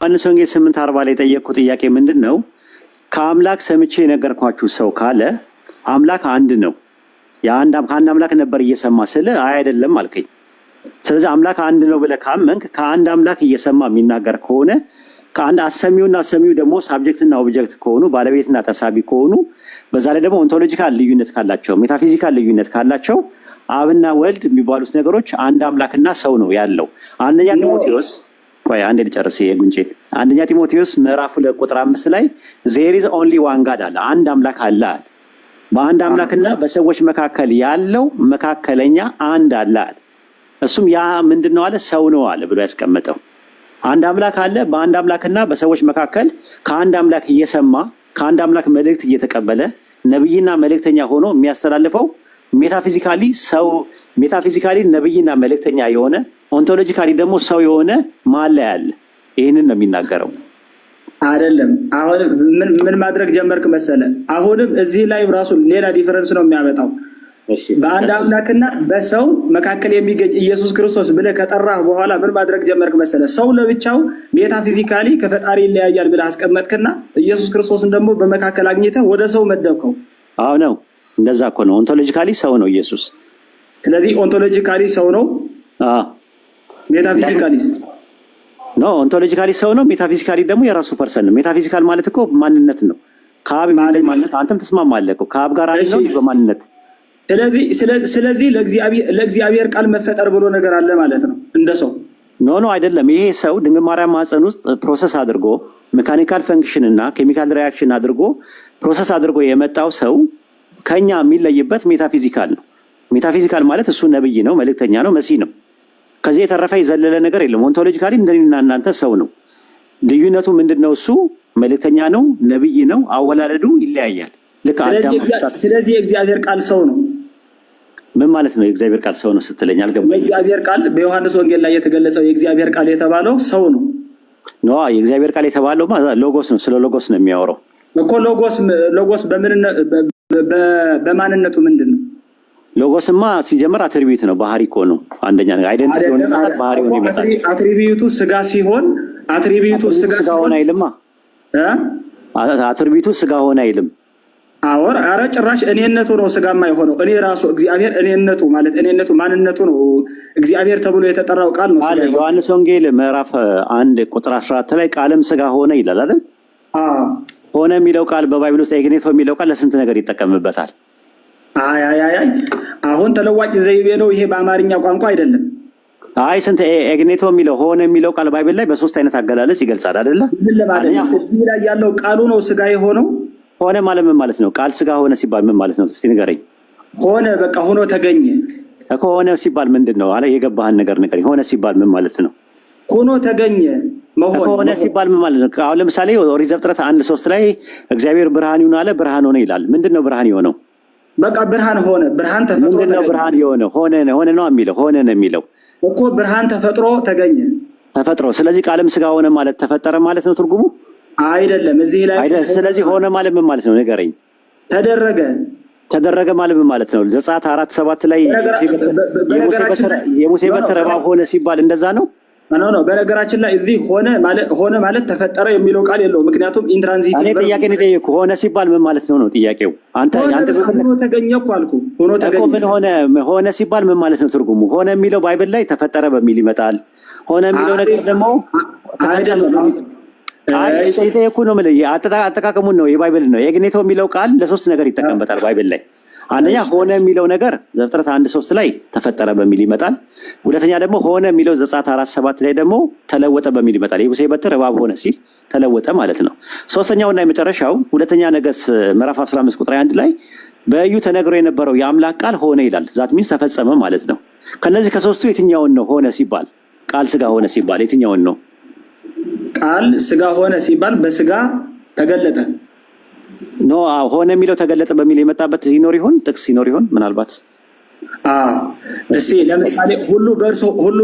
ዮሐንስ ወንጌል 8:40 ላይ የጠየቅኩ ጥያቄ ምንድን ነው? ከአምላክ ሰምቼ የነገርኳችሁ ሰው ካለ አምላክ አንድ ነው። ከአንድ አምላክ ነበር እየሰማ ስል አይ አይደለም አልከኝ። ስለዚህ አምላክ አንድ ነው ብለህ ካመንክ ከአንድ አምላክ እየሰማ የሚናገር ከሆነ፣ ከአንድ አሰሚውና ሰሚው ደግሞ subject ና object ከሆኑ፣ ባለቤትና ተሳቢ ከሆኑ፣ በዛ ላይ ደግሞ ontological ልዩነት ካላቸው፣ metaphysical ልዩነት ካላቸው፣ አብና ወልድ የሚባሉት ነገሮች አንድ አምላክና ሰው ነው ያለው። አንደኛ ጢሞቴዎስ፣ ቆይ አንዴ ልጨርስ የጉንጬን። አንደኛ ጢሞቴዎስ ምዕራፍ 2 ቁጥር 5 ላይ "There is only one God" አለ፣ አንድ አምላክ አለ አለ። በአንድ አምላክና በሰዎች መካከል ያለው መካከለኛ አንድ አለ አለ። እሱም ያ ምንድን ነው አለ? ሰው ነው አለ ብሎ ያስቀመጠው አንድ አምላክ አለ። በአንድ አምላክና በሰዎች መካከል ከአንድ አምላክ እየሰማ፣ ከአንድ አምላክ መልእክት እየተቀበለ፣ ነብይና መልእክተኛ ሆኖ የሚያስተላልፈው metaphysically ሰው፣ metaphysically ነብይና መልእክተኛ የሆነ፣ ontologically ደግሞ ሰው የሆነ ማን ላይ አለ። ይህንን ነው የሚናገረው። አይደለም። አሁን ምን ማድረግ ጀመርክ መሰለ? አሁንም እዚህ ላይ ራሱ ሌላ difference ነው የሚያመጣው። በአንድ አምላክና በሰው መካከል የሚገኝ ኢየሱስ ክርስቶስ ብለህ ከጠራህ በኋላ ምን ማድረግ ጀመርክ መሰለ? ሰው ለብቻው metaphysically ከፈጣሪ ይለያያል ብለህ አስቀመጥክና ኢየሱስ ክርስቶስን ደግሞ በመካከል አግኝተህ ወደ ሰው መደብከው። አዎ ነው፣ እንደዛ እኮ ነው። Ontologically ሰው ነው ኢየሱስ። ስለዚህ ontologically ሰው ነው፣ metaphysically ስ? No፣ ontologically ሰው ነው። Metaphysically ደግሞ የራሱ person ነው። Metaphysical ማለት እኮ ማንነት ነው። ከአብ የሚለይ ማንነት፣ አንተም ትስማማለህ እኮ፣ ከአብ ጋር አንድ ነው በማንነት። ስለዚህ ለእግዚአብሔር ቃል መፈጠር ብሎ ነገር አለ ማለት ነው እንደ ሰው? No, አይደለም። ይሄ ሰው ድንግል ማርያም ማህፀን ውስጥ process አድርጎ፣ mechanical function እና chemical reaction አድርጎ፣ process አድርጎ የመጣው ሰው ከኛ የሚለይበት metaphysical ነው። Metaphysical ማለት እሱ ነብይ ነው፣ መልእክተኛ ነው፣ መሲህ ነው። ከዚህ የተረፈ የዘለለ ነገር የለም። Ontologically እንደኔና እናንተ ሰው ነው። ልዩነቱ ምንድን ነው? እሱ መልእክተኛ ነው፣ ነብይ ነው። አወላለዱ ይለያያል። ልክ አዳም ስለዚህ የእግዚአብሔር ቃል ሰው ነው። ምን ማለት ነው? የእግዚአብሔር ቃል ሰው ነው ስትለኝ አልገባኝም። የእግዚአብሔር ቃል በዮሐንስ ወንጌል ላይ የተገለጸው የእግዚአብሔር ቃል የተባለው ሰው ነው። No፣ የእግዚአብሔር ቃል የተባለው ሎጎስ ነው። ስለ ሎጎስ ነው የሚያወራው። እኮ ሎጎስ በማንነቱ ምንድን ነው? ሎጎስማ ሲጀምር attribute ነው፣ ባህሪ እኮ ነው። አንደኛ ነገር identity ሆነ ይመጣል፣ ባህሪ ሆኖ ይመጣል። Attribute ኡ ስጋ ሲሆን attribute ኡ ስጋ ስጋ ሆነ አይልማ። Attribute ኡ ስጋ ሆነ አይልም። አወር ኧረ ጭራሽ እኔነቱ ነው ስጋማ የሆነው። እኔ ራሱ እግዚአብሔር እኔነቱ ማለት እኔነቱ ማንነቱ ነው። እግዚአብሔር ተብሎ የተጠራው ቃል ነው። ስጋ የሆነው። ዮሐንስ ወንጌል ምዕራፍ 1 ቁጥር 14 ላይ ቃልም ስጋ ሆነ ይላል አይደል? አዎ። ሆነ የሚለው ቃል በ Bible ውስጥ ኤግኔቶ የሚለው ቃል ለስንት ነገር ይጠቀምበታል? አይ አይ አይ አይ፣ አሁን ተለዋጭ ዘይቤ ነው ይሄ፣ በአማርኛ ቋንቋ አይደለም። አይ፣ ስንት ኤግኔቶ የሚለው፣ ሆነ የሚለው ቃል Bible ላይ በሶስት አይነት አገላለጽ ይገልጻል አይደለ? ምን ለማለት ነው? እዚህ ላይ ያለው ቃሉ ነው ስጋ የሆነው። ሆነ ማለት ምን ማለት ነው? ቃል ስጋ ሆነ ሲባል ምን ማለት ነው? እስቲ ንገረኝ። ሆነ፣ በቃ ሆኖ ተገኘ። እኮ ሆነ ሲባል ምንድን ነው? አለ የገባህን ነገር ንገረኝ። ሆነ ሲባል ምን ማለት ነው? ሆኖ ተገኘ መሆን። እኮ ሆነ ሲባል ምን ማለት ነው? አሁን ለምሳሌ ኦሪት ዘፍጥረት 1:3 ላይ እግዚአብሔር ብርሃን ይሁን አለ፣ ብርሃን ሆነ ይላል። ምንድን ነው ብርሃን የሆነው? በቃ ብርሃን ሆነ። ብርሃን ተፈጥሮ ምንድን ነው ተገኘ። ብርሃን የሆነው? ሆነ ነው፣ ሆነ ነው የሚለው፣ ሆነ ነው የሚለው። እኮ ብርሃን ተፈጥሮ ተገኘ። ተፈጥሮ። ስለዚህ ቃልም ስጋ ሆነ ማለት ተፈጠረ ማለት ነው ትርጉሙ? አይደለም። እዚህ ላይ አይደል? ስለዚህ ሆነ ማለት ምን ማለት ነው? ንገረኝ። ተደረገ። ተደረገ ማለት ምን ማለት ነው? ዘጸአት 4:7 ላይ የሙሴ በትር እባብ ሆነ ሲባል እንደዛ ነው? No, በነገራችን ላይ እዚህ ሆነ ማለት ተፈጠረ የሚለው ቃል የለውም። ምክንያቱም intransitive እኔ ጥያቄ ነው የጠየኩህ። ሆነ ሲባል ምን ማለት ነው ነው ጥያቄው። አንተ አንተ ሆኖ ተገኘ እኮ አልኩህ። ሆኖ እኮ ተገኘ። ምን ሆነ? ሆነ ሲባል ምን ማለት ነው ትርጉሙ? ሆነ የሚለው Bible ላይ ተፈጠረ በሚል ይመጣል። ሆነ የሚለው ነገር ደግሞ ተፈጸመ በሚል። አይ፣ የጠየኩህ ነው የምልህ፣ አጠቃቀሙን ነው፣ የ Bible ነው። ኤግኔቶ የሚለው ቃል ለሶስት ነገር ይጠቀምበታል Bible ላይ። አንደኛ ሆነ የሚለው ነገር ዘፍጥረት 1:3 ላይ ተፈጠረ በሚል ይመጣል። ሁለተኛ ደግሞ ሆነ የሚለው ዘጸአት 4:7 ላይ ደግሞ ተለወጠ በሚል ይመጣል። የሙሴ በትር እባብ ሆነ ሲል ተለወጠ ማለት ነው። ሶስተኛውና የመጨረሻው ሁለተኛ ነገሥት ምዕራፍ 15 ቁጥር 1 ላይ በኢዩ ተነግሮ የነበረው የአምላክ ቃል ሆነ ይላል። That means ተፈጸመ ማለት ነው። ከነዚህ ከሶስቱ የትኛውን ነው ሆነ ሲባል፣ ቃል ስጋ ሆነ ሲባል የትኛውን ነው? ቃል ስጋ ሆነ ሲባል በስጋ ተገለጠ። No፣ ሆነ የሚለው ተገለጠ በሚል የመጣበት ይኖር ይሆን? ጥቅስ ይኖር ይሆን ምናልባት? እስቲ ለምሳሌ ሁሉ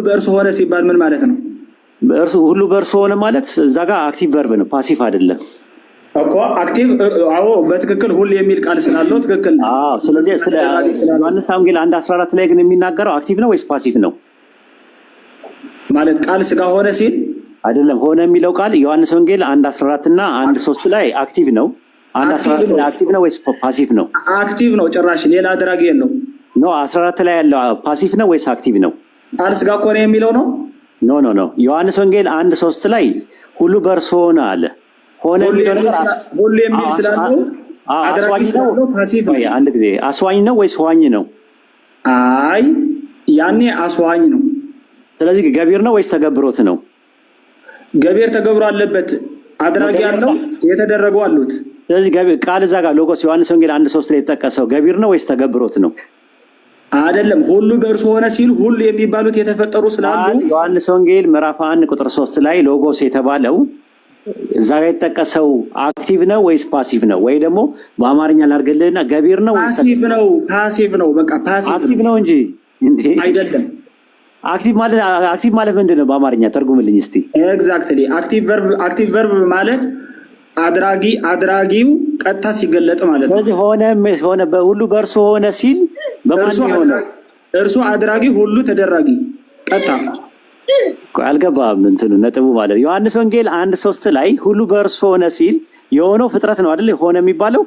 በእርሱ ሆነ ሲባል ምን ማለት ነው? በእርሱ፣ ሁሉ በእርሱ ሆነ ማለት እዛ ጋር active verb ነው፣ passive አይደለም። እኮ active፣ አዎ፣ በትክክል ሁሉ የሚል ቃል ስላለው ትክክል ነው። አዎ። ስለዚህ ስለ ዮሐንስ ወንጌል 1:14 ላይ ግን የሚናገረው active ነው ወይስ passive ነው? ማለት ቃል ስጋ ሆነ ሲል አይደለም። ሆነ የሚለው ቃል ዮሐንስ ወንጌል 1:14 እና 1:3 ላይ active ነው። 1:14 ላይ active ነው ወይስ passive ነው? Active ነው። ጭራሽ ሌላ አድራጊ የለው። No፣ 14 ላይ ያለው passive ነው ወይስ active ነው? ቃል ስጋ ኮነ የሚለው ነው። No, no, no፣ ዮሐንስ ወንጌል 1:3 ላይ ሁሉ በእርሱ ሆነ አለ። ሆነ የሚለው ነገር ሁሉ የሚል ስላለው፣ አድራጊ ስላለው passive ነው። አንድ ጊዜ፣ አስዋኝ ነው ወይስ ሆኝ ነው? አይ፣ ያኔ አስዋኝ ነው። ስለዚህ ገቢር ነው ወይስ ተገብሮት ነው? ገቢር ተገብሮ አለበት። አድራጊ ያለው፣ የተደረገው አሉት። ስለዚህ ቃል እዛ ጋር ሎጎስ ዮሐንስ ወንጌል 1:3 ላይ የተጠቀሰው ገቢር ነው ወይስ ተገብሮት ነው? አይደለም። ሁሉ በእርሱ ሆነ ሲል ሁሉ የሚባሉት የተፈጠሩ ስላሉ ዮሐንስ ወንጌል ምዕራፍ 1 ቁጥር 3 ላይ ሎጎስ የተባለው እዛ ጋር የተጠቀሰው active ነው ወይስ passive ነው? ወይ ደግሞ በአማርኛ ላድርግልህና ገቢር ነው ወይስ Passive ነው። Passive ነው። በቃ passive። Active ነው እንጂ እንዴ። አይደለም። Active ማለት ምንድን ነው? በአማርኛ ተርጉምልኝ እስቲ። Exactly፣ active verb ማለት አድራጊ፣ አድራጊው ቀጥታ ሲገለጥ ማለት ነው። ስለዚህ ሆነ ሆነ ሁሉ በእርሱ ሆነ ሲል በማን የሆነው? እርሱ አድራጊ፣ ሁሉ ተደራጊ ቀጥታ። አልገባም እንትኑ ነጥቡ ማለት ዮሐንስ ወንጌል 1:3 ላይ ሁሉ በእርሱ ሆነ ሲል የሆነው ፍጥረት ነው አይደል? ሆነ የሚባለው።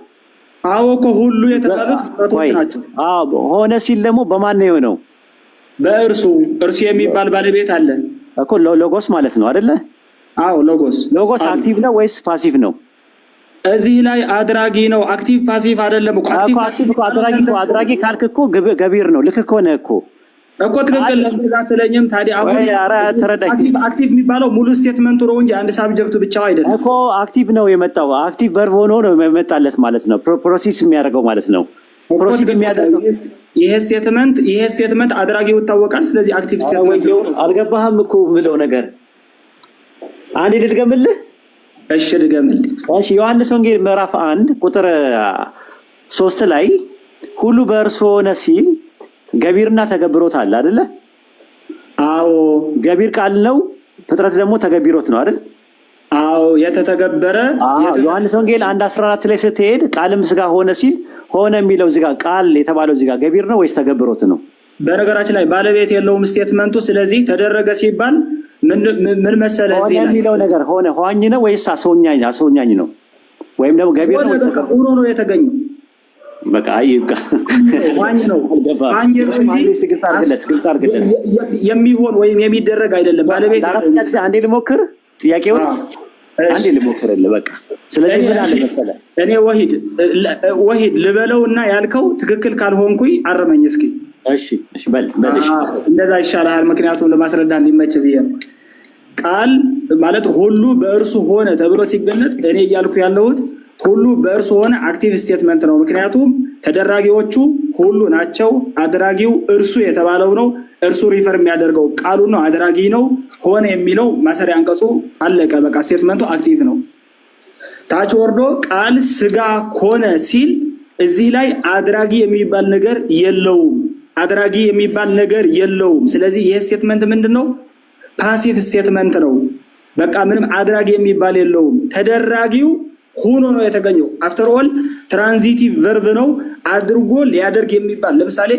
አዎ እኮ፣ ሁሉ የተባሉት ፍጥረቶች ናቸው። አዎ፣ ሆነ ሲል ደግሞ በማን ነው የሆነው? በእርሱ። እርሱ የሚባል ባለቤት አለ። እኮ ሎጎስ ማለት ነው አይደለ? አዎ፣ ሎጎስ። ሎጎስ active ነው ወይስ passive ነው? እዚህ ላይ አድራጊ ነው። Active passive አይደለም እኮ። Active እኮ አድራጊ እኮ፣ አድራጊ ካልክ እኮ ገቢር ነው። ልክ እኮ ነህ እኮ። እኮ ትክክል ለምን አትለኝም ታዲያ? አሁን ተረዳኝ። Passive active የሚባለው ሙሉ statement ኡ ነው እንጂ አንድ subject ኡ ብቻው አይደለም። እኮ active ነው የመጣው። Active verb ሆኖ ነው የመጣለት ማለት ነው። Process የሚያደርገው ማለት ነው። Proceed የሚያደርገው። ይሄ statement አድራጊው ይታወቃል። ስለዚህ active statement ነው። አልገባህም እኮ የምለው ነገር፣ አንዴ ልድገምልህ። እሺ፣ ድገምልኝ። እሺ፣ ዮሐንስ ወንጌል ምዕራፍ 1 ቁጥር 3 ላይ ሁሉ በእርሱ ሆነ ሲል ገቢርና ተገብሮት አለ አይደለ? አዎ። ገቢር ቃል ነው፣ ፍጥረት ደግሞ ተገቢሮት ነው አይደል? አዎ፣ የተተገበረ። ዮሐንስ ወንጌል 1:14 ላይ ስትሄድ ቃልም ስጋ ሆነ ሲል ሆነ የሚለው እዚህ ጋር ቃል የተባለው እዚህ ጋር ገቢር ነው ወይስ ተገብሮት ነው? በነገራችን ላይ ባለቤት የለውም statement ኡ። ስለዚህ ተደረገ ሲባል ምን መሰለህ ሆነ እዚህ ላይ የሚለው ነገር ሆነ ሆኝ ነው ወይስ አስሆኛኝ ነው? ወይም ደግሞ ገቢር ነው? ሆነ፣ በቃ ሆኖ ነው የተገኘው። በቃ አይ ይብቃ። ሆኝ ነው፣ ሆኝ ነው እንጂ ግልጽ አድርግለት፣ ግልጽ አድርግለት። የሚሆን ወይም የሚደረግ አይደለም። ባለቤት ለአራተኛ ጊዜ አንዴ ልሞክር፣ ጥያቄውን አንዴ ልሞክርልህ። በቃ ስለዚህ ምን አለ መሰለህ፣ እኔ ወሂድ ወሂድ ልበለው እና ያልከው ትክክል ካልሆንኩኝ አርመኝ እስኪ። እሺ፣ በል በል፣ እሺ። እንደዛ ይሻልሃል። ምክንያቱም ለማስረዳት እንዲመች ብዬ ነው። ቃል ማለት ሁሉ በእርሱ ሆነ ተብሎ ሲገለጥ እኔ እያልኩ ያለሁት ሁሉ በእርሱ ሆነ active statement ነው። ምክንያቱም ተደራጊዎቹ ሁሉ ናቸው። አድራጊው እርሱ የተባለው ነው። እርሱ refer የሚያደርገው ቃሉ ነው። አድራጊ ነው። ሆነ የሚለው ማሰሪያ አንቀጹ አለቀ። በቃ statement ኡ active ነው። ታች ወርዶ ቃል ስጋ ሆነ ሲል እዚህ ላይ አድራጊ የሚባል ነገር የለውም። አድራጊ የሚባል ነገር የለውም። ስለዚህ ይህ statement ምንድን ነው? Passive statement ነው። በቃ ምንም አድራጊ የሚባል የለውም። ተደራጊው ሆኖ ነው የተገኘው። After all transitive verb ነው። አድርጎ ሊያደርግ የሚባል፣ ለምሳሌ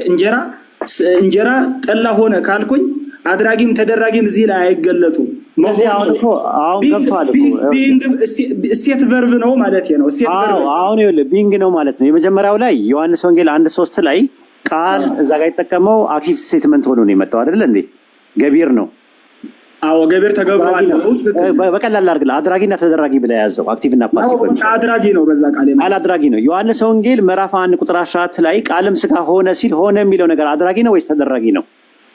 እንጀራ ጠላ ሆነ ካልኩኝ አድራጊም ተደራጊም እዚህ ላይ አይገለጡም። ስለዚህ አሁን እኮ አሁን ገብቶሃል እኮ። State verb ነው ማለት ነው። State verb። አሁን ይኸውልህ፣ being ነው ማለት ነው። የመጀመሪያው ላይ ዮሐንስ ወንጌል 1:3 ላይ ቃል እዛ ጋር የተጠቀመው active statement ሆኖ ነው የመጣው አይደለ እንዴ? ገቢር ነው። አዎ፣ ገቢር ተገብሯል ነው። ትክክል። በቀላል አድርግልህ፣ አድራጊና ተደራጊ ብለህ ያዘው። Active እና passive በሚል። አድራጊ ነው በዛ ቃል። ቃል አድራጊ ነው። ዮሐንስ ወንጌል ምዕራፍ 1 ቁጥር 14 ላይ ቃልም ስጋ ሆነ ሲል ሆነ የሚለው ነገር አድራጊ ነው ወይስ ተደራጊ ነው?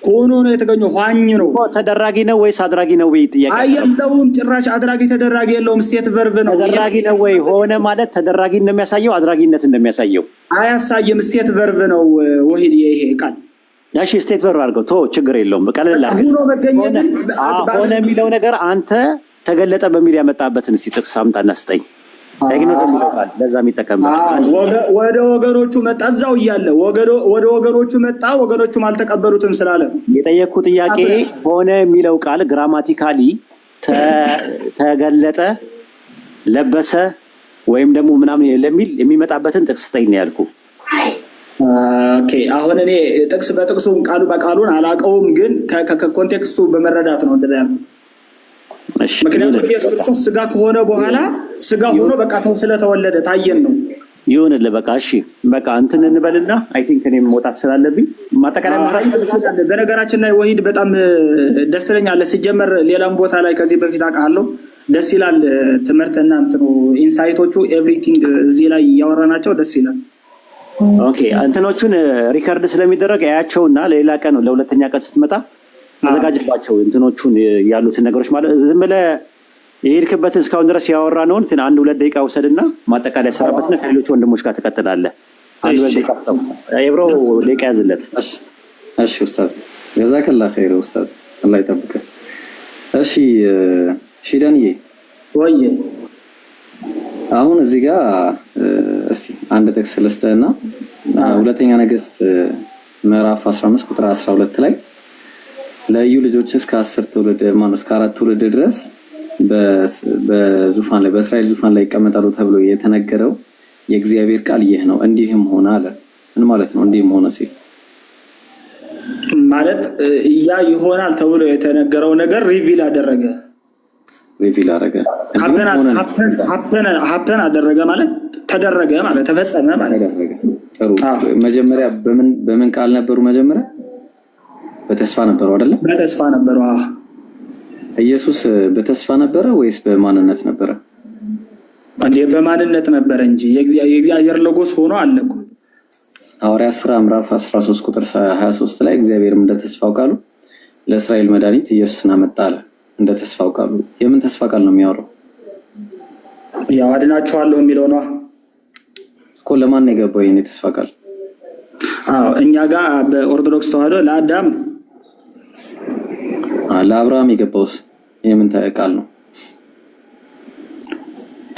ሆኖ ነው የተገኘው። ኋኝ ነው። ተደራጊ ነው ወይስ አድራጊ ነው ወይ ጥያቄ። አይ፣ የለውም፣ ጭራሽ አድራጊ ተደራጊ የለውም። State verb ነው። ተደራጊ ነው ወይ? ሆነ ማለት ተደራጊ እንደሚያሳየው አድራጊነት እንደሚያሳየው አያሳይም። State verb ነው ወሂድ ይሄ ቃል። እሺ፣ state verb አድርገው ቶ ችግር የለውም። ቀለል አድርገህ ሆኖ መገኘትን ሆነ የሚለው ነገር አንተ ተገለጠ በሚል ያመጣበትን እስቲ ጥቅስ አምጣና ስጠኝ። ኤግኖት የሚለው ቃል ለዛ የሚጠቀምበት። ወደ ወገኖቹ መጣ፣ እዛው እያለ ወደ ወገኖቹ መጣ፣ ወገኖቹም አልተቀበሉትም ስላለ ነው። የጠየቅኩ ጥያቄ ሆነ የሚለው ቃል grammatically ተገለጠ፣ ለበሰ ወይም ደግሞ ምናምን ለሚል የሚመጣበትን ጥቅስ ስጠኝ ነው ያልኩ። Okay፣ አሁን እኔ ጥቅስ በጥቅሱ ቃሉ በቃሉን አላውቀውም፣ ግን ከ context ኡ በመረዳት ነው እንደዛ ያልኩት። እሺ ምክንያቱም ይሁንልህ፣ ኢየሱስ በቃ ክርስቶስ ስጋ ከሆነ በኋላ ስጋ ሆኖ በቃ ተው ስለተወለደ ታየን ነው። ይሁንልህ፣ በቃ እሺ፣ በቃ እንትን እንበልና I think እኔም መውጣት ስላለብኝ ማጠቃለያ ማድረግ ደስ ይላል። በነገራችን ላይ ወሂድ በጣም ደስ ትለኛለህ። ሲጀመር ሌላም ቦታ ላይ ከዚህ በፊት አውቃለሁ። ደስ ይላል ትምህርትና እንትኑ insight ኦቹ everything እዚህ ላይ እያወራናቸው ደስ ይላል። Okay፣ እንትኖቹን record ስለሚደረግ ያያቸውና ለሌላ ቀን ለሁለተኛ ቀን ስትመጣ ተዘጋጅባቸው። እንትኖቹን ያሉትን ነገሮች ማለት ዝም ብለህ የሄድክበትን እስካሁን ድረስ ያወራነውን እንትን 1-2 ደቂቃ ውሰድና ማጠቃለያ ሰራበትና ከሌሎች ወንድሞች ጋር ትቀጥላለህ። አንድ ሁለት ደቂቃ ስጠው። ኤብሮ ደቂቃ ያዝለት። እሺ እሺ ኡስታዝ፣ ጀዛከላ ኸይር ኡስታዝ፣ አላህ ይጠብቅህ። እሺ ሺደንዬ፣ ወይ። አሁን እዚህ ጋር እስቲ አንድ ጥቅስ ልስጥህና ሁለተኛ ነገስት ምዕራፍ 15 ቁጥር 12 ላይ ለኢዩ ልጆች እስከ 10 ትውልድ፣ ማነው፣ እስከ አራት ትውልድ ድረስ በዙፋን ላይ፣ በእስራኤል ዙፋን ላይ ይቀመጣሉ ተብሎ የተነገረው የእግዚአብሔር ቃል ይህ ነው፣ እንዲህም ሆነ አለ። ምን ማለት ነው? እንዲህም ሆነ ሲል? ማለት ያ ይሆናል ተብሎ የተነገረው ነገር reveal አደረገ። Reveal አደረገ። እንዲህም ሆነ ነው። Happen አደረገ ማለት ተደረገ ማለት፣ ተፈጸመ ማለት። ተደረገ። ጥሩ። መጀመሪያ በምን በምን ቃል ነበሩ? መጀመሪያ በተስፋ ነበሩ አይደለ? በተስፋ ነበሩ። አዎ። ኢየሱስ በተስፋ ነበረ ወይስ በማንነት ነበረ? እንዴ፣ በማንነት ነበረ እንጂ የእግዚአብሔር ሎጎስ ሆኖ አለ እኮ። ሐዋርያት ሥራ ምዕራፍ 13 ቁጥር 23 ላይ እግዚአብሔርም እንደ ተስፋው ቃሉ ለእስራኤል መድኃኒት ኢየሱስን አመጣ አለ። እንደ ተስፋው ቃሉ የምን ተስፋ ቃል ነው የሚያወራው? ያው አድናችኋለሁ የሚለው ነዋ። እኮ ለማን ነው የገባው ይሄን የተስፋ ቃል? አዎ፣ እኛ ጋር በኦርቶዶክስ ተዋህዶ ለአዳም። ለአብርሃም የገባውስ የምን ቃል ነው?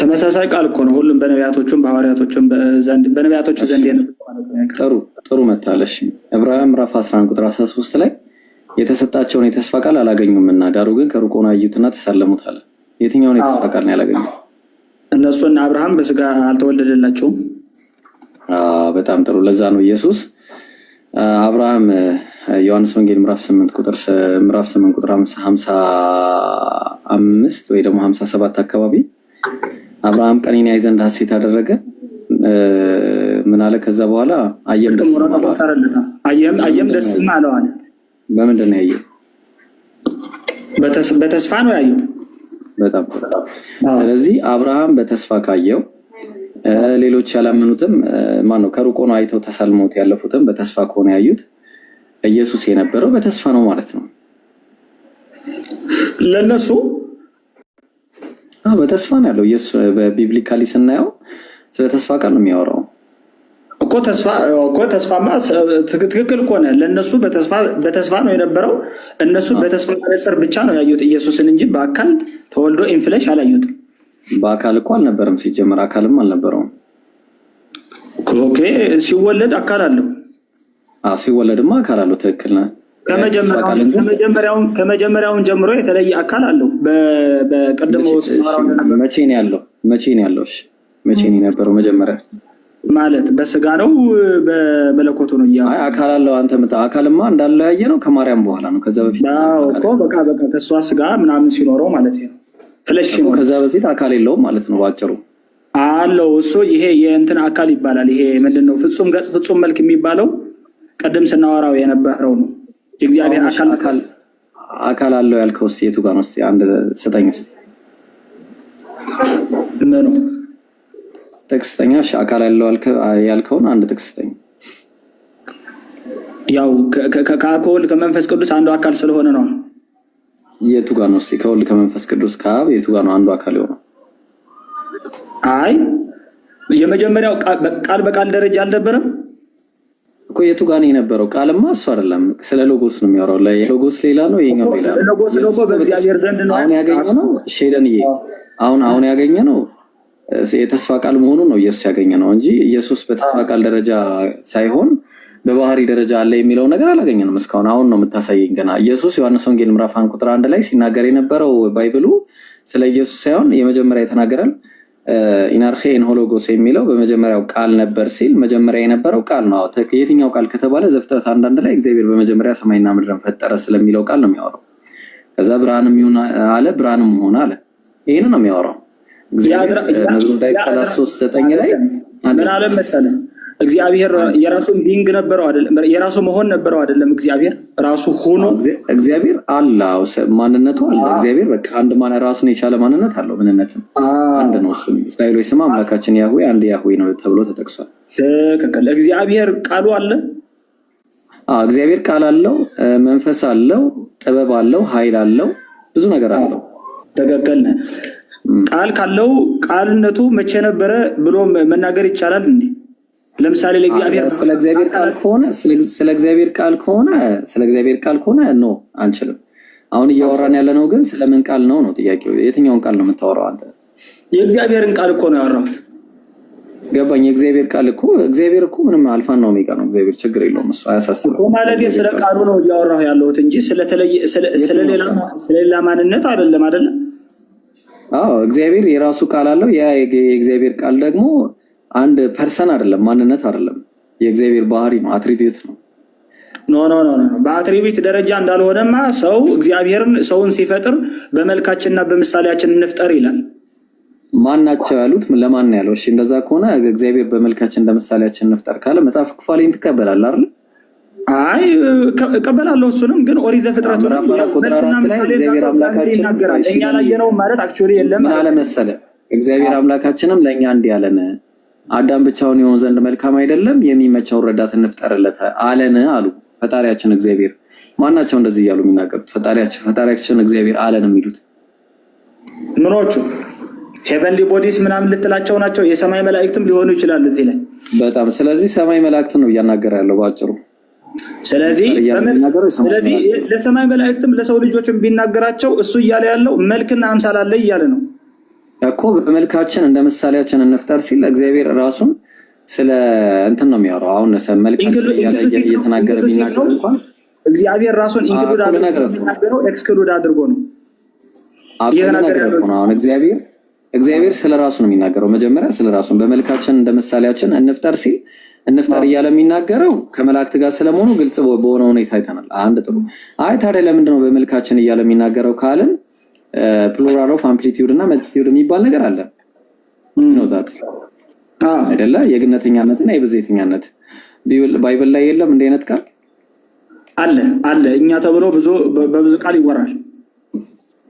ተመሳሳይ ቃል እኮ ነው። ሁሉም በነቢያቶቹም በሐዋርያቶቹም ዘንድ፣ በነቢያቶቹ ዘንድ የነበረው ማለት ነው። ጥሩ ጥሩ መታለሽ። ዕብራውያን ምዕራፍ 11 ቁጥር 13 ላይ የተሰጣቸውን የተስፋ ቃል አላገኙምና ዳሩ ግን ከሩቅ ሆነው አዩትና ተሳለሙት አለ። የትኛውን የተስፋ ቃል ነው ያላገኙት? እነሱና አብርሃም በስጋ አልተወለደላቸውም። በጣም ጥሩ። ለዛ ነው ኢየሱስ አብርሃም ዮሐንስ ወንጌል ምዕራፍ 8 ቁጥር 55 ወይ ደግሞ 57 አካባቢ አብርሃም ቀኔን ያይ ዘንድ ሐሴት አደረገ። ምን አለ? ከዛ በኋላ አየም ደስ አለው። አየም ደስም አለው አለ። በምንድን ነው ያየው? በተስፋ ነው ያየው። በጣም ጥሩ። ስለዚህ አብርሃም በተስፋ ካየው፣ ሌሎች ያላመኑትም፣ ማን ነው፣ ከሩቅ ሆነው አይተው ተሳልመውት ያለፉትም በተስፋ ከሆነ ያዩት ኢየሱስ የነበረው በተስፋ ነው ማለት ነው። ለነሱ በተስፋ ነው ያለው። ኢየሱስ በ biblically ስናየው ስለ ተስፋ ቃል ነው የሚያወራው። እኮ ተስፋ እኮ፣ ተስፋማ ትክክል እኮ ነህ። ለእነሱ በተስፋ ነው የነበረው። እነሱ በተስፋ መነጽር ብቻ ነው ያዩት ኢየሱስን እንጂ በአካል ተወልዶ in flesh አላዩትም። በአካል እኮ አልነበረም፣ ሲጀመር አካልም አልነበረውም። Okay፣ ሲወለድ አካል አለው። ሲወለድማ አካል አለው። ትክክል ነህ። ከመጀመሪያውን ጀምሮ የተለየ አካል አለው። በቀደሞ መቼ ነው ያለው? መቼ ነው ያለው? እሺ፣ መቼ ነው የነበረው መጀመሪያ? ማለት በስጋ ነው በመለኮቱ ነው? እያ አይ፣ አካል አለው። አንተ አካልማ እንዳለ ያየ ነው ከማርያም በኋላ ነው። ከዛ በፊት እኮ በቃ በቃ ከእሷ ስጋ ምናምን ሲኖረው ማለት ነው። Flesh ሲኖረው። ከዛ በፊት አካል የለውም ማለት ነው ባጭሩ። አለው እሱ። ይሄ የእንትን አካል ይባላል። ይሄ ምንድን ነው? ፍጹም ገጽ ፍጹም መልክ የሚባለው ቅድም ስናወራው የነበረው ነው። የእግዚአብሔር አካል። አካል አለው ያልከው እስኪ የቱ ጋር ነው? እስኪ አንድ ስጠኝ እስኪ። ምኑ? ጥቅስ ስጠኛ። እሺ፣ አካል አለው ያልከውን አንድ ጥቅስ ስጠኝ። ያው ከአብ ከወልድ ከመንፈስ ቅዱስ አንዱ አካል ስለሆነ ነው። የቱ ጋር ነው? እስኪ ከወልድ ከመንፈስ ቅዱስ ከአብ የቱ ጋር ነው አንዱ አካል የሆነው? አይ፣ የመጀመሪያው ቃል በቃል ደረጃ አልነበረም። እኮ የቱ ጋር ነው የነበረው? ቃልማ እሱ አይደለም። ስለ ሎጎስ ነው የሚያወራው። ሎጎስ ሌላ ነው፣ ይሄኛው ሌላ ነው። ሎጎስ ደግሞ በእግዚአብሔር ዘንድ ነው። አሁን ያገኘ ነው ሼደንዬ፣ አሁን ያገኘ ነው የተስፋ ቃል መሆኑን ነው ኢየሱስ ያገኘ ነው እንጂ ኢየሱስ በተስፋ ቃል ደረጃ ሳይሆን በባህሪ ደረጃ አለ የሚለው ነገር አላገኘንም እስካሁን። አሁን ነው የምታሳየኝ ገና። ኢየሱስ ዮሐንስ ወንጌል ምዕራፍ 1 ቁጥር 1 ላይ ሲናገር የነበረው Bible ኡ ስለ ኢየሱስ ሳይሆን የመጀመሪያ የተናገራል ἐν ἀρχῇ ἦν ὁ λόγος የሚለው በመጀመሪያው ቃል ነበር ሲል መጀመሪያ የነበረው ቃል ነው። የትኛው ቃል ከተባለ ዘፍጥረት 1:1 ላይ እግዚአብሔር በመጀመሪያ ሰማይና ምድርን ፈጠረ ስለሚለው ቃል ነው የሚያወራው። ከዛ ብርሃንም ይሁን አለ፣ ብርሃንም ሆነ አለ። ይሄን ነው የሚያወራው እግዚአብሔር። መዝሙር ዳዊት 33:9 ላይ ምን አለ መሰለህ? እግዚአብሔር የራሱ being ነበረው አይደለም? የራሱ መሆን ነበረው አይደለም? እግዚአብሔር ራሱ ሆኖ እግዚአብሔር አለ፣ ማንነቱ አለ። እግዚአብሔር በቃ አንድ ማን ራሱን የቻለ ማንነት አለው። ምንነትም አንድ ነው። እሱም እስራኤሎች ስማ አምላካችን ያህዌ አንድ ያህዌ ነው ተብሎ ተጠቅሷል። ትክክል። እግዚአብሔር ቃሉ አለ። አዎ፣ እግዚአብሔር ቃል አለው፣ መንፈስ አለው፣ ጥበብ አለው፣ ኃይል አለው፣ ብዙ ነገር አለው። ትክክል ነህ። ቃል ካለው ቃልነቱ መቼ ነበረ ብሎ መናገር ይቻላል እንዴ? ለምሳሌ ለእግዚአብሔር ስለ እግዚአብሔር ቃል ከሆነ no፣ አንችልም። አሁን እያወራን ያለነው ግን ስለምን ቃል ነው ነው ጥያቄው። የትኛውን ቃል ነው የምታወራው አንተ? የእግዚአብሔርን ቃል እኮ ነው ያወራሁት። ገባኝ። የእግዚአብሔር ቃል እኮ፣ እግዚአብሔር እኮ ምንም አልፋና ኦሜጋ ነው። እግዚአብሔር ችግር የለውም፣ እሱ አያሳስብም። እኮ ማለት ስለ ቃሉ ነው እያወራሁ ያለሁት እንጂ ስለሌላ ማንነት አይደለም። አይደለም? አዎ፣ እግዚአብሔር የራሱ ቃል አለው። ያ የእግዚአብሔር ቃል ደግሞ አንድ person አይደለም፣ ማንነት አይደለም። የእግዚአብሔር ባህሪ ነው፣ attribute ነው። No, no, no, no፣ በ attribute ደረጃ እንዳልሆነማ ሰው እግዚአብሔርን ሰውን ሲፈጥር በመልካችንና በምሳሌያችን እንፍጠር ይላል። ማን ናቸው ያሉት? ለማን ነው ያለው? እሺ፣ እንደዛ ከሆነ እግዚአብሔር በመልካችን እንደ ምሳሌያችን እንፍጠር ካለ መጽሐፍ ክፋሌን ትቀበላለህ አይደል? አይ፣ እቀበላለሁ። እሱንም ግን ኦሪት ዘፍጥረት ምዕራፍ 4 ቁጥር 4 ላይ እግዚአብሔር አምላካችን ይናገራል። እኛ ላየነው ማለት actually የለም። ምን አለ መሰለ? እግዚአብሔር አምላካችንም ለእኛ እንዲህ አለን፣ አዳም ብቻውን ይሆን ዘንድ መልካም አይደለም፣ የሚመቸውን ረዳት እንፍጠርለት አለን አሉ። ፈጣሪያችን እግዚአብሔር ማናቸው እንደዚህ እያሉ የሚናገሩት? ፈጣሪያችን እግዚአብሔር አለን የሚሉት? ምኖቹ heavenly bodies ምናምን ልትላቸው ናቸው። የሰማይ መላእክትም ሊሆኑ ይችላሉ እዚህ ላይ። በጣም፣ ስለዚህ ሰማይ መላእክትን ነው እያናገረ ያለው በአጭሩ። ስለዚህ ለሰማይ መላእክትም ለሰው ልጆችም ቢናገራቸው እሱ እያለ ያለው መልክና አምሳል አለ እያለ ነው። እኮ በመልካችን እንደ ምሳሌያችን እንፍጠር ሲል እግዚአብሔር ራሱን ስለ እንትን ነው የሚያወራው። አሁን መልካችን እያለ እየተናገረ ቢናገር እንኳን እግዚአብሔር ራሱን include አድርጎ የሚናገረው exclude አድርጎ ነው እየተናገረ ያለው? አሁን እግዚአብሔር ስለ ራሱ ነው የሚናገረው። መጀመሪያ ስለ ራሱ በመልካችን እንደ ምሳሌያችን እንፍጠር ሲል እንፍጠር እያለ የሚናገረው ከመላእክት ጋር ስለመሆኑ ግልጽ በሆነ ሁኔታ አይተናል። አንድ ጥሩ። አይ፣ ታዲያ ለምንድን ነው በመልካችን እያለ የሚናገረው ካልን plural of amplitude እና multitude የሚባል ነገር አለ ነው that አይደለ? የግነተኛነት እና የብዜተኛነት Bible ላይ የለም እንዲህ አይነት ቃል? አለ፣ አለ። እኛ ተብሎ ብዙ በብዙ ቃል ይወራል።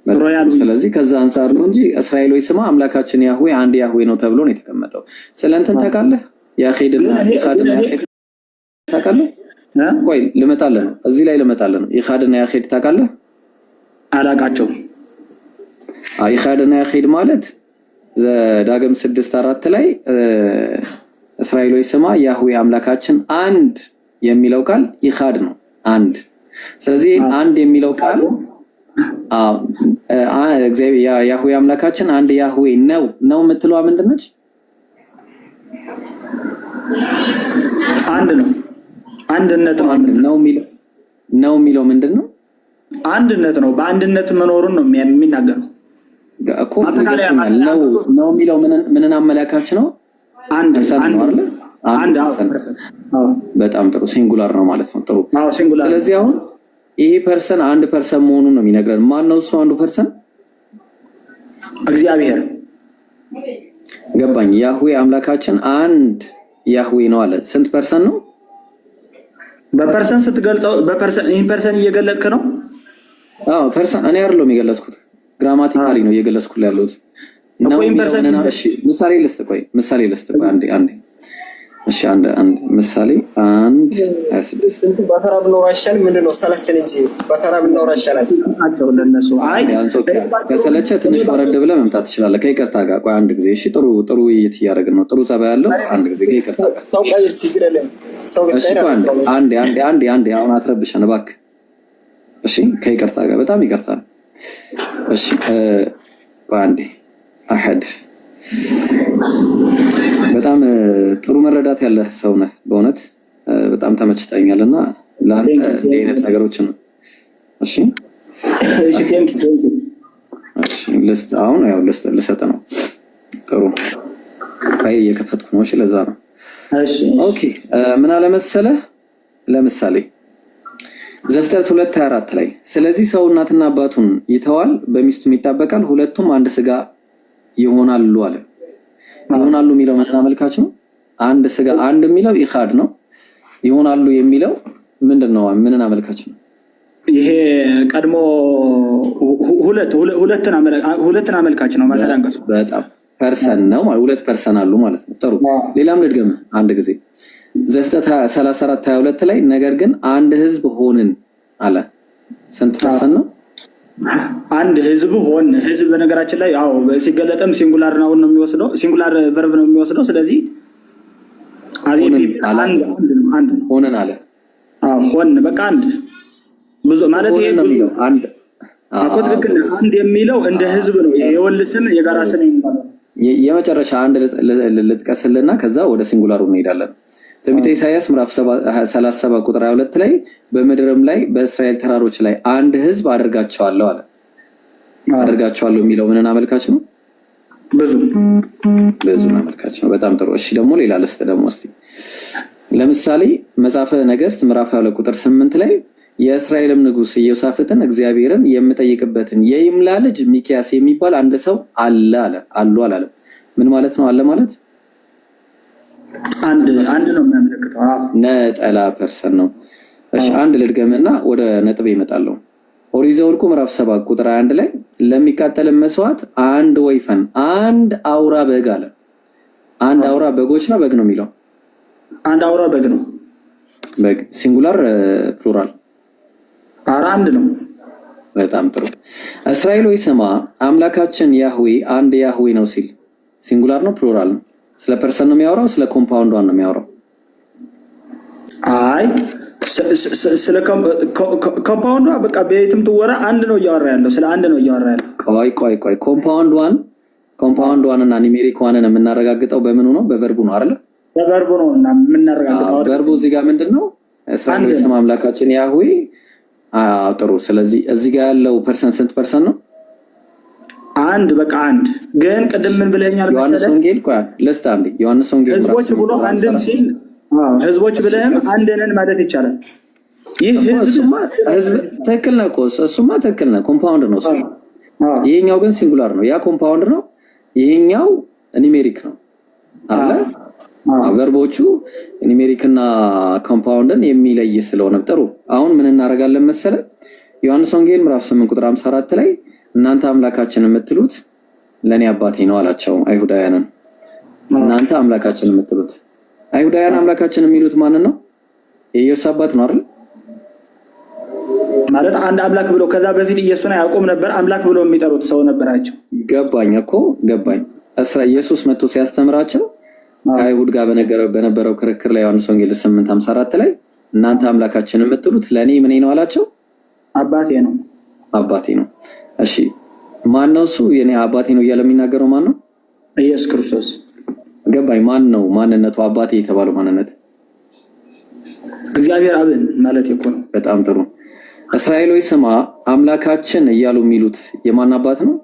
Royal ስለዚህ ከዛ አንጻር ነው እንጂ እስራኤል ሆይ ስማ አምላካችን ያህዌ አንድ ያህዌ ነው ተብሎ ነው የተቀመጠው። ስለ እንትን ታውቃለህ? ያኼድና ኢኻድና ያኼድ ታውቃለህ? ቆይ፣ ልመጣልህ ነው፣ እዚህ ላይ ልመጣልህ ነው። ኢኻድና ያኼድ ታውቃለህ? አላቃቸውም። ኢኻድና ያኼድ ማለት ዘዳግም 6:4 ላይ እስራኤል ሆይ ስማ ያህዌ አምላካችን አንድ የሚለው ቃል ኢኻድ ነው። አንድ። ስለዚህ አንድ የሚለው ቃል ያህዌ አምላካችን አንድ ያህዌ ነው። ነው የምትለዋ ምንድን ነች? አንድ ነው። አንድነት ነው። ነው የሚለው ምንድን ነው? አንድነት ነው። በአንድነት መኖሩን ነው የሚናገረው። እኮ ነው። ነው የሚለው ምንን አመላካች ነው? አንድ person ነው አይደለ? አንድ። በጣም ጥሩ፣ singular ነው ማለት ነው። ጥሩ። Singular። ስለዚህ አሁን ይሄ person አንድ person መሆኑን ነው የሚነግረን። ማን ነው እሱ አንዱ person? እግዚአብሔር። ገባኝ። ያህዌ አምላካችን አንድ ያህዌ ነው አለ። ስንት person ነው? በ person ስትገልጸው በ person in person እየገለጥክ ነው። አዎ፣ person እኔ አይደለሁም የገለጽኩት፣ grammatically ነው እየገለጽኩት ያለሁት። ነው። እሺ፣ ምሳሌ ልስጥ። ቆይ፣ ምሳሌ ልስጥ። ቆይ፣ አንዴ አንዴ። እሺ፣ አንድ አንድ ምሳሌ 1:26። በተራ ብናወራ አይሻልም? ምንድን ነው ሰለቸን እንጂ በተራ ብናወራ ይሻላል። ናቸው ለነሱ። አይ። ከሰለቸ ትንሽ ወረድ ብለህ መምጣት ትችላለህ፣ ከይቅርታ ጋር። ቆይ አንድ ጊዜ። እሺ፣ ጥሩ ጥሩ ውይይት እያደረግን ነው። ጥሩ ጸባይ ያለው። አንድ ጊዜ ከይቅርታ ጋር። ሰው ቀይር፣ ችግር የለም። ሰው እሺ፣ ቆይ አንዴ አንዴ አንዴ አንዴ አንዴ። አሁን አትረብሸን እባክህ። እሺ፣ ከይቅርታ ጋር፣ በጣም ይቅርታ። እሺ፣ ቆይ አንዴ። አሐድ በጣም ጥሩ መረዳት ያለህ ሰው ነህ። በእውነት በጣም ተመችተኛል እና ለአንተ እንዲህ አይነት ነገሮችን እሺ። እሺ፣ thank you, thank you። እሺ፣ ልስጥ። አሁን ያው ልስጥ፣ ልሰጥ ነው። ጥሩ፣ ፋይል እየከፈትኩ ነው። እሺ፣ ለዛ ነው። እሺ። Okay፣ ምን አለ መሰለህ፣ ለምሳሌ ዘፍጥረት 2:24 ላይ ስለዚህ ሰው እናትና አባቱን ይተዋል፣ በሚስቱም ይጣበቃል፣ ሁለቱም አንድ ስጋ ይሆናሉ አለ። ይሆናሉ የሚለው ምን አመልካች ነው? አንድ ስጋ፣ አንድ የሚለው ኢኻድ ነው። ይሆናሉ የሚለው ምንድን ነው? ምንን አመልካች ነው? ይሄ ቀድሞ ሁለትን አመልካች ነው ማሰሪያ አንቀጹ። በጣም person ነው ማለት ሁለት person አሉ ማለት ነው። ጥሩ፣ ሌላም ልድገም አንድ ጊዜ። ዘፍጥረት 34:22 ላይ ነገር ግን አንድ ህዝብ ሆንን አለ። ስንት person ነው? አንድ ህዝብ ሆን። ህዝብ በነገራችን ላይ አዎ ሲገለጥም singular noun ነው የሚወስደው፣ singular verb ነው የሚወስደው። ስለዚህ አንድ ነው። ሆንን አለ። አዎ ሆን፣ በቃ አንድ፣ ብዙ ማለት ይሄ ብዙ አንድ እኮ ትክክል። አንድ የሚለው እንደ ህዝብ ነው፣ የወል ስም፣ የጋራ ስም የሚባለው። የመጨረሻ አንድ ልጥቀስልና ከዛ ወደ singular ኡ እንሄዳለን። ትንቢተ ኢሳያስ ምዕራፍ 37 ቁጥር 22 ላይ በምድርም ላይ በእስራኤል ተራሮች ላይ አንድ ህዝብ አደርጋቸዋለሁ አለ። አደርጋቸዋለሁ የሚለው ምንን አመልካች ነው? ብዙ። ብዙ አመልካች ነው። በጣም ጥሩ። እሺ፣ ደግሞ ሌላ ልስጥ ደግሞ እስቲ። ለምሳሌ መጽሐፈ ነገስት ምዕራፍ 22 ቁጥር 8 ላይ የእስራኤልም ንጉስ ኢዮሳፍጥን እግዚአብሔርን የምጠይቅበትን የይምላ ልጅ ሚኪያስ የሚባል አንድ ሰው አለ አለ። አሉ አላለም። ምን ማለት ነው? አለ ማለት አንድ አንድ ነው የሚያመለክተው። ነጠላ person ነው። እሺ፣ አንድ ልድገምና ወደ ነጥብ ይመጣለሁ። ኦሪት ዘኍልቍ ምዕራፍ 7 ቁጥር 21 ላይ ለሚቃጠል መስዋዕት አንድ ወይፈን፣ አንድ አውራ በግ አለ። አንድ አውራ በጎች ነው በግ ነው የሚለው? አንድ አውራ በግ ነው። በግ singular plural? ኧረ አንድ ነው። በጣም ጥሩ። እስራኤል ሆይ ስማ፣ አምላካችን ያህዌ አንድ ያህዌ ነው ሲል singular ነው plural ነው? ስለ person ነው የሚያወራው? ስለ compound one ነው የሚያወራው? አይ፣ ስለ compound ዷ በቃ በየትም ትወራ አንድ ነው እያወራ ያለው፣ ስለ አንድ ነው እያወራ ያለው። ቆይ ቆይ ቆይ፣ compound one እና numeric one ን የምናረጋግጠው በምኑ ነው? በ verb ኡ ነው አይደለ? በ verb ኡ ነው እና የምናረጋግጠው። verb ኡ እዚህ ጋር ምንድን ነው? እስራኤል ሆይ ስማ፣ አምላካችን ያህዌ። ጥሩ። ስለዚህ እዚህ ጋር ያለው person ስንት person ነው? አንድ፣ በቃ አንድ። ግን ቅድም ምን ብለኸኛል ዮሐንስ መሰለህ? ወንጌል፣ ቆይ ልስጥ አንዴ። ዮሐንስ ወንጌል ህዝቦች ብሎ አንድም ሲል፣ ህዝቦች ብለህም አንድ ነን ማለት ይቻላል። ይህ ህዝብ እሱማ ህዝብ ትክክል ነህ እኮ፣ እሱማ ትክክል ነህ። Compound ነው እሱ። ይሄኛው ግን singular ነው። ያ compound ነው፣ ይሄኛው numeric ነው አለ። Verb ኦቹ numeric እና compound ን የሚለይ ስለሆነ ጥሩ። አሁን ምን እናደርጋለን መሰለ? ዮሐንስ ወንጌል ምዕራፍ 8 ቁጥር 54 ላይ እናንተ አምላካችን የምትሉት ለእኔ አባቴ ነው አላቸው አይሁዳውያንን። እናንተ አምላካችን የምትሉት፣ አይሁዳውያን አምላካችን የሚሉት ማንን ነው? የኢየሱስ አባት ነው አይደል? ማለት አንድ አምላክ ብሎ ከዛ በፊት ኢየሱስን አያውቁም ነበር። አምላክ ብሎ የሚጠሩት ሰው ነበራቸው። ገባኝ እኮ፣ ገባኝ። ኢየሱስ መጥቶ ሲያስተምራቸው ከአይሁድ ጋር በነበረው ክርክር ላይ ዮሐንስ ወንጌል 8:54 ላይ እናንተ አምላካችን የምትሉት ለእኔ ምኔ ነው አላቸው? አባቴ ነው። አባቴ ነው። እሺ፣ ማን ነው እሱ? የኔ አባቴ ነው እያለ የሚናገረው ማን ነው? ኢየሱስ ክርስቶስ። ገባኝ። ማን ነው ማንነቱ? አባቴ የተባለው ማንነት? እግዚአብሔር አብን ማለት እኮ ነው። በጣም ጥሩ። እስራኤል ሆይ ስማ፣ አምላካችን እያሉ የሚሉት የማን አባት ነው?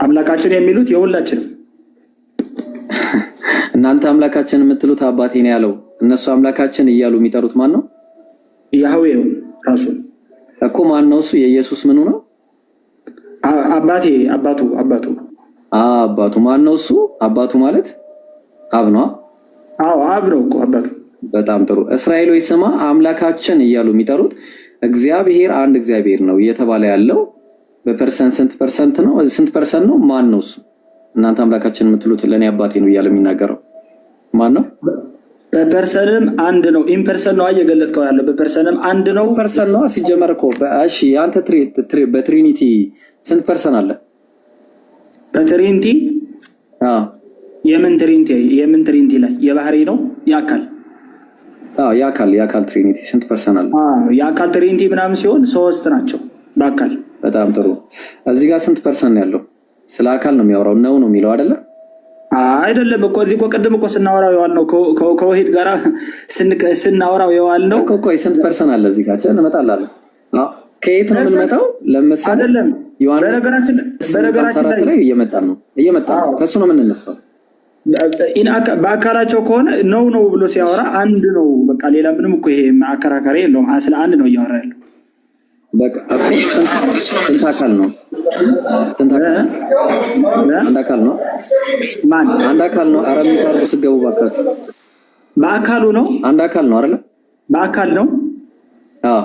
አምላካችን የሚሉት የሁላችንም። እናንተ አምላካችን የምትሉት አባቴ ነው ያለው፣ እነሱ አምላካችን እያሉ የሚጠሩት ማን ነው? ያህዌ ራሱ። እኮ ማን ነው እሱ? የኢየሱስ ምኑ ነው? አባቴ፣ አባቱ፣ አባቱ። አባቱ ማን ነው እሱ? አባቱ ማለት አብ ነው። አዎ፣ አብ ነው እኮ አባቱ። በጣም ጥሩ። እስራኤል ሆይ ስማ፣ አምላካችን እያሉ የሚጠሩት እግዚአብሔር አንድ እግዚአብሔር ነው እየተባለ ያለው በ person ስንት percent ነው? ስንት person ነው? ማን ነው እሱ? እናንተ አምላካችን የምትሉት ለእኔ አባቴ ነው እያለ የሚናገረው ማን ነው? በ person ም አንድ ነው። In person ነው እየገለጥከው ያለው። በ person ም አንድ ነው። Person ነው ሲጀመር እኮ። እሺ፣ የአንተ በ Trinity ስንት person አለ? በ Trinity? አዎ። የምን Trinity? የምን Trinity ላይ? የባህሪ ነው፣ የአካል? አዎ፣ የአካል Trinity ስንት person አለ? የአካል Trinity ምናምን ሲሆን ሶስት ናቸው በአካል። በጣም ጥሩ። እዚህ ጋር ስንት person ነው ያለው? ስለ አካል ነው የሚያወራው፣ ነው ነው የሚለው አይደለ? አይደለም እኮ፣ እዚህ እኮ ቅድም እኮ ስናወራው የዋልነው፣ ከወሂድ ጋራ ስናወራው የዋልነው እኮ። ቆይ፣ ስንት person አለ እዚህ ጋር? እንመጣለን። ከየት ነው የምንመጣው? ለምሳሌ አይደለም። ዮሐንስ በነገራችን በነገራችን 4 ላይ እየመጣን ነው፣ እየመጣን ነው። ከእሱ ነው የምንነሳው። በአካላቸው ከሆነ ነው ነው ብሎ ሲያወራ አንድ ነው። በቃ ሌላ ምንም እኮ ይሄ አከራካሪ የለውም። ስለ አንድ ነው እያወራ ያለው። በቃ እኮ ስንት አካል ነው? ስንት አካል? አንድ አካል ነው። ማን አንድ አካል ነው? ኧረ mute አድርጉ ስትገቡ ባካችሁ። በአካሉ ነው። አንድ አካል ነው አይደለ? በአካል ነው። አዎ።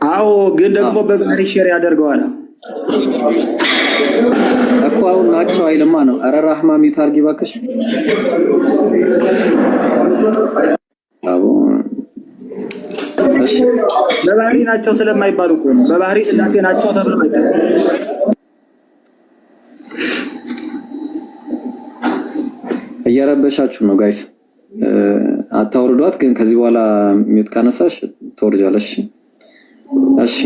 አዎ፣ ግን ደግሞ በባህሪ share ያደርገዋል እኮ አሁን ናቸው አይልማ ነው። ኧረ ራህማ mute አድርጊ እባክሽ። አቦ እሺ፣ በባህሪ ናቸው ስለማይባሉ እኮ ነው። በባህሪ ስላሴ ናቸው ተብሎ አይጠራም። እየረበሻችሁ ነው guys። አታውርዷት ግን ከዚህ በኋላ mute ካነሳሽ ትወርጃለሽ። እሺ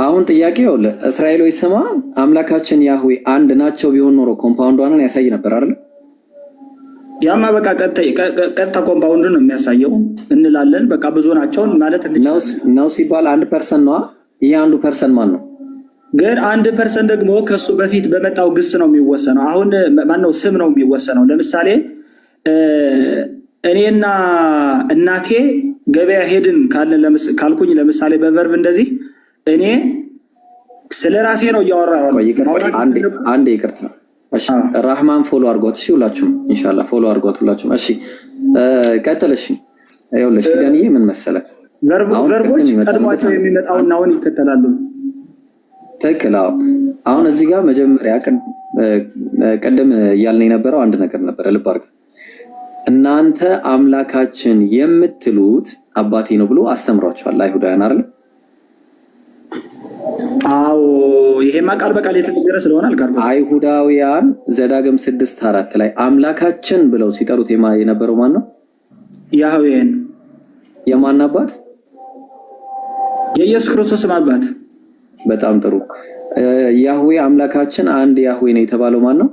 አሁን ጥያቄው እስራኤል ሆይ ስማ አምላካችን ያህዌ አንድ ናቸው ቢሆን ኖሮ compound one ን ያሳይ ነበር አይደል? ያማ በቃ ቀጥታ compound ነው የሚያሳየው እንላለን። በቃ ብዙ ናቸውን ማለት እንችላለን። ነው ሲባል አንድ person ነዋ። ይሄ አንዱ person ማን ነው? ግን አንድ person ደግሞ ከሱ በፊት በመጣው ግስ ነው የሚወሰነው። አሁን ማነው ስም ነው የሚወሰነው። ለምሳሌ እኔና እናቴ ገበያ ሄድን ካልኩኝ፣ ለምሳሌ በ verb እንደዚህ እኔ ስለ ራሴ ነው እያወራ። አንዴ ይቅርታ። እሺ ራህማን follow አድርጓት። እሺ ሁላችሁም ኢንሻአላህ follow አድርጓት ሁላችሁም። እሺ ቀጥል። እሺ ይኸውልሽ ዳንዬ ምን መሰለ፣ verb ኦች ቀድሟቸው የሚመጣውን noun ይከተላሉ። ትክክል። አዎ አሁን እዚህ ጋር መጀመሪያ ቅድም እያልን የነበረው አንድ ነገር ነበረ። ልብ አድርገህ እናንተ አምላካችን የምትሉት አባቴ ነው ብሎ አስተምሯቸዋል አይሁዳውያን አይደል? አዎ ይሄማ ቃል በቃል የተነገረ ስለሆነ አልቀርኩም። አይሁዳውያን ዘዳግም 6:4 ላይ አምላካችን ብለው ሲጠሩት የነበረው ማን ነው? ያህዌን። የማን አባት? የኢየሱስ ክርስቶስም አባት። በጣም ጥሩ። ያህዌ አምላካችን አንድ ያህዌ ነው የተባለው ማን ነው?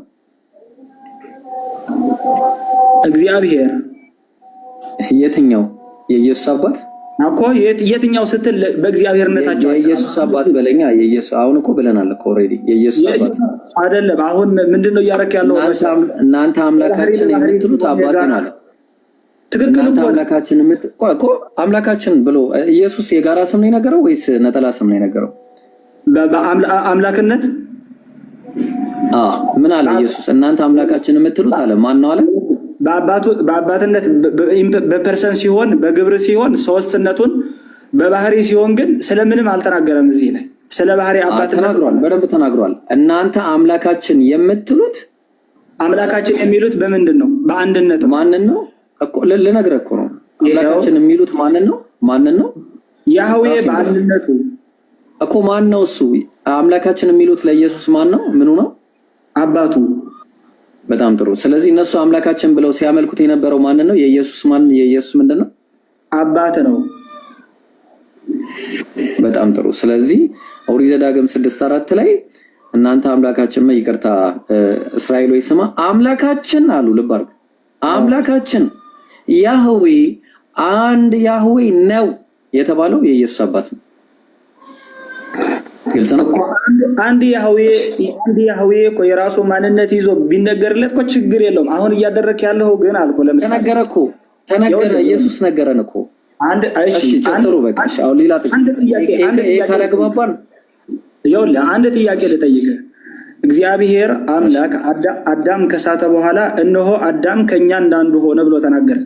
እግዚአብሔር። የትኛው? የኢየሱስ አባት እኮ የትኛው ስትል በእግዚአብሔርነታቸው የኢየሱስ አባት በለኛ። የኢየሱስ አሁን እኮ ብለናል እኮ already የኢየሱስ አባት አይደለም። አሁን ምንድነው እያደረክ ያለው? እናንተ አምላካችን የምትሉት አባቴ ነው አለ። ትክክል እኮ አምላካችን እኮ አምላካችን ብሎ ኢየሱስ የጋራ ስም ነው የነገረው ወይስ ነጠላ ስም ነው የነገረው? በአምላክነት ምን አለ ኢየሱስ? እናንተ አምላካችን የምትሉት አለ። ማን ነው አለ? በአባትነት በ person ሲሆን፣ በግብር ሲሆን ሶስትነቱን፣ በባህሪ ሲሆን ግን ስለምንም አልተናገረም። እዚህ ላይ ስለ ባህሪ አባትነት ተናግሯል፣ በደንብ ተናግሯል። እናንተ አምላካችን የምትሉት አምላካችን የሚሉት በምንድን ነው? በአንድነት ነው። ማንን ነው እኮ ልነግርህ እኮ ነው። አምላካችን የሚሉት ማንን ነው? ማንን ነው? ያህዌ በአንድነቱ እኮ ማን ነው እሱ? አምላካችን የሚሉት ለኢየሱስ ማን ነው? ምኑ ነው? አባቱ። በጣም ጥሩ። ስለዚህ እነሱ አምላካችን ብለው ሲያመልኩት የነበረው ማንን ነው? የኢየሱስ ማን? የኢየሱስ ምንድን ነው? አባት ነው። በጣም ጥሩ። ስለዚህ ኦሪት ዘዳግም 6:4 ላይ እናንተ አምላካችን ይቅርታ፣ እስራኤል ሆይ ስማ አምላካችን አሉ። ልብ አድርግ። አምላካችን ያህዌ አንድ ያህዌ ነው የተባለው የኢየሱስ አባት ነው። ግልጽ ነው። አንድ ያህዌ አንድ ያህዌ እኮ የራሱ ማንነት ይዞ ቢነገርለት እኮ ችግር የለውም። አሁን እያደረክ ያለው ግን አልኩ ለምሳሌ ተነገረ እኮ ተነገረ። ኢየሱስ ነገረን እኮ። አንድ እሺ፣ ጥሩ በቃ እሺ። አሁን ሌላ ጥቅስ ካላግባባን ይኸውልህ፣ አንድ ጥያቄ ልጠይቅህ። እግዚአብሔር አምላክ አዳም ከሳተ በኋላ እነሆ አዳም ከኛ እንዳንዱ ሆነ ብሎ ተናገረ።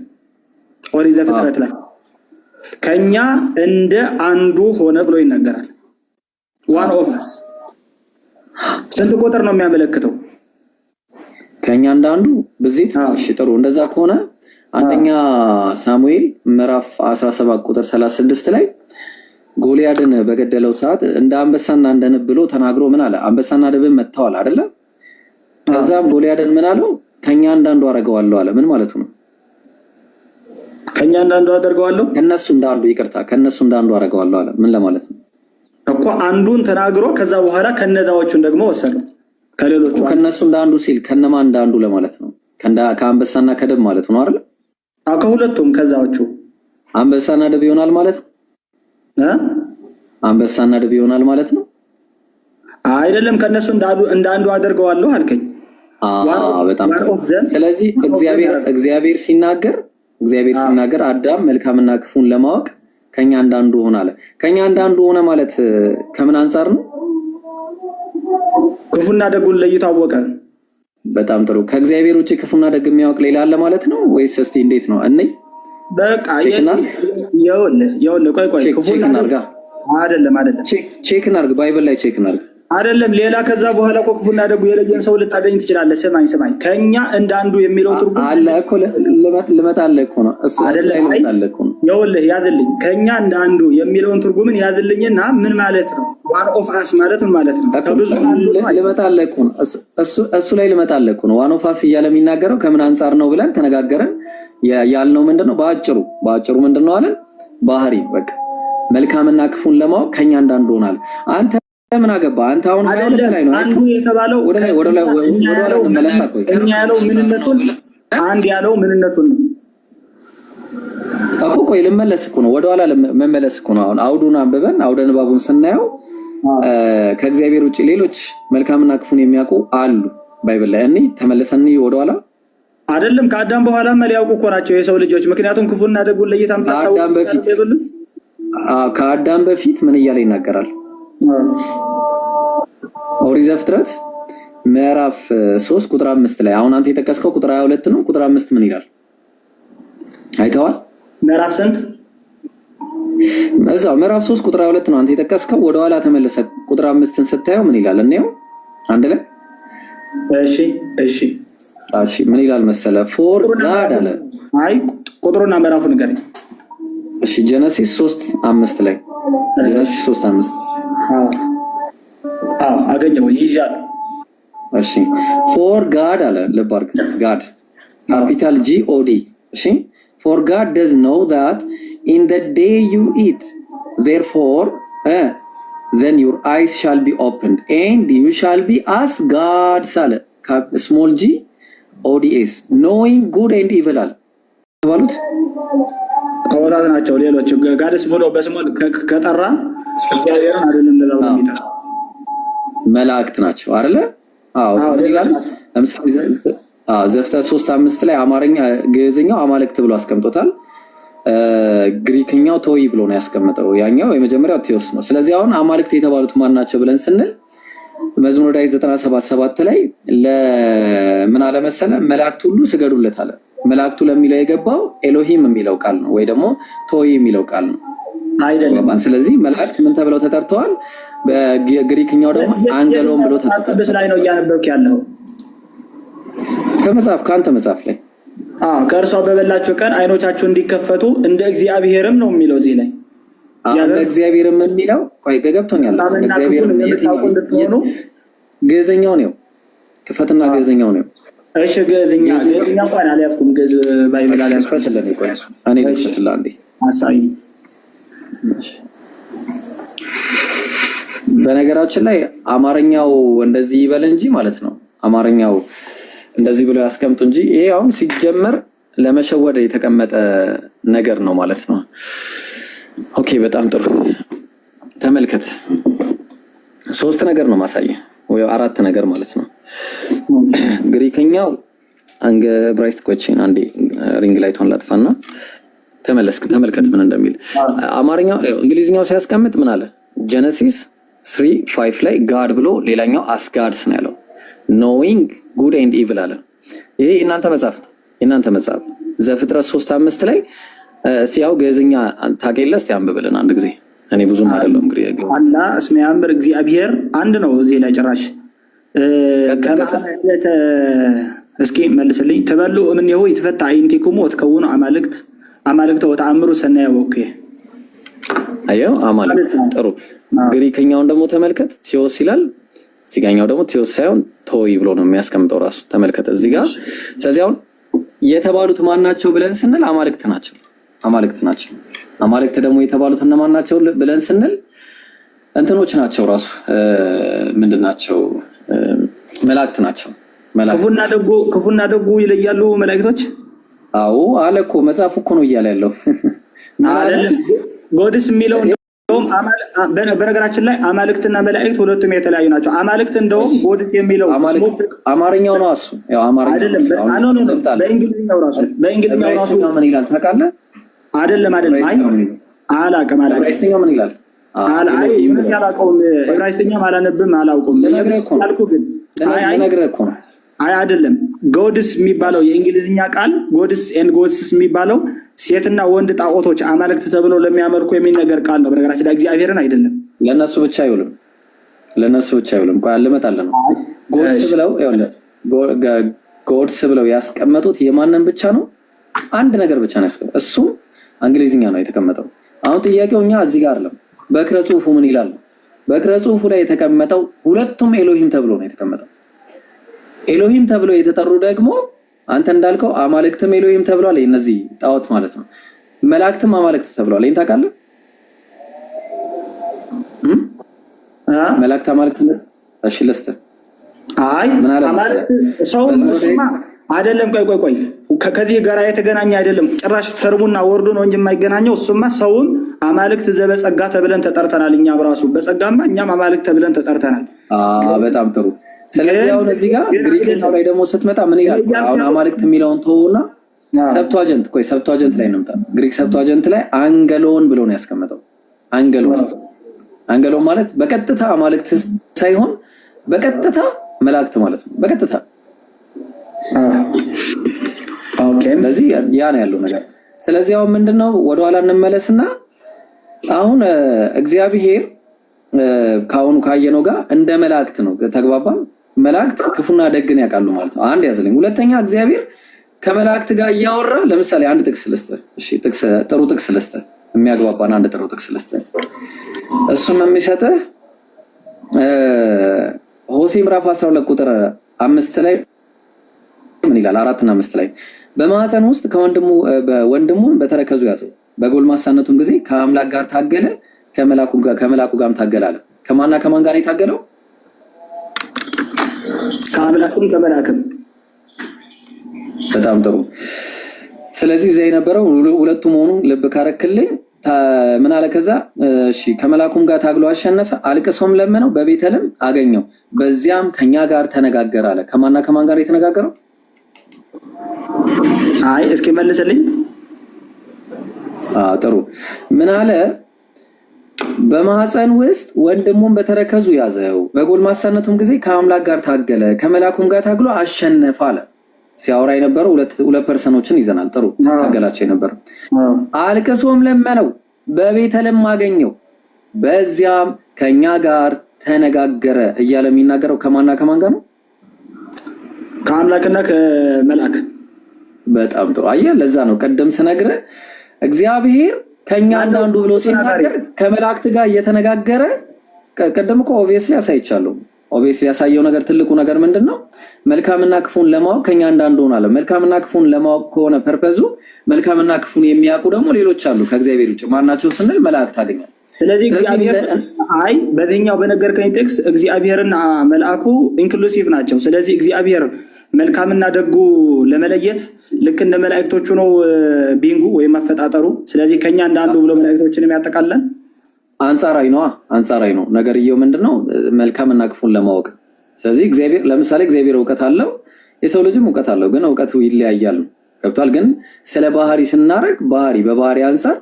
ኦሪት ዘፍጥረት ላይ ከኛ እንደ አንዱ ሆነ ብሎ ይናገራል። One of us ስንት ቁጥር ነው የሚያመለክተው? ከኛ እንዳንዱ ብዜት። እሺ ጥሩ። እንደዛ ከሆነ አንደኛ ሳሙኤል ምዕራፍ 17 ቁጥር 36 ላይ ጎልያድን በገደለው ሰዓት እንደ አንበሳና እንደ ንብ ብሎ ተናግሮ ምን አለ? አንበሳና ድብን መጥተዋል አይደለ? ከዛም ጎልያድን ምን አለው? ከኛ እንዳንዱ አደርገዋለሁ አለ። ምን ማለቱ ነው? ከኛ እንዳንዱ አደርገዋለሁ፣ ከነሱ እንዳንዱ፣ ይቅርታ፣ ከነሱ እንዳንዱ አደርገዋለሁ አለ። ምን ለማለት ነው? እኮ አንዱን ተናግሮ ከዛ በኋላ ከነዛዎቹን ደግሞ ወሰደው ከሌሎቹ። ከነሱ እንዳንዱ ሲል ከነማን እንዳንዱ ለማለት ነው? ከአንበሳና ከድብ ማለት ነው አይደል? አዎ ከሁለቱም ከዛዎቹ። አንበሳና ድብ ይሆናል ማለት ነው። አንበሳና ድብ ይሆናል ማለት ነው። አይደለም፣ ከነሱ እንዳንዱ አደርገዋለሁ አልከኝ። በጣም ስለዚህ እግዚአብሔር ሲናገር እግዚአብሔር ሲናገር አዳም መልካምና ክፉን ለማወቅ ከኛ እንዳንዱ ሆነ አለ። ከኛ እንዳንዱ ሆነ ማለት ከምን አንጻር ነው? ክፉና ደጉን ለይቶ አወቀ። በጣም ጥሩ። ከእግዚአብሔር ውጭ ክፉና ደግ የሚያውቅ ሌላ አለ ማለት ነው ወይስ? እስቲ እንዴት ነው? እንይ። በቃ Check እናድርግ። ይኸውልህ ይኸውልህ፣ ቆይ ቆይ፣ Check እናድርጋ። አይደለም አይደለም፣ Check እናድርግ። Bible ላይ check እናድርግ። አይደለም ሌላ። ከዛ በኋላ እኮ ክፉና ደጉ የለየን ሰው ልታገኝ ትችላለህ። ስማኝ ስማኝ፣ ከኛ እንደ አንዱ የሚለው ትርጉም አለ እኮ፣ ልመጣልህ እኮ ነው። እሱ ላይ ልመጣልህ እኮ ነው። ይኸውልህ ያዝልኝ፣ ከኛ እንደ አንዱ የሚለውን ትርጉምን ያዝልኝና ምን ማለት ነው? One of us ማለት ምን ማለት ነው? ከብዙ ልመጣልህ እኮ ነው። እሱ ላይ ልመጣልህ እኮ ነው። One of us እያለ የሚናገረው ከምን አንጻር ነው ብለን ተነጋገረን። ያልነው ምንድነው? በአጭሩ በአጭሩ ምንድነው አለን? ባህሪ፣ በቃ መልካምና ክፉን ለማወቅ ከኛ እንዳንዱ ሆናል። አንተ ምን አገባ? አንተ አሁን 22 ላይ ነው አንዱ የተባለው። ወደ ላይ ወደ ላይ ወደ ላይ እንመለሳ። ቆይ። እኛ ያለው ምንነቱን፣ አንድ ያለው ምንነቱን ነው። እኮ ቆይ፣ ልመለስ እኮ ነው። ወደኋላ መመለስ እኮ ነው። አሁን አውዱን አንብበን አውደ ንባቡን ስናየው ከእግዚአብሔር ውጭ ሌሎች መልካምና ክፉን የሚያውቁ አሉ Bible ላይ። እኔ ተመለሰን ወደኋላ። አይደለም፣ ከአዳም በኋላ ሊያውቁ እኮ ናቸው የሰው ልጆች። ምክንያቱም ክፉና ደጉን ለይታ ከአዳም በፊት ምን እያለ ይናገራል? ኦሪት ዘፍጥረት ምዕራፍ 3 ቁጥር 5 ላይ። አሁን አንተ የጠቀስከው ቁጥር 22 ነው። ቁጥር 5 ምን ይላል? አይተዋል? ምዕራፍ ስንት? እዛው ምዕራፍ 3 ቁጥር 22 ነው አንተ የጠቀስከው። ወደኋላ ተመለሰ ቁጥር 5ን ስታየው ምን ይላል? እንየው አንድ ላይ። እሺ። እሺ፣ ምን ይላል መሰለ? For God አለ። አይ፣ ቁጥሩና ምዕራፉ ንገረኝ። እሺ፣ Genesis 3 5 ላይ፣ Genesis 3 5። አዎ፣ አገኘው፣ ይዣለሁ። እሺ፣ for God አለ። ልብ አድርግ፣ God capital G O D። እሺ፣ for God does know that in the day you eat therefore then your eyes shall be opened and you shall be as gods አለ፣ small g O D S፣ knowing good and evil አለ። ባሉት ጣዖታት ናቸው። ሌሎች gods ብሎ በ small ከጠራ እግዚአብሔርን አይደለም እንደዛ ብሎ የሚጠራ። መላእክት ናቸው አይደለ? አዎ። ይላል። ለምሳሌ ዘፍጥረት 3:5 ላይ አማርኛ ግዕዝኛው አማልክት ብሎ አስቀምጦታል። ግሪክኛው ቶይ ብሎ ነው ያስቀምጠው። ያኛው የመጀመሪያው ቴዎስ ነው። ስለዚህ አሁን አማልክት የተባሉት ማን ናቸው ብለን ስንል መዝሙረ ዳዊት 97:7 ላይ ለምን አለ መሰለ? መላእክት ሁሉ ስገዱለት አለ። መላእክቱ ለሚለው የገባው ኤሎሂም የሚለው ቃል ነው ወይ ደግሞ ቶይ የሚለው ቃል ነው አይደለም። ስለዚህ መላእክት ምን ተብለው ተጠርተዋል? በግሪክኛው ደግሞ አንገሎን ብሎ ተጠርተዋል። ላይ ነው እያነበብክ ያለው? ከመጽሐፍ፣ ከአንተ መጽሐፍ ላይ። አዎ፣ ከእርሷ በበላችሁ ቀን አይኖቻችሁ እንዲከፈቱ እንደ እግዚአብሔርም ነው የሚለው እዚህ ላይ። እንደ እግዚአብሔርም የሚለው፣ ቆይ፣ ገብቶኛል። እግዚአብሔርም ግዕዝኛው ነው። ክፈትና ግዕዝኛው ነው። እሺ፣ ግዕዝኛ ግዕዝኛ እንኳን አልያዝኩም። ግዕዝ Bible አልያዝኩም። ክፈትልን፣ ቆይ እኔ ልክፈትልህ አንዴ። አሳይ። በነገራችን ላይ አማርኛው እንደዚህ ይበል እንጂ ማለት ነው። አማርኛው እንደዚህ ብሎ ያስቀምጡ እንጂ ይሄ አሁን ሲጀመር ለመሸወድ የተቀመጠ ነገር ነው ማለት ነው። Okay፣ በጣም ጥሩ ተመልከት። ሶስት ነገር ነው ማሳየ ወይ አራት ነገር ማለት ነው። ግሪክኛው አንገ ብራይት ኮችን አንዴ ring light ቷን ላጥፋና ተመለስክ፣ ተመልከት ምን እንደሚል አማርኛው። እንግሊዝኛው ሲያስቀምጥ ምን አለ? Genesis 3:5 ላይ God ብሎ ሌላኛው as gods ነው ያለው። Knowing good and evil አለ። ይሄ የእናንተ መጽሐፍ ነው። የእናንተ መጽሐፍ ዘፍጥረት 3:5 ላይ። እስቲ ያው ግዕዝኛ ታውቅ እስቲ አንብብልን አንድ ጊዜ። እኔ ብዙም አይደለም እንግዲህ። አላ እስመ ያእምር እግዚአብሔር አንድ ነው። እዚህ ላይ ጭራሽ እስኪ መልስልኝ። ትበልዑ እምኔሁ ይትፈታሕ አዕይንቲክሙ ወትከውኑ አማልክት አማልክተ ወተአምሩ ሰናየ ወእኩየ። አየው፣ አማልክት። ጥሩ። ግሪክኛውን ደግሞ ተመልከት። ቴዎስ ይላል። እዚጋኛው ደግሞ ቴዎስ ሳይሆን ቶይ ብሎ ነው የሚያስቀምጠው ራሱ። ተመልከት እዚህ ጋር። ስለዚህ አሁን የተባሉት ማን ናቸው ብለን ስንል አማልክት ናቸው። አማልክት ናቸው። አማልክት ደግሞ የተባሉት እነማን ናቸው ብለን ስንል እንትኖች ናቸው፣ ራሱ ምንድን ናቸው? መላእክት ናቸው። ክፉና ደጉ ይለያሉ መላእክቶች። አዎ አለ እኮ፣ መጽሐፉ እኮ ነው እያለ ያለው። Gods የሚለው በነገራችን ላይ አማልክትና መላእክት ሁለቱም የተለያዩ ናቸው። አማልክት እንደውም gods የሚለው አማርኛው ነው እሱ። ያው አማርኛው አይደለም፣ no፣ በእንግሊዝኛው ራሱ፣ በእንግሊዝኛው ራሱ ምን ይላል ታውቃለህ? አይደለም አይደለም፣ አይ አላውቅም አላውቅም። ዕብራይስጥኛው ምን ይላል? አይ አላውቀውም። ዕብራይስጥኛም አላነብም፣ አላውቀውም። ያልኩህ ግን ልነግርህ እኮ ነው። አይ አይደለም። Gods የሚባለው የእንግሊዝኛ ቃል፣ gods and goddesses የሚባለው ሴትና ወንድ ጣዖቶች አማልክት ተብለው ለሚያመልኩ የሚነገር ቃል ነው። በነገራችን ላይ እግዚአብሔርን አይደለም። ለእነሱ ብቻ አይውልም። ለእነሱ ብቻ አይውልም። ቆይ ልመጣልህ ነው። Gods ብለው፣ gods ብለው ያስቀመጡት የማንን ብቻ ነው? አንድ ነገር ብቻ ነው ያስቀመጡት። እሱም እንግሊዝኛ ነው የተቀመጠው። አሁን ጥያቄው እኛ እዚህ ጋር አይደለም። በክረ ጽሁፉ ምን ይላል? በክረ ጽሁፉ ላይ የተቀመጠው ሁለቱም ኤሎሂም ተብሎ ነው የተቀመጠው። ኤሎሂም ተብሎ የተጠሩ ደግሞ አንተ እንዳልከው አማልክትም ኤሎሂም ተብሏል። እነዚህ ጣዖት ማለት ነው። መላእክትም አማልክት ተብሏል። ይሄን ታውቃለህ? መላእክት አማልክት። እሺ ልስጥህ። አይ ምን አለ? አማልክት ሰው እሱማ አይደለም። ቆይ ቆይ ቆይ፣ ከዚህ ጋር የተገናኘ አይደለም። ጭራሽ term ኡና word ኡ ነው እንጂ የማይገናኘው። እሱማ ሰውም አማልክት ዘበጸጋ ተብለን ተጠርተናል። እኛም ራሱ በጸጋማ እኛም አማልክት ተብለን ተጠርተናል። በጣም ጥሩ። ስለዚህ አሁን እዚህ ጋር ግሪክኛው ላይ ደግሞ ስትመጣ ምን ይላል? አሁን አማልክት የሚለውን ተውና Septuagint፣ ቆይ Septuagint ላይ እንምጣ። Greek Septuagint ላይ አንገሎን ብሎ ነው ያስቀመጠው። አንገሎን፣ አንገሎን ማለት በቀጥታ አማልክት ሳይሆን በቀጥታ መላእክት ማለት ነው። በቀጥታ። ስለዚህ ያ ነው ያለው ነገር። ስለዚህ አሁን ምንድነው፣ ወደኋላ እንመለስና አሁን እግዚአብሔር ከአሁኑ ካየነው ጋር እንደ መላእክት ነው። ተግባባን። መላእክት ክፉና ደግን ያውቃሉ ማለት ነው። አንድ ያዝልኝ። ሁለተኛ እግዚአብሔር ከመላእክት ጋር እያወራ፣ ለምሳሌ አንድ ጥቅስ ልስጥህ። እሺ ጥቅስ፣ ጥሩ ጥቅስ ልስጥህ፣ የሚያግባባን አንድ ጥሩ ጥቅስ ልስጥህ። እሱም የሚሰጥህ ሆሴ ምዕራፍ 12 ቁጥር 5 ላይ ምን ይላል? 4ና 5 ላይ በማህፀን ውስጥ ከወንድሙ ወንድሙን በተረከዙ ያዘው፣ በጎልማሳነቱም ጊዜ ከአምላክ ጋር ታገለ፣ ከመላኩ ጋርም ታገለ አለ። ከማንና ከማን ጋር ነው የታገለው? ከአምላክም ከመላክም። በጣም ጥሩ። ስለዚህ እዚያ የነበረው ሁለቱ መሆኑን ልብ ካረክልኝ ምን አለ ከዛ? እሺ፣ ከመላኩም ጋር ታግሎ አሸነፈ፣ አልቅሶም ለመነው፣ በቤተልም አገኘው፣ በዚያም ከኛ ጋር ተነጋገረ አለ። ከማንና ከማን ጋር የተነጋገረው? አይ እስኪ መልስልኝ። ጥሩ። ምን አለ? በማህፀን ውስጥ ወንድሙን በተረከዙ ያዘው፣ በጎልማሳነቱም ጊዜ ከአምላክ ጋር ታገለ፣ ከመላኩም ጋር ታግሎ አሸነፈ አለ። ሲያወራ የነበረው ሁለት person ኦችን ይዘናል። ጥሩ፣ ሲታገላቸው የነበረው፣ አልቅሶም ለመነው፣ በቤተልም አገኘው፣ በዚያም ከኛ ጋር ተነጋገረ እያለ የሚናገረው ከማንና ከማን ጋር ነው? ከአምላክና ከመልአክ። በጣም ጥሩ፣ አየህ። ለዛ ነው ቀደም ስነግርህ እግዚአብሔር ከኛ አንዳንዱ ብሎ ሲናገር ከመላእክት ጋር እየተነጋገረ፣ ቀደም እኮ obviously አሳይቻለሁ። Obviously ያሳየው ነገር ትልቁ ነገር ምንድን ነው? መልካምና ክፉን ለማወቅ ከኛ አንዳንዱ ሆነ አለ። መልካምና ክፉን ለማወቅ ከሆነ purpose ኡ፣ መልካምና ክፉን የሚያውቁ ደግሞ ሌሎች አሉ ከእግዚአብሔር ውጭ። ማናቸው ስንል መላእክት አገኛል። ስለዚህ እግዚአብሔር፣ አይ በዚህኛው በነገርከኝ ጥቅስ እግዚአብሔርና መልአኩ inclusive ናቸው። ስለዚህ እግዚአብሔር መልካምና ደጉ ለመለየት ልክ እንደ መላእክቶቹ ነው being ኡ ወይም አፈጣጠሩ። ስለዚህ ከኛ እንዳንዱ ብሎ መላእክቶችንም ያጠቃልላል። አንጻራዊ ነው፣ አንጻራዊ ነው። ነገርየው ምንድነው? መልካምና ክፉን ለማወቅ። ስለዚህ እግዚአብሔር፣ ለምሳሌ እግዚአብሔር እውቀት አለው፣ የሰው ልጅም እውቀት አለው፣ ግን እውቀቱ ይለያያል ነው። ገብቷል። ግን ስለ ባህሪ ስናደርግ ባህሪ በባህሪ አንጻር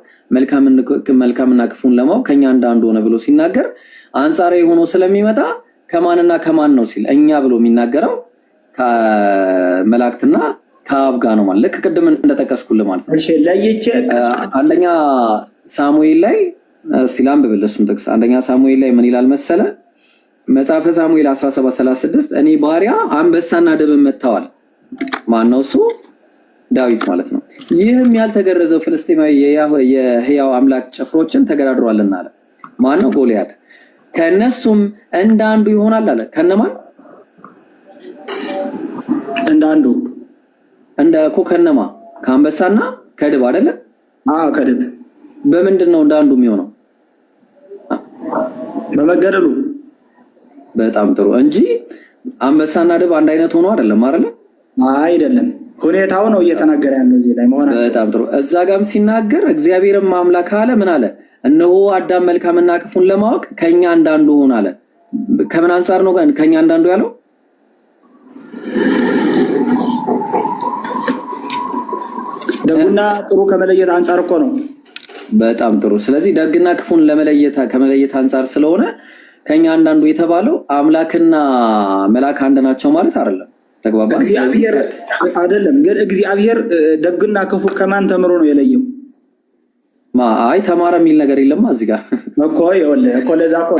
መልካምና ክፉን ለማወቅ ከኛ እንዳንዱ ሆነ ብሎ ሲናገር አንጻራዊ ሆኖ ስለሚመጣ ከማንና ከማን ነው ሲል እኛ ብሎ የሚናገረው ከመላእክትና ከአብ ጋር ነው ማለት፣ ልክ ቅድም እንደጠቀስኩልህ ማለት ነው። እሺ ለይቼ አንደኛ ሳሙኤል ላይ፣ እስቲ ላንብብልህ እሱን ጥቅስ። አንደኛ ሳሙኤል ላይ ምን ይላል መሰለ? መጽሐፈ ሳሙኤል 1736 እኔ ባሪያ አንበሳና ድብን መጥተዋል። ማን ነው እሱ? ዳዊት ማለት ነው። ይህም ያልተገረዘው ፍልስጤማዊ የሕያው አምላክ ጭፍሮችን ተገዳድሯልና አለ። ማን ነው? ጎልያድ። ከእነሱም እንደ አንዱ ይሆናል አለ። ከነማን? እንደ አንዱ። እንደ እኮ ከነማ? ከአንበሳና ከድብ አይደለ? አዎ፣ ከድብ። በምንድን ነው እንደ አንዱ የሚሆነው? በመገደሉ። በጣም ጥሩ፣ እንጂ አንበሳና ድብ አንድ አይነት ሆኖ አይደለም፣ አይደለ? አይደለም። ሁኔታው ነው እየተናገረ ያለው እዚህ ላይ መሆናቸው። በጣም ጥሩ። እዛ ጋም ሲናገር እግዚአብሔርም አምላክ አለ ምን አለ? እነሆ አዳም መልካምና ክፉን ለማወቅ ከኛ አንዳንዱ ሆነ አለ። ከምን አንጻር ነው ከኛ አንዳንዱ ያለው? ደጉና ጥሩ ከመለየት አንጻር እኮ ነው። በጣም ጥሩ። ስለዚህ ደግና ክፉን ለመለየት ከመለየት አንጻር ስለሆነ ከኛ አንዳንዱ የተባለው አምላክና መልአክ አንድ ናቸው ማለት አይደለም። ተግባባ። እግዚአብሔር አይደለም ግን እግዚአብሔር ደግና ክፉ ከማን ተምሮ ነው የለየው? አይ ተማረ የሚል ነገር የለም እዚህ ጋር እኮ ይኸውልህ እኮ ለዛ እኮ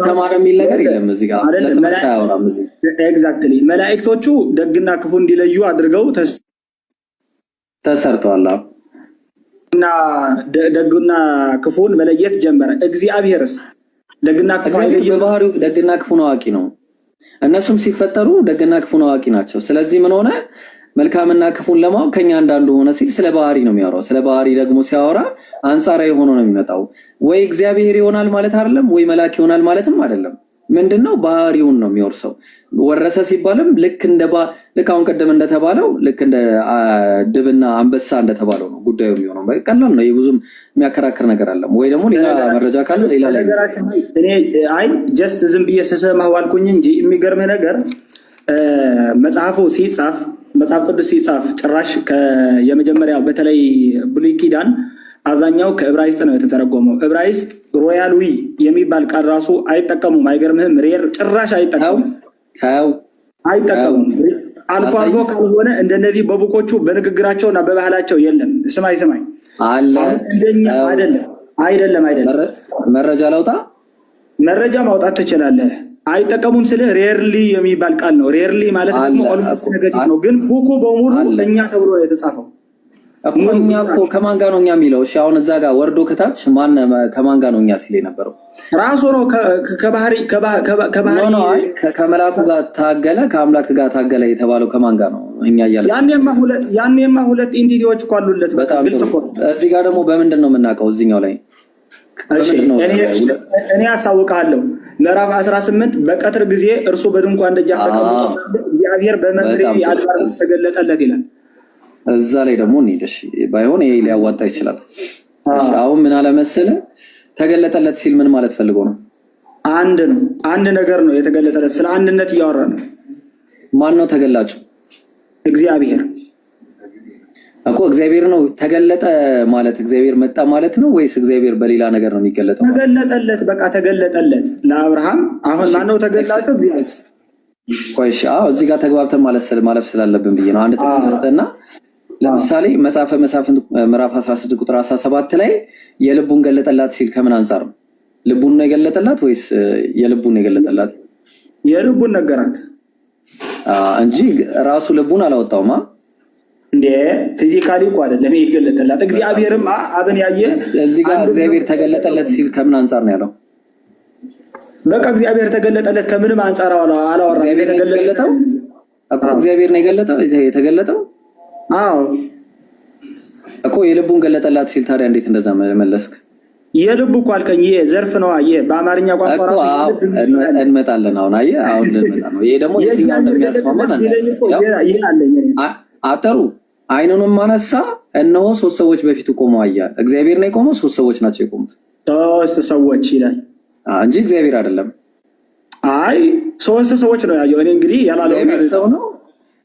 ተማረ የሚል ነገር የለም እዚህ ጋር። ስለ ትምህርት አያወራም እዚህ። Exactly መላእክቶቹ ደግና ክፉ እንዲለዩ አድርገው ተሰርተዋል። እና ደግና ክፉን መለየት ጀመረ። እግዚአብሔርስ ደግና ክፉ አይለይም። በባህሪው ደግና ክፉን አዋቂ ነው። እነሱም ሲፈጠሩ ደግና ክፉን አዋቂ ናቸው። ስለዚህ ምን ሆነ? መልካምና ክፉን ለማወቅ ከኛ አንዳንዱ ሆነ ሲል ስለ ባህሪ ነው የሚያወራው። ስለ ባህሪ ደግሞ ሲያወራ አንጻራዊ ሆኖ ነው የሚመጣው። ወይ እግዚአብሔር ይሆናል ማለት አይደለም፣ ወይ መልአክ ይሆናል ማለትም አይደለም። ምንድነው ባህሪውን ነው የሚወርሰው። ወረሰ ሲባልም ልክ እንደ ልክ አሁን ቀደም እንደተባለው ልክ እንደ ድብና አንበሳ እንደተባለው ነው ጉዳዩ የሚሆነው። ቀላል ነው፣ ብዙም የሚያከራክር ነገር አለም። ወይ ደግሞ ሌላ መረጃ ካለ ሌላ ላይ እኔ አይ just ዝም ብዬ ስሰማህ ዋልኩኝ እንጂ የሚገርምህ ነገር መጽሐፉ ሲጻፍ፣ መጽሐፍ ቅዱስ ሲጻፍ ጭራሽ የመጀመሪያው በተለይ ብሉይ ኪዳን አብዛኛው ከዕብራይስጥ ነው የተተረጎመው። ዕብራይስጥ royal we የሚባል ቃል ራሱ አይጠቀሙም። አይገርምህም? Rare ጭራሽ አይጠቀሙም አይጠቀሙም። አልፎ አልፎ ካልሆነ እንደነዚህ በ book ኦቹ በንግግራቸው እና በባህላቸው የለም። ስማይ ስማይ አለ እንደኛ አይደለም አይደለም አይደለም። መረጃ ላውጣ፣ መረጃ ማውጣት ትችላለህ። አይጠቀሙም ስልህ rarely የሚባል ቃል ነው። Rarely ማለት ደግሞ almost negative ነው፣ ግን book ኡ በሙሉ እኛ ተብሎ ነው የተጻፈው። እኮ እኛ እኮ ከማን ጋር ነው እኛ የሚለው? እሺ አሁን እዛ ጋር ወርዶ ከታች ማን ከማን ጋር ነው እኛ ሲል የነበረው? ራሱ ነው ከባህሪ ከባህሪ No፣ አይ ከመላኩ ጋር ታገለ፣ ከአምላክ ጋር ታገለ የተባለው ከማን ጋር ነው እኛ እያለ? ያኔማ ሁለት entity ዎች እኮ አሉለት። በጣም ግልጽ እኮ። እዚህ ጋር ደግሞ በምንድን ነው የምናውቀው? እዚህኛው ላይ እኔ አሳውቅሃለሁ። ምዕራፍ 18 በቀትር ጊዜ እርሱ በድንኳን ደጃፍ ተቀምጦ ሳለ እግዚአብሔር በመምሬ አድባር ተገለጠለት ይላል። እዛ ላይ ደግሞ እንሂድ። እሺ ባይሆን ይሄ ሊያዋጣ ይችላል። እሺ አሁን ምን አለ መሰለህ፣ ተገለጠለት ሲል ምን ማለት ፈልጎ ነው? አንድ ነው፣ አንድ ነገር ነው የተገለጠለት። ስለ አንድነት እያወራ ነው። ማን ነው ተገላጩ? እግዚአብሔር እኮ። እግዚአብሔር ነው ተገለጠ ማለት እግዚአብሔር መጣ ማለት ነው ወይስ እግዚአብሔር በሌላ ነገር ነው የሚገለጠው? ተገለጠለት፣ በቃ ተገለጠለት ለአብርሃም። አሁን ማነው ተገላጩ? እግዚአብሔር። ቆይ እሺ፣ አዎ እዚህ ጋር ተግባብተን ማለት ማለፍ ስላለብን ብዬ ነው። አንድ ጥቅስ ልስጥና ለምሳሌ መጽሐፈ መሳፍንት ምዕራፍ 16 ቁጥር 17 ላይ የልቡን ገለጠላት ሲል ከምን አንጻር ነው? ልቡን ነው የገለጠላት ወይስ የልቡን ነው የገለጠላት? የልቡን ነገራት እንጂ ራሱ ልቡን አላወጣውማ። እንዴ physically እኮ አይደለም የገለጠላት። እግዚአብሔርም አብን ያየ እዚህ ጋር እግዚአብሔር ተገለጠለት ሲል ከምን አንጻር ነው ያለው? በቃ እግዚአብሔር ተገለጠለት ከምንም አንጻር አላወራም። እግዚአብሔር ነው የተገለጠው እኮ፣ እግዚአብሔር ነው የገለጠው የተገለጠው። አዎ እኮ የልቡን ገለጠላት ሲል ታዲያ እንዴት እንደዛ መለስክ? የልቡ እኮ አልከኝ። ይሄ ዘርፍ ነዋ። ይሄ በአማርኛ ቋንቋ እኮ ራሱ እንመጣለን። አሁን አየህ፣ አሁን ልንመጣ ነው። ይሄ ደግሞ የትኛው እንደሚያስማማን አጠሩ። ዓይኑንም አነሳ፣ እነሆ ሶስት ሰዎች በፊቱ ቆመው አየ። እግዚአብሔር ነው የቆመው፣ ሶስት ሰዎች ናቸው የቆሙት። ሶስት ሰዎች ይላል እንጂ እግዚአብሔር አይደለም። አይ ሶስት ሰዎች ነው ያየው። እኔ እንግዲህ ያላለው እግዚአብሔር ሰው ነው።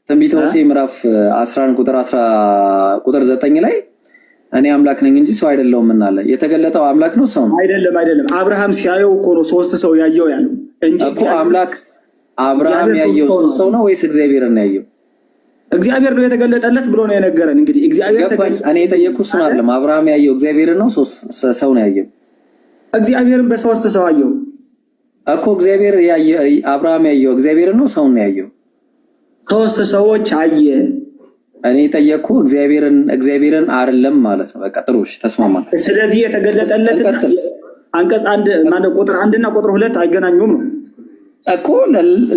ትንቢተ ሆሴዕ ምዕራፍ 11 ቁጥር 10 ቁጥር 9 ላይ እኔ አምላክ ነኝ እንጂ ሰው አይደለሁም አለ። የተገለጠው አምላክ ነው ሰው ነው? አይደለም፣ አይደለም። አብርሃም ሲያየው እኮ ነው ሶስት ሰው ያየው ያለው እንጂ እኮ አምላክ አብርሃም ያየው ሶስት ሰው ነው ወይስ እግዚአብሔርን ነው ያየው? እግዚአብሔር ነው የተገለጠለት ብሎ ነው የነገረን። እንግዲህ እግዚአብሔር ገባኝ። እኔ የጠየቅኩህ እሱን አይደለም። አብርሃም ያየው እግዚአብሔርን ነው ሶስት ሰው ነው ያየው? እግዚአብሔርን በሶስት ሰው አየው እኮ። እግዚአብሔር ያየ አብርሃም ያየው እግዚአብሔርን ነው ሰውን ነው ያየው? ሶስት ሰዎች አየ። እኔ የጠየቅኩህ እግዚአብሔርን አይደለም ማለት ነው። በቃ ጥሩ እሺ፣ ተስማማን። ስለዚህ የተገለጠለት አንቀጽ አንድ ማለት ቁጥር አንድ እና ቁጥር ሁለት አይገናኙም ነው እኮ።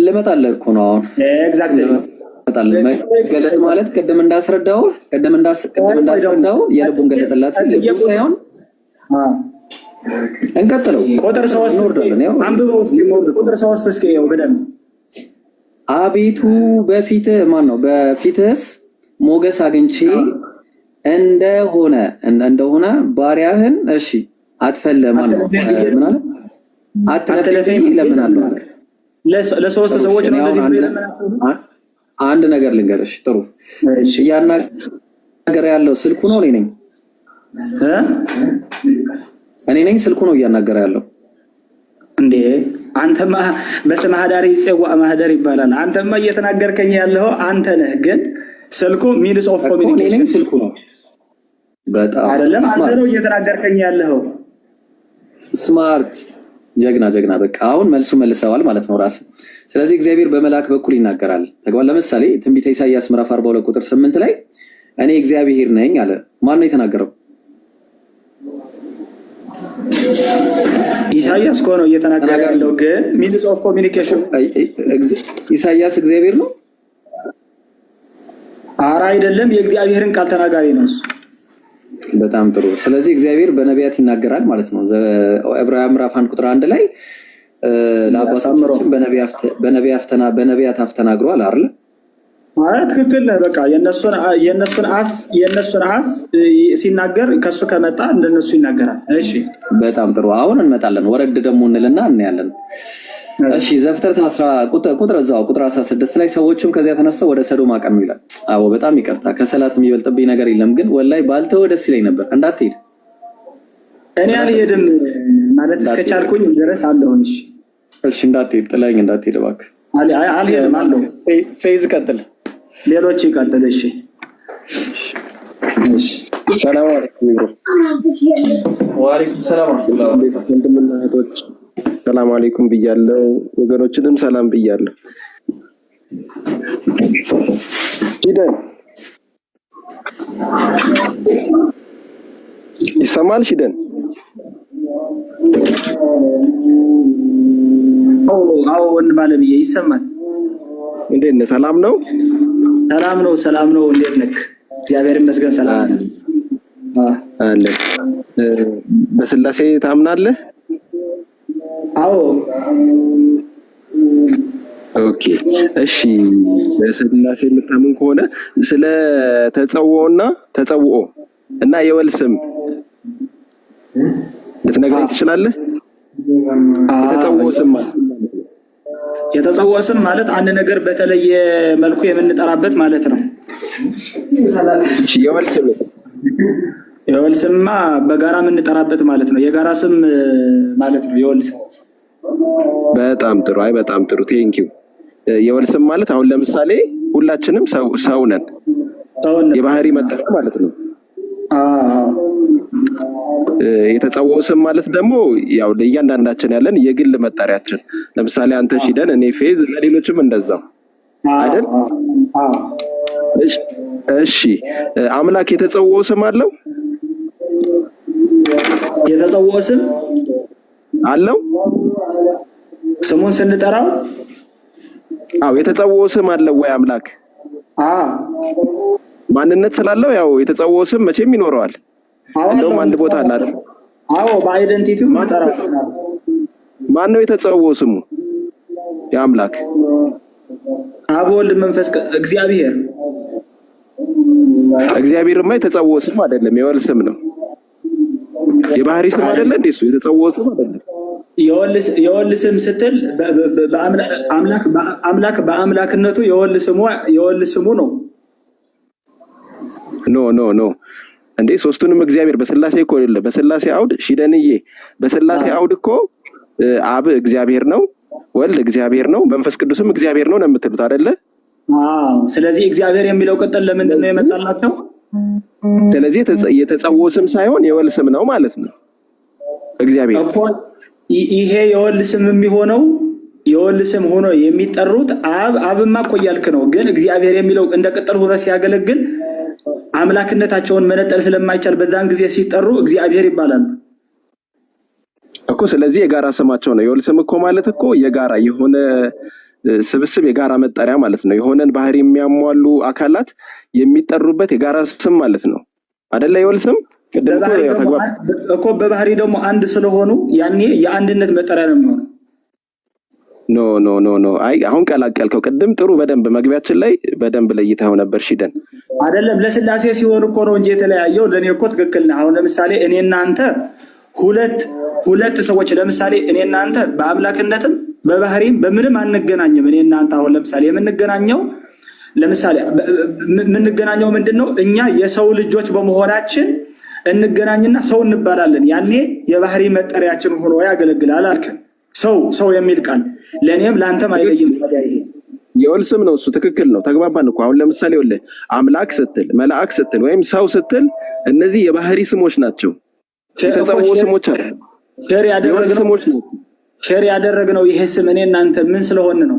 ልመጣልህ እኮ ነው አሁን። Exactly። ልመጣልህ። መገለጥ ማለት ቅድም እንዳስረዳው የልቡን ገለጠላት ሲል ልቡ ሳይሆን እንቀጥለው። ቁጥር ሶስት አንብበው እስኪ፣ ቁጥር ሶስት እስኪ ይኸው በደንብ። አቤቱ በፊትህ ማን ነው? በፊትህስ ሞገስ አግኝቼ እንደሆነ እንደሆነ ባሪያህን እሺ አትፈለ ማነው ምን አለ? አትለፈኝ እለምናለሁ አለ። ለሶስት ሰዎች ነው እንደዚህ። አንድ ነገር ልንገርሽ፣ ጥሩ እያናገረ ያለው ስልኩ ነው እኔ ነኝ እኔ ነኝ ስልኩ ነው እያናገረ ያለው። እንዴ አንተማ በስመ ሀዳሪ ይጼዋዕ ማህደር ይባላል። አንተማ እየተናገርከኝ ያለው አንተ ነህ፣ ግን ስልኩ means of communication ስልኩ ነው። በጣም አይደለም፣ አንተ ነው እየተናገርከኝ ያለው። Smart፣ ጀግና ጀግና። በቃ አሁን መልሱ መልሰዋል ማለት ነው ራስ። ስለዚህ እግዚአብሔር በመልአክ በኩል ይናገራል። ተግባር ለምሳሌ ትንቢተ ኢሳይያስ ምዕራፍ 42 ቁጥር 8 ላይ እኔ እግዚአብሔር ነኝ አለ። ማን ነው የተናገረው? ኢሳይያስ እኮ ነው እየተናገረ ያለው፣ ግን means of communication ኢሳይያስ እግዚአብሔር ነው? ኧረ አይደለም፣ የእግዚአብሔርን ቃል ተናጋሪ ነው እሱ። በጣም ጥሩ። ስለዚህ እግዚአብሔር በነቢያት ይናገራል ማለት ነው። ዕብራውያን ምዕራፍ 1 ቁጥር 1 ላይ ለአባቶቻችን በነቢያት አፍ ተናግሯል አይደል? አይ ትክክል ነህ። በቃ የእነሱን አፍ ሲናገር ከእሱ ከመጣ እንደነሱ ይናገራል። እሺ በጣም ጥሩ። አሁን እንመጣለን። ወረድ ደግሞ እንልና እናያለን። እሺ ዘፍጥረት ቁጥር እዛው ቁጥር 16 ላይ ሰዎቹም ከዚያ ተነስተው ወደ ሰዶም አቀኑ ይላል። አዎ በጣም ይቅርታ፣ ከሰላት የሚበልጥብኝ ነገር የለም፣ ግን ወላይ ባልተው ደስ ይለኝ ነበር። እንዳትሄድ። እኔ አልሄድም ማለት እስከቻልኩኝ ድረስ አለሁኝ። እሺ እንዳትሄድ፣ ጥለኸኝ እንዳትሄድ እባክህ። አልሄድም አለሁ። ፌዝ ቀጥል፣ ሌሎች ይቀጥል። እሺ። ሰላም አለይኩም bro። ወአለይኩም ሰላም ወረህመቱላህ። ወንድምና እህቶች ሰላም አለይኩም ብያለሁ። ወገኖችንም ሰላም ብያለሁ። ሺደን ይሰማል? ሺደን። አዎ ወንድም አለምዬ ይሰማል። እንዴት ነህ? ሰላም ነው? ሰላም ነው፣ ሰላም ነው። እንዴት ነህ? እግዚአብሔር ይመስገን ሰላም ነው። አለ። በስላሴ ታምናለህ? አዎ። Okay እሺ። በስላሴ የምታምን ከሆነ ስለ ተጸውኦና ተጸውኦ እና የወል ስም ልትነግረኝ ትችላለህ? የተጸውኦ ስም ማለት የተጸውኦ ስም ማለት አንድ ነገር በተለየ መልኩ የምንጠራበት ማለት ነው። እሺ፣ የወል ስም? የወል ስምማ በጋራ የምንጠራበት ማለት ነው። የጋራ ስም ማለት ነው የወል ስም። በጣም ጥሩ። አይ በጣም ጥሩ፣ thank you። የወል ስም ማለት አሁን ለምሳሌ ሁላችንም ሰው ሰው ነን፣ የባህሪ መጠሪያ ማለት ነው። የተጸውኦ ስም ማለት ደግሞ ያው ለእያንዳንዳችን ያለን የግል መጠሪያችን። ለምሳሌ አንተ ሺደን፣ እኔ ፌዝ፣ ለሌሎችም እንደዛው አይደል? እሺ አምላክ የተጸውኦ ስም አለው? የተጸውኦ ስም አለው? ስሙን ስንጠራው። አዎ፣ የተጸውኦ ስም አለው ወይ አምላክ? አዎ። ማንነት ስላለው ያው የተጸውኦ ስም መቼም ይኖረዋል። እንደውም አንድ ቦታ አለ አይደል? አዎ፣ በ identity ው መጠራው። ማን ነው የተጸውኦ ስሙ የአምላክ? አብ፣ ወልድ፣ መንፈስ እግዚአብሔር። እግዚአብሔርማ የተጸውኦ ስም አይደለም፣ የወል ስም ነው። የባህሪ ስም አይደለ እንዴ? እሱ የተጸውኦ ስም አይደለም። የወል ስም ስትል አምላክ በአምላክነቱ የወል ስሙ ነው። No, no, no፣ እንዴ ሶስቱንም እግዚአብሔር በስላሴ እኮ አይደለ። በስላሴ አውድ ሺደንዬ፣ በስላሴ አውድ እኮ አብ እግዚአብሔር ነው፣ ወልድ እግዚአብሔር ነው፣ መንፈስ ቅዱስም እግዚአብሔር ነው ነው የምትሉት አይደለ? አዎ። ስለዚህ እግዚአብሔር የሚለው ቅጥል ለምንድን ነው የመጣላቸው? ስለዚህ የተጸውኦ ስም ሳይሆን የወል ስም ነው ማለት ነው እግዚአብሔር። እኮ ይሄ የወል ስም የሚሆነው የወል ስም ሆኖ የሚጠሩት አብ አብማ እኮ እያልክ ነው። ግን እግዚአብሔር የሚለው እንደ ቅጥል ሆኖ ሲያገለግል አምላክነታቸውን መነጠል ስለማይቻል በዛን ጊዜ ሲጠሩ እግዚአብሔር ይባላሉ። እኮ ስለዚህ የጋራ ስማቸው ነው። የወል ስም እኮ ማለት እኮ የጋራ የሆነ ስብስብ፣ የጋራ መጠሪያ ማለት ነው። የሆነን ባህሪ የሚያሟሉ አካላት የሚጠሩበት የጋራ ስም ማለት ነው አደለ? የወል ስም ቅድም እኮ በባህሪ ያው ደግሞ ተግባብ እኮ በባህሪ ደግሞ አንድ ስለሆኑ ያኔ የአንድነት መጠሪያ ነው የሚሆነው። No, no, no, no። አይ አሁን ቀላቀልከው። ቅድም ጥሩ በደንብ መግቢያችን ላይ በደንብ ለይተኸው ነበር ሺደን። አይደለም፣ ለስላሴ ሲሆን እኮ ነው እንጂ የተለያየው። ለእኔ እኮ ትክክል ነህ። አሁን ለምሳሌ እኔና አንተ ሁለት ሁለት ሰዎች፣ ለምሳሌ እኔና አንተ በአምላክነትም በባህሪም በምንም አንገናኝም። እኔና አንተ አሁን ለምሳሌ የምንገናኘው፣ ለምሳሌ የምንገናኘው ምንድን ነው? እኛ የሰው ልጆች በመሆናችን እንገናኝና ሰው እንባላለን። ያኔ የባህሪ መጠሪያችን ሆኖ ያገለግላል አልከን። ሰው ሰው የሚል ቃል ለእኔም ለአንተም አይለይም። ታዲያ ይሄ የወል ስም ነው እሱ። ትክክል ነው። ተግባባን እኮ። አሁን ለምሳሌ ይኸውልህ አምላክ ስትል፣ መልአክ ስትል ወይም ሰው ስትል እነዚህ የባህሪ ስሞች ናቸው። የተጸውዖ ስሞች አሉ። Share የወል ያደረግነው ስሞች ናቸው። Share ያደረግነው ይሄ ስም እኔ እናንተ ምን ስለሆን ነው?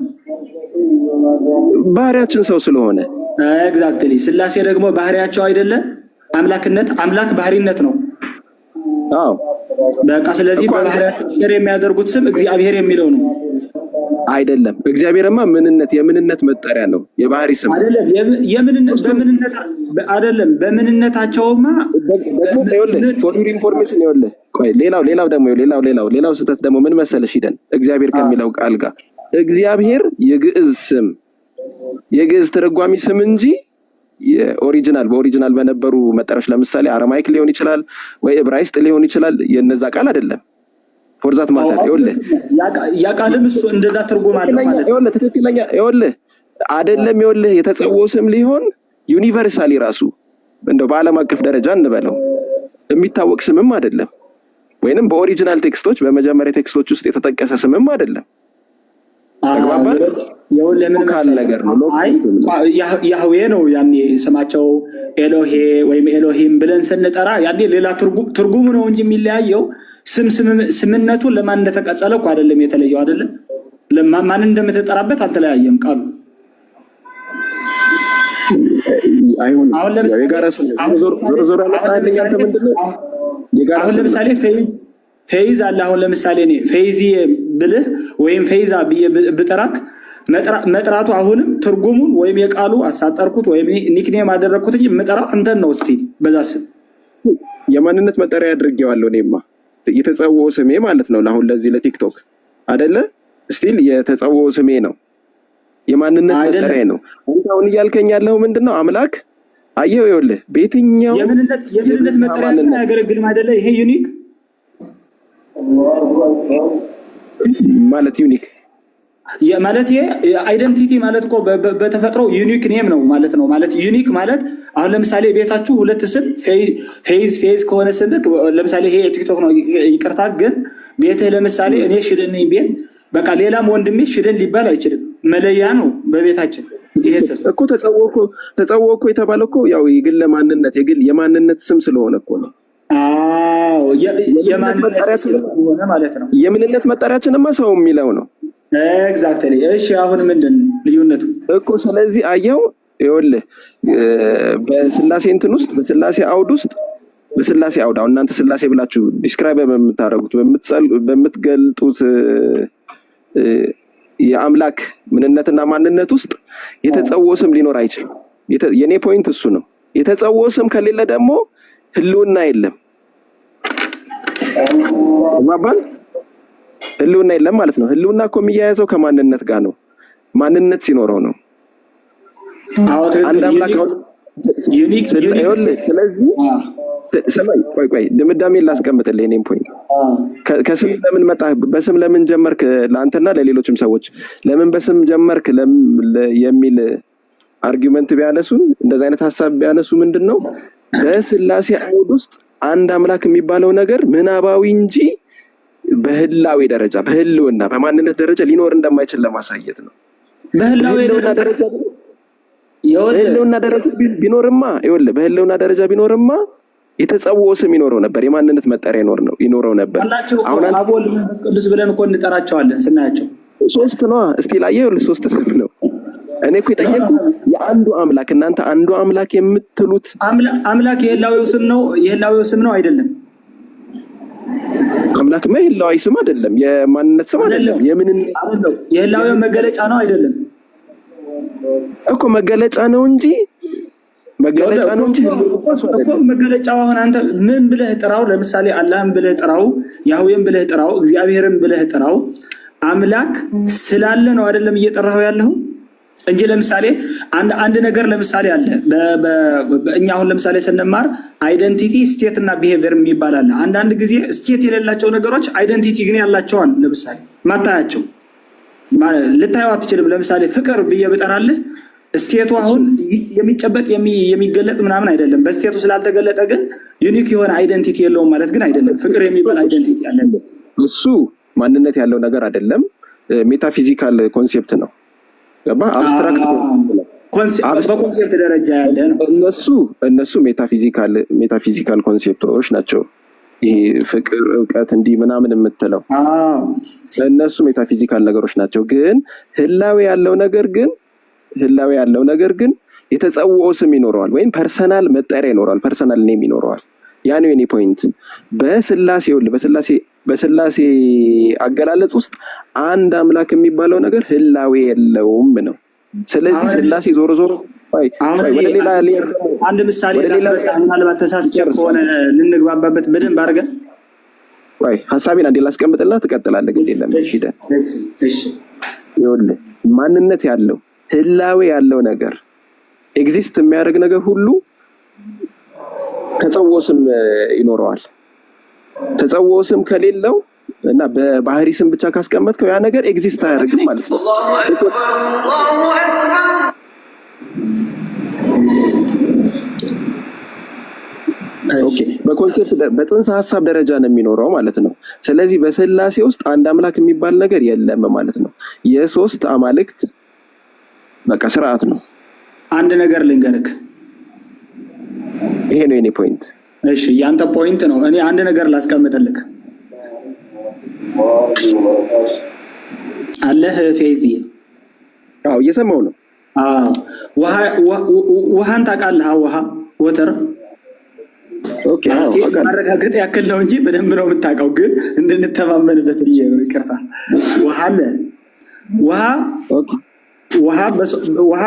ባህሪያችን ሰው ስለሆነ። Exactly። ስላሴ ደግሞ ባህሪያቸው አይደለ አምላክነት? አምላክ ባህሪነት ነው። አዎ። በቃ ስለዚህ እኮ አንተ በባህሪያቸው share የሚያደርጉት ስም እግዚአብሔር የሚለው ነው። አይደለም። እግዚአብሔርማ ምንነት፣ የምንነት መጠሪያ ነው። የባህሪ ስም ነው። አይደለም፣ የምንነት እሱ በምንነት አይደለም፣ በምንነታቸውማ። ደግሞ ይኸውልህ፣ for your information፣ ይኸውልህ ቆይ፣ ሌላው ደግሞ ሌላው ስህተት ደግሞ ምን መሰለሽ ሂደን እግዚአብሔር ከሚለው ቃል ጋር፣ እግዚአብሔር የግዕዝ ስም፣ የግዕዝ ትርጓሚ ስም እንጂ የ original በ original በነበሩ መጠሪያዎች፣ ለምሳሌ Aramaic ሊሆን ይችላል ወይ ዕብራይስጥ ሊሆን ይችላል፣ የነዛ ቃል አይደለም። For that matter ይኸውልህ ያ ቃልም እሱ እንደዛ ትርጉም አለው ትክክለኛ ማለት ነው። ይኸውልህ፣ ትክክለኛ፣ ይኸውልህ አይደለም፣ ይኸውልህ የተጸውዖ ስም ሊሆን universally ራሱ እንደው በዓለም አቀፍ ደረጃ እንበለው የሚታወቅ ስምም አይደለም፣ ወይንም በ original text ኦች፣ በመጀመሪያ text ኦች ውስጥ የተጠቀሰ ስምም አይደለም። ተግባባን? ይኸውልህ ምን Local መሰለህ፣ ነገር ነው። Local አይ ስም ነው። ያህዌ ነው ያኔ ስማቸው። ኤሎሄ ወይም ኤሎሂም ብለን ስንጠራ ያኔ ሌላ ትርጉሙ ነው እንጂ የሚለያየው ስም ስምነቱ ለማን እንደተቀጸለ እኮ አይደለም የተለየው፣ አይደለም፣ ማን እንደምትጠራበት አልተለያየም ቃሉ። አይሆንም። አሁን ያው ለምሳሌ የጋራ ስም ነው። አሁን ዞሮ ዞሮ ዞሮ አሁን ያመጣልኝ አንተ ለምሳሌ ምንድን ነው? የጋራ አሁን ስም ነው። ለምሳሌ ፌይዝ ፌይዝ አለ። አሁን ለምሳሌ እኔ ፌይዚ ብልህ ወይም ፌይዛ ብዬ ብጠራክ መጥራቱ አሁንም ትርጉሙን ወይም የቃሉ አሳጠርኩት ወይም nickname አደረግኩት እንጂ የምጠራው አንተን ነው still በዛ ስም። የማንነት መጠሪያ አድርጌዋለሁ። እኔማ የተጸውዖ ስሜ ማለት ነው። ለአሁን ለዚህ ለቲክቶክ አደለ? Still የተጸውዖ ስሜ ነው። የማንነት አይደለም። መጠሪያ ነው። አንተ አሁን እያልከኝ ያለው ምንድን ነው? አምላክ አየኸው፣ ይኸውልህ በየትኛው የምንነት የብዝሃ መጠሪያ ግን ማንነት አያገለግልም አይደለ? ይሄ unique ማለት unique ማለት ይሄ identity ማለት እኮ በተፈጥሮ unique name ነው ማለት ነው። ማለት unique ማለት አሁን ለምሳሌ ቤታችሁ ሁለት ስም ፌይዝ ፌይዝ ከሆነ ስምክ፣ ለምሳሌ ይሄ የቲክቶክ ነው ይቅርታ፣ ግን ቤትህ ለምሳሌ እኔ ሽደን ነኝ፣ ቤት በቃ ሌላም ወንድሜ ሽደን ሊባል አይችልም። መለያ ነው በቤታችን ይሄ ስም። እኮ ተጸውዖ እኮ የተባለው እኮ ያው የግል ማንነት፣ የግል የማንነት ስም ስለሆነ እኮ ነው። አዎ፣ የምንነት የማንነት መጠሪያችን ስም ስለሆነ ማለት ነው። የምንነት መጠሪያችንማ ሰው የሚለው ነው። Exactly። እሺ አሁን ምንድን ነው ልዩነቱ? እኮ። ስለዚህ አየው፣ ይኸውልህ በስላሴ እንትን ውስጥ፣ በስላሴ አውድ ውስጥ፣ በስላሴ አውድ፣ አሁን እናንተ ስላሴ ብላችሁ describe በምታደርጉት፣ በምትገልጡት የአምላክ ምንነትና ማንነት ውስጥ የተጸውዖ ስም ሊኖር አይችልም። የኔ point እሱ ነው። የተጸውዖ ስም ከሌለ ደግሞ ህልውና የለም። ተግባባን? ህልውና የለም ማለት ነው። ህልውና እኮ የሚያያዘው ከማንነት ጋር ነው። ማንነት ሲኖረው ነው። አዎ አንድ ትክክል። አምላክ አሁን Unique unique ይኸውልህ፣ ስለዚህ ስማኝ፣ ቆይ ቆይ፣ ድምዳሜን ላስቀምጥልህ የኔን point። ከስም ለምን መጣህ? በስም ለምን ጀመርክ? ለአንተና ለሌሎችም ሰዎች ለምን በስም ጀመርክ የሚል argument ቢያነሱ፣ እንደዚህ አይነት ሀሳብ ቢያነሱ፣ ምንድን ነው፣ በስላሴ አውድ ውስጥ አንድ አምላክ የሚባለው ነገር ምናባዊ እንጂ በህላዌ ደረጃ፣ በህልውና፣ በማንነት ደረጃ ሊኖር እንደማይችል ለማሳየት ነው። በህላዌ በህልውና ደረጃ ደረጃ ይኸውልህ በህልውና ደረጃ ቢኖርማ፣ ይኸውልህ በህልውና ደረጃ ቢኖርማ የተጸውዖ ስም ይኖረው ነበር፣ የማንነት መጠሪያ ይኖረው ነበር። አላቸው እኮ። አሁን አንተ አብ፣ ወልድ፣ መንፈስ ቅዱስ ብለን እኮ እንጠራቸዋለን ስናያቸው። ሶስት ነዋ። እስቲ ላየህ፣ ይኸውልህ ሶስት ስም ነው። እኔ እኮ የጠየኩህ የአንዱ አምላክ፣ እናንተ አንዱ አምላክ የምትሉት አምላክ የህላዌው ስም ነው፣ የህላዌው ስም ነው አይደለም? አምላክማ የህላዌ ስም አይደለም፣ የማንነት ስም አይደለም። አይደለም። የምንነት አይደለም። የህላዌው መገለጫ ነው አይደለም? እኮ መገለጫ ነው እንጂ፣ መገለጫ ነው እንጂ እኮ መገለጫው አሁን አንተ ምን ብለህ ጥራው? ለምሳሌ አላህም ብለህ ጥራው፣ ያህዌም ብለህ ጥራው፣ እግዚአብሔርም ብለህ ጥራው። አምላክ ስላለ ነው አይደለም እየጠራኸው ያለኸው እንጂ። ለምሳሌ አንድ ነገር ለምሳሌ አለ። እኛ አሁን ለምሳሌ ስንማር identity፣ state እና behavior የሚባል አለ። አንዳንድ ጊዜ state የሌላቸው ነገሮች identity ግን ያላቸው አሉ። ለምሳሌ ማታያቸው፣ ልታየው አትችልም። ለምሳሌ ፍቅር ብዬ ብጠራልህ state ኡ አሁን የሚጨበጥ፣ የሚገለጥ ምናምን አይደለም። በ state ኡ ስላልተገለጠ ግን unique የሆነ identity የለውም ማለት ግን አይደለም። ፍቅር የሚባል identity አለ። እሱ ማንነት ያለው ነገር አይደለም። Metaphysical concept ነው። ገባ? Abstract በ concept ደረጃ ያለ ነው። እነሱ metaphysical concept ኦች ናቸው። ይሄ ፍቅር፣ እውቀት እንዲህ ምናምን የምትለው እነሱ metaphysical ነገሮች ናቸው። ግን ህላዌ ያለው ነገር ግን የተጸውዖ ስም ይኖረዋል፣ ወይም personal መጠሪያ ይኖረዋል፣ personal name ይኖረዋል። ያ ነው የኔ point። በስላሴ በስላሴ በስላሴ አገላለጽ ውስጥ አንድ አምላክ የሚባለው ነገር ህላዌ የለውም ነው። ስለዚህ ስላሴ ዞሮ ዞሮ ወደ ሌላ አንድ ምሳሌ ላስረዳ፣ ምናልባት ተሳስቼ ከሆነ ልንግባባበት በደንብ አድርገን። ቆይ፣ ሀሳቤን አንዴ ላስቀምጥልና ትቀጥላለህ። ግድ የለም። ይኸውልህ፣ ማንነት ያለው፣ ህላዌ ያለው ነገር፣ exist የሚያደርግ ነገር ሁሉ ተጸውዖ ስም ይኖረዋል። ተጸውዖ ስም ከሌለው እና በባህሪ ስም ብቻ ካስቀመጥከው ያ ነገር exist አያደርግም ማለት ነው። Okay፣ በ concept፣ በጽንሰ ሀሳብ ደረጃ ነው የሚኖረው ማለት ነው። ስለዚህ በስላሴ ውስጥ አንድ አምላክ የሚባል ነገር የለም ማለት ነው። የሶስት አማልክት በቃ ስርዓት ነው። አንድ ነገር ልንገርክ። ይሄ ነው የኔ point። እሺ፣ ያንተ point ነው። እኔ አንድ ነገር ላስቀምጥልክ። አለህ ፌዚ? አዎ፣ እየሰማው ነው። አዎ፣ ውሃን ታውቃለህ? ውሃ፣ water። ማረጋገጥ ያክል ነው እንጂ በደንብ ነው የምታውቀው፣ ግን እንድንተማመንበት ብዬ ነው። ይቅርታ። ውሃ አለ። ውሃ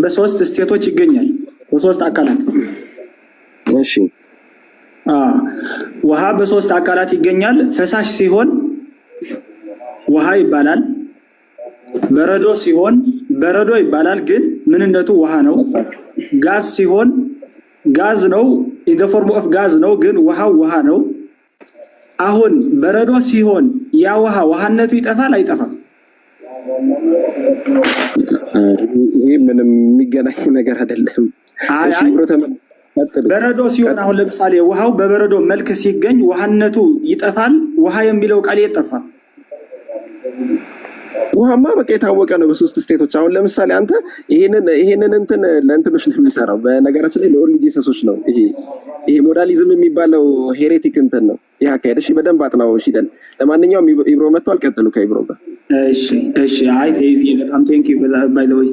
በሶስት state ኦች ይገኛል፣ በሶስት አካላት። ውሃ በሶስት አካላት ይገኛል። ፈሳሽ ሲሆን ውሃ ይባላል። በረዶ ሲሆን በረዶ ይባላል፣ ግን ምንነቱ ውሃ ነው። ጋዝ ሲሆን ጋዝ ነው፣ in the form of gas ነው፣ ግን ውሃው ውሃ ነው። አሁን በረዶ ሲሆን ያ ውሃ ውሃነቱ ይጠፋል አይጠፋም? ይሄ ምንም የሚገናኝ ነገር አይደለም። አይ አይ፣ በረዶ ሲሆን አሁን ለምሳሌ ውሃው በበረዶ መልክ ሲገኝ ውሃነቱ ይጠፋል። ውሃ የሚለው ቃል ይጠፋል። ውሃማ በቃ የታወቀ ነው በሶስት state ኦች። አሁን ለምሳሌ አንተ ይሄንን እንትን ለእንትኖች ነው የሚሰራው። በነገራችን ላይ ለ Only Jesus ኦች ነው ይሄ modalism የሚባለው heretic እንትን ነው ይሄ አካሄድ። እሺ፣ በደንብ አጥናው። እሺ ደን ለማንኛውም ኢብሮ መጥቷል። ቀጥሉ ከኢብሮ ጋር። እሺ። አይ ፌዚ፣ በጣም thank you by the way፣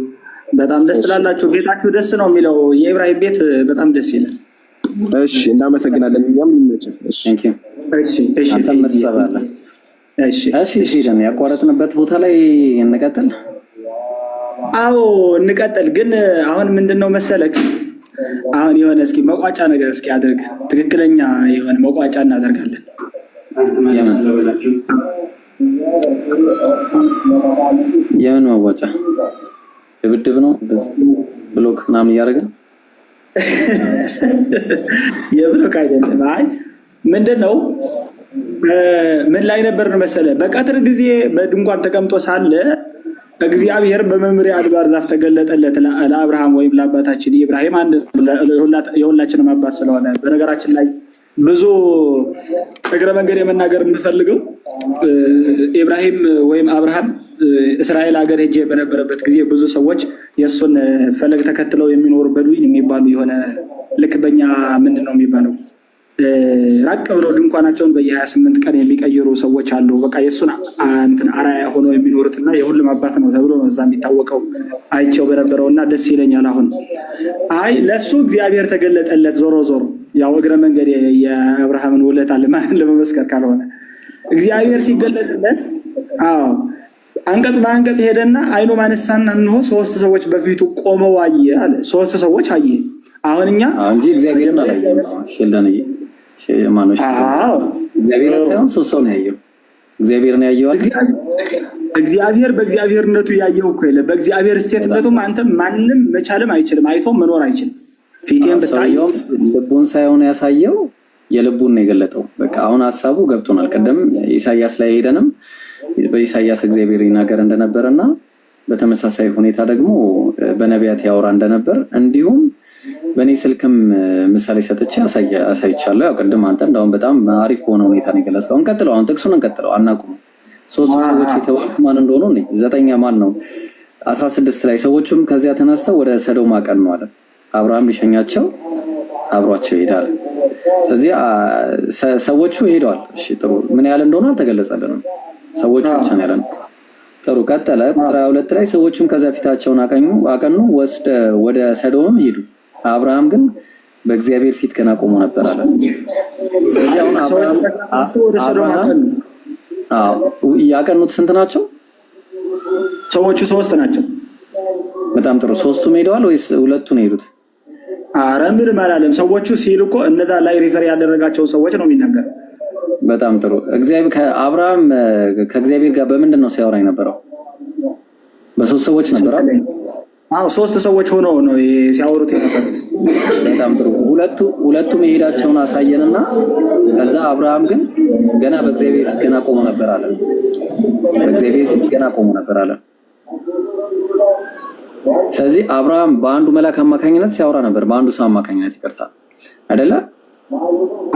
በጣም ደስ ትላላችሁ። ቤታችሁ ደስ ነው የሚለው፣ የኢብራሂም ቤት በጣም ደስ ይላል። እሺ፣ እናመሰግናለን። እኛም ይመችህ። እሺ። እሺ። አንተም ትሰራለህ። እሺ። እሺ፣ ደን ያቋረጥንበት ቦታ ላይ እንቀጥል። አዎ፣ እንቀጥል። ግን አሁን ምንድን ነው መሰለክ፣ አሁን የሆነ እስኪ መቋጫ ነገር እስኪ አድርግ። ትክክለኛ የሆነ መቋጫ እናደርጋለን። የምን መዋጫ? ድብድብ ነው? Block ምናምን እያደረገ? የ block አይደለም። አይ፣ ምንድን ነው፣ ምን ላይ ነበርን መሰለ? በቀትር ጊዜ በድንኳን ተቀምጦ ሳለ እግዚአብሔር በመምሬ አድባር ዛፍ ተገለጠለት ለአብርሃም ወይም ለአባታችን ኢብራሂም፣ አንድ የሁላችንም አባት ስለሆነ። በነገራችን ላይ ብዙ እግረ መንገድ የመናገር የምፈልገው ኢብራሂም ወይም አብርሃም እስራኤል ሀገር ሄጄ በነበረበት ጊዜ ብዙ ሰዎች የእሱን ፈለግ ተከትለው የሚኖሩ በዱይን የሚባሉ፣ የሆነ ልክ በኛ ምንድን ነው የሚባለው፣ ራቅ ብለው ድንኳናቸውን በየ28 ቀን የሚቀይሩ ሰዎች አሉ። በቃ የእሱን እንትን አርአያ ሆኖ የሚኖሩት እና የሁሉም አባት ነው ተብሎ ነው እዛ የሚታወቀው፣ አይቸው በነበረው እና ደስ ይለኛል። አሁን አይ፣ ለእሱ እግዚአብሔር ተገለጠለት። ዞሮ ዞሮ ያው እግረ መንገድ የአብርሃምን ውለታ ለመመስከር ካልሆነ እግዚአብሔር ሲገለጥለት፣ አዎ፣ አንቀጽ በአንቀጽ ሄደና አይኑን አነሳና እንሆ ሶስት ሰዎች በፊቱ ቆመው አየ አለ። ሶስት ሰዎች አየ። አሁን እኛ እንጂ እግዚአብሔርን አላየም። ሼልደን፣ ማነው፣ እግዚአብሔርን ሳይሆን ሶስት ሰው ነው ያየው። እግዚአብሔርን ያየዋል? እግዚአብሔር በእግዚአብሔርነቱ ያየው እኮ የለም። በእግዚአብሔር በጣም state ነቱም ጥሩ። አንተ ማንም መቻልም አይችልም፣ አይቶም መኖር አይችልም። ፊቴን ብታይ ሰውየውም ልቡን ሳይሆን ያሳየው የልቡን ነው የገለጠው። በቃ አሁን ሀሳቡ ገብቶናል። ቅድም ኢሳያስ ላይ ሄደንም በኢሳያስ እግዚአብሔር ይናገር እንደነበረና በተመሳሳይ ሁኔታ ደግሞ በነቢያት ያወራ እንደነበር እንዲሁም በእኔ ስልክም ምሳሌ ሰጥቼ አሳይቻለሁ። ያው ቅድም አንተ እንደውም በጣም አሪፍ በሆነ ሁኔታ ነው የገለጽከው። እንቀጥለው፣ አሁን ጥቅሱን እንቀጥለው፣ አናቁም። ሶስቱ ሰዎች የተባሉት ማን እንደሆኑ እኔ ዘጠኛ ማን ነው 16 ላይ ሰዎቹም ከዚያ ተነስተው ወደ ሰዶም አቀኑ አለ። አብርሃም ሊሸኛቸው አብሯቸው ይሄዳል። ስለዚህ ሰዎቹ ሄደዋል። እሺ ጥሩ፣ ምን ያህል እንደሆነ አልተገለጸልንም። ሰዎቹ ብቻ ነው ያለን። ጥሩ ቀጠለ። ቁጥር 22 ላይ ሰዎቹም ከዚያ ፊታቸውን አቀኑ ወስደ ወደ ሰዶምም ሄዱ። አብርሃም ግን በእግዚአብሔር ፊት ገና ቆሞ ነበር አለ። ስለዚህ አሁን ሰዎች አብርሃም ወደ ሰዶም አብርሃም አቀኑ። አዎ፣ ያቀኑት ስንት ናቸው? ሰዎቹ ሶስት ናቸው። በጣም ጥሩ። ሶስቱም ሄደዋል ወይስ ሁለቱ ነው የሄዱት? አረ ምንም አላለም። ሰዎቹ ሲል እኮ እነዛ ላይ refer ያደረጋቸውን ሰዎች ነው የሚናገረው። በጣም ጥሩ። እግዚአብሔር ከአብርሃም ከእግዚአብሔር ጋር በምንድን ነው ሲያወራ የነበረው? በሶስት ሰዎች ነበር አይደል? አዎ ሶስት ሰዎች ሆነው ነው ሲያወሩት የነበሩት። በጣም ጥሩ። ሁለቱ መሄዳቸውን አሳየንና ከዛ አብርሃም ግን ገና በእግዚአብሔር ፊት ገና ቆሞ ነበር አለ። በእግዚአብሔር ፊት ገና ቆሞ ነበር አለ። ስለዚህ አብርሃም በአንዱ መልአክ አማካኝነት ሲያወራ ነበር፣ በአንዱ ሰው አማካኝነት ይቅርታ፣ አይደለ?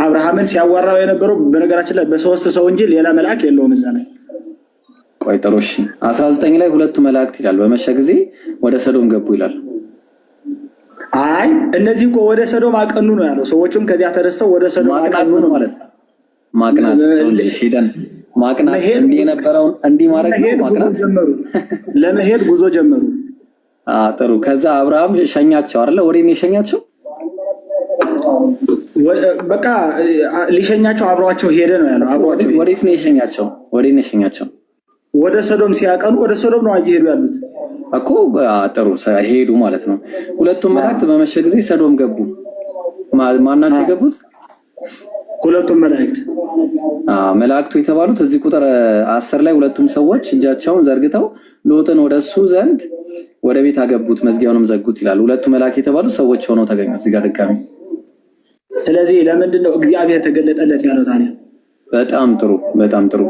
አብርሃምን ሲያዋራው የነበረው በነገራችን ላይ በሶስት ሰው እንጂ ሌላ መልአክ የለውም እዛ ላይ። ቆይ ጥሩ እሺ። 19 ላይ ሁለቱ መላእክት ይላል በመሸ ጊዜ ወደ ሰዶም ገቡ ይላል። አይ እነዚህ እኮ ወደ ሰዶም አቀኑ ነው ያለው። ሰዎቹም ከዚያ ተነስተው ወደ ሰዶም ማቅናት አቀኑ ምን ነው ማለት ነው? ማቅናት ነው እንጂ ሄደን ማቅናት መሄድ እንዲህ የነበረውን እንዲህ ማድረግ ነው ለመሄድ ጉዞ ማቅናት። ጀመሩ። ለመሄድ ጉዞ ጀመሩ። ጥሩ። ከዛ አብርሃም ሸኛቸው አይደለ? ወዴት ነው የሸኛቸው? በቃ ሊሸኛቸው አብሯቸው ሄደ ነው ያለው። አብሯቸው ሄደ። ወዴት ነው የሸኛቸው? ወዴት ነው የሸኛቸው? ወደ ሰዶም ሲያቀኑ ወደ ሰዶም ነው እየሄዱ ያሉት። እኮ ጥሩ ሄዱ ማለት ነው። ሁለቱም መላእክት በመሸ ጊዜ ሰዶም ገቡ። ማናቸው የገቡት? ሁለቱም መላእክት። መላእክቱ የተባሉት እዚህ ቁጥር 10 ላይ ሁለቱም ሰዎች እጃቸውን ዘርግተው ሎጥን ወደ እሱ ዘንድ ወደ ቤት አገቡት፣ መዝጊያውንም ዘጉት ይላል። ሁለቱ መልአክ የተባሉት ሰዎች ሆነው ተገኙ እዚህ ጋር ድጋሚ። ስለዚህ ለምንድን ነው እግዚአብሔር ተገለጠለት ያለው ታዲያ? በጣም ጥሩ፣ በጣም ጥሩ።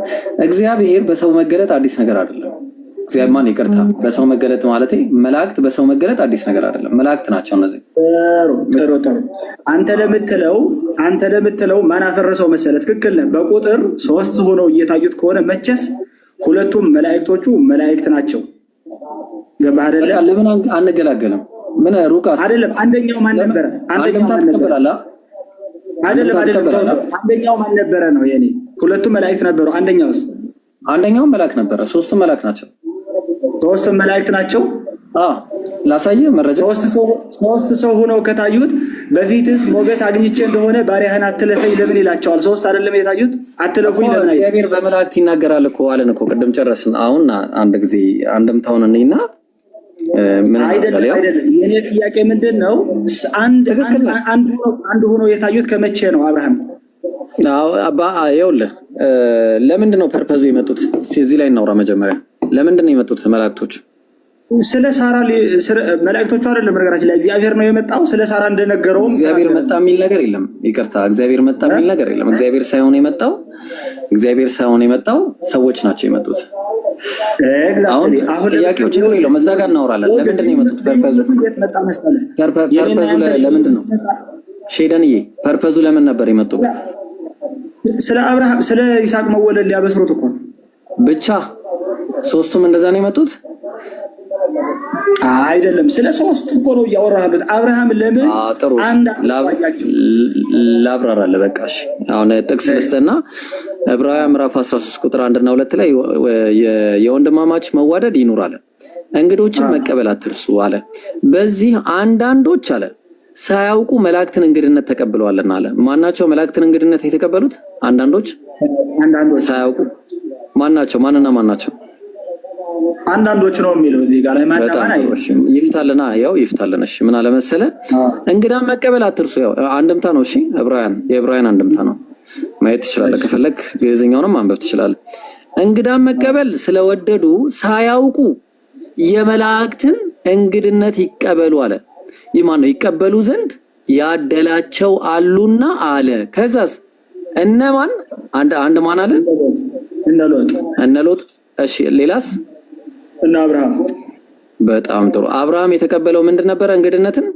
እግዚአብሔር በሰው መገለጥ አዲስ ነገር አይደለም። እግዚአብሔር ማን ይቅርታ፣ በሰው መገለጥ ማለቴ መላእክት በሰው መገለጥ አዲስ ነገር አይደለም። መላእክት ናቸው እነዚህ። ጥሩ ጥሩ ጥሩ። አንተ ለምትለው ማን አፈረሰው መሰለ? ትክክል ነህ። በቁጥር ሶስት ሆነው እየታዩት ከሆነ መቼስ ሁለቱም መላእክቶቹ መላእክት ናቸው። ገባህ አይደለ? በቃ ለምን አንገላገልም? ምን ሩቅ አይደለም። አንደኛው ማን ነበረ? አንደኛው አንድምታ ማን ነበረ? ትቀበላለህ? አይደለም አንድምታ አይደለም፣ ተው ተው። ትቀበላለህ? አንደኛው ማን ነበረ ነው የኔ። ሁለቱም መላእክት ነበሩ። አንደኛውስ? አንደኛውም መልአክ ነበረ። ሶስቱም መልአክ ናቸው። ሶስቱም መላእክት ናቸው። አዎ ላሳየህ መረጃ። ሶስት ሰው ሆነው ከታዩት በፊትስ ሞገስ አግኝቼ እንደሆነ ባሪያህን አትለፈኝ ለምን ይላቸዋል? ሶስት አይደለም የታዩት? አትለፉኝ እኮ ለምን አይልም? እግዚአብሔር በመላእክት ይናገራል እኮ አለን እኮ ቅድም ጨረስን። አሁን አንድ ጊዜ አንድምታውን እኔና ምን አይደለም እናደርጋለን? ያው አይደለም። የኔ ጥያቄ ምንድን ነው? አንድ ትክክል ነህ። አንድ ሆኖ የታዩት ከመቼ ነው አብርሃም? አዎ፣ ይኸውልህ ለምንድን ነው purpose ኡ የመጡት? እስኪ እዚህ ላይ እናውራ መጀመሪያ። ለምንድን ነው የመጡት መላእክቶች? ስለ ሳራ መላእክቶቹ አይደለም፣ ነገራችን ላይ እግዚአብሔር ነው የመጣው። ስለ ሳራ እንደነገረውም እግዚአብሔር ተናገረ። መጣ የሚል ነገር የለም። ይቅርታ፣ እግዚአብሔር መጣ የሚል ነገር የለም። እግዚአብሔር ሳይሆን የመጣው ሰዎች ናቸው የመጡት። አሁን exactly። አሁን ጥያቄው ችግር የለውም፣ እዛ ጋር እናወራለን። ለምንድን ነው የመጡት? purpose ኡ የት መጣ መሰለህ? የኔና purpose ኡ ያንተ ለምንድን ነው ሼደንዬ? purpose ኡ ለምን ነበር የመጡበት? ስለ አብርሃም ስለ ይስሐቅ መወለድ ሊያበስሩት እኮ ነው። ብቻ ሶስቱም እንደዛ ነው የመጡት? አይደለም፣ ስለ ሶስቱ እኮ ነው እያወራህ ያሉት። አብርሃም ለምን ጥሩ አንድ አያቸው? ላብራራለህ። በቃ እሺ፣ አሁን ጥቅስ ልስጥና ዕብራውያን ምዕራፍ 13 ቁጥር 1 እና 2 ላይ የወንድማማች መዋደድ ይኑር አለ። እንግዶችን መቀበል አትርሱ አለ። በዚህ አንዳንዶች አለ ሳያውቁ መላእክትን እንግድነት ተቀብለዋልና አለ። ማናቸው መላእክትን እንግድነት የተቀበሉት? አንዳንዶች አንዳንዶች ሳያውቁ ማናቸው? ማንና ማናቸው? አንዳንዶች ነው የሚለው እዚህ ጋር ላይ ማን በጣም ማን ጥሩ አይልም። እሺ፣ ይፍታልና ያው ይፍታልን። እሺ ምን አለ መሰለ እንግዳ መቀበል አትርሱ። ያው አንድምታ ነው። እሺ ዕብራውያን የዕብራውያን አንድምታ ነው። ማየት ትችላለህ። ከፈለግ ግዕዝኛውንም ማንበብ ትችላለህ። እንግዳን መቀበል ስለወደዱ ሳያውቁ የመላእክትን እንግድነት ይቀበሉ አለ። ይህ ማን ነው? ይቀበሉ ዘንድ ያደላቸው አሉና አለ። ከዛስ እነማን? አንድ አንድ ማን አለ? እነ ሎጥ። እነ ሎጥ። እሺ ሌላስ? እነ አብርሃም። በጣም ጥሩ። አብርሃም የተቀበለው ምንድን ነበረ? እንግድነትን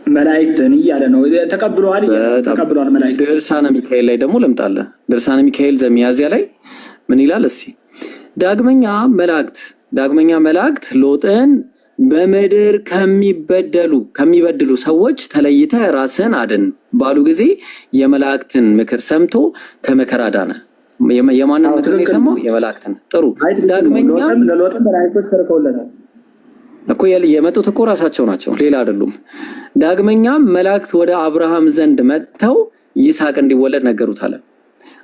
መላእክትን እያለ ነው። ተቀብለዋል እያለ ነው። ተቀብለዋል መላእክት። ድርሳነ ሚካኤል ላይ ደግሞ ልምጣለ። ድርሳነ ሚካኤል ዘሚያዝያ ላይ ምን ይላል እስቲ? ዳግመኛ መላእክት ሎጥን በምድር ከሚበድሉ ሰዎች ተለይተህ ራስህን አድን ባሉ ጊዜ የመላእክትን ምክር ሰምቶ ከመከራ ዳነ። የማንን ምክር ነው የሰማው? የመላእክትን። ጥሩ። ዳግመኛ ለሎጥም መላእክቶች ተልከውለታል እኮ፣ የመጡት እኮ ራሳቸው ናቸው፣ ሌላ አይደሉም። ዳግመኛም መላእክት ወደ አብርሃም ዘንድ መጥተው ይስሐቅ እንዲወለድ ነገሩት አለ።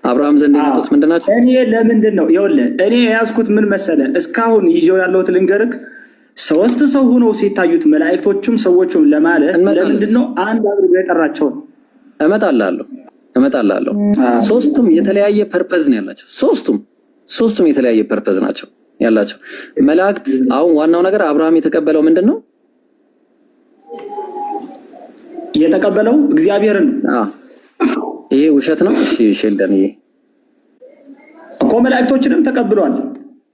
አብርሃም ዘንድ የመጡት ምንድን ናቸው? እኔ ለምንድን ነው፣ ይኸውልህ፣ እኔ የያዝኩት ምን መሰለህ፣ እስካሁን ይዤው ያለሁት ልንገርህ፣ ሶስት ሰው ሆነው ሲታዩት መላእክቶቹም ሰዎቹም ለማለት ለምንድን ነው አንድ አድርጎ የጠራቸው? እመጣልሃለሁ እመጣልሃለሁ። ሶስቱም የተለያየ purpose ነው ያላቸው። ሶስቱም የተለያየ purpose ናቸው ያላቸው መላእክት። አሁን ዋናው ነገር አብርሃም የተቀበለው ምንድን ነው? የተቀበለው እግዚአብሔርን ነው። ይሄ ውሸት ነው። እሺ ሼልደን፣ ይሄ እኮ መላእክቶችንም ተቀብሏል።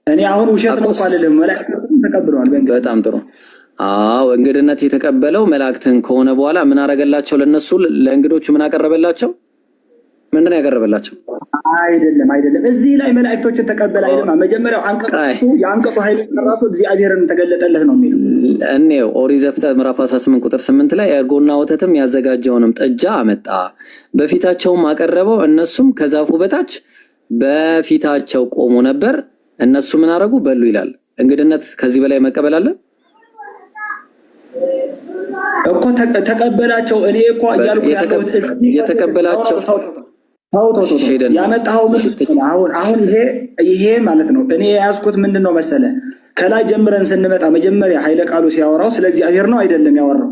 እኔ አሁን ውሸት ነው እኮ አልልም። መላእክቶችንም ተቀብሏል። በጣም ጥሩ። አዎ፣ እንግድነት የተቀበለው መላእክትን ከሆነ በኋላ ምን አረገላቸው? ለነሱ ለእንግዶቹ ምን አቀረበላቸው? ምንድን ነው ያቀረበላቸው? አይደለም፣ አይደለም። እዚህ ላይ መላእክቶችን ተቀበለ አይደለም። መጀመሪያው አንቀጹ የአንቀጹ ኃይል ራሱ እግዚአብሔርን ተገለጠለት ነው የሚለው። እኔው ኦሪት ዘፍጥረት ምዕራፍ 18 ቁጥር 8 ላይ እርጎና ወተትም ያዘጋጀውንም ጥጃ አመጣ፣ በፊታቸውም አቀረበው። እነሱም ከዛፉ በታች በፊታቸው ቆሞ ነበር። እነሱ ምን አረጉ? በሉ ይላል። እንግድነት ከዚህ በላይ መቀበል አለ? እኮ ተቀበላቸው። እኔ እኮ እያልኩ ያለሁት እዚህ የተቀበላቸው ተው ተው ተው፣ ያመጣኸው ምን አሁን አሁን ይሄ ማለት ነው። እኔ የያዝኩት ምንድን ነው መሰለ፣ ከላይ ጀምረን ስንመጣ መጀመሪያ ኃይለ ቃሉ ሲያወራው ስለ እግዚአብሔር ነው አይደለም ያወራው?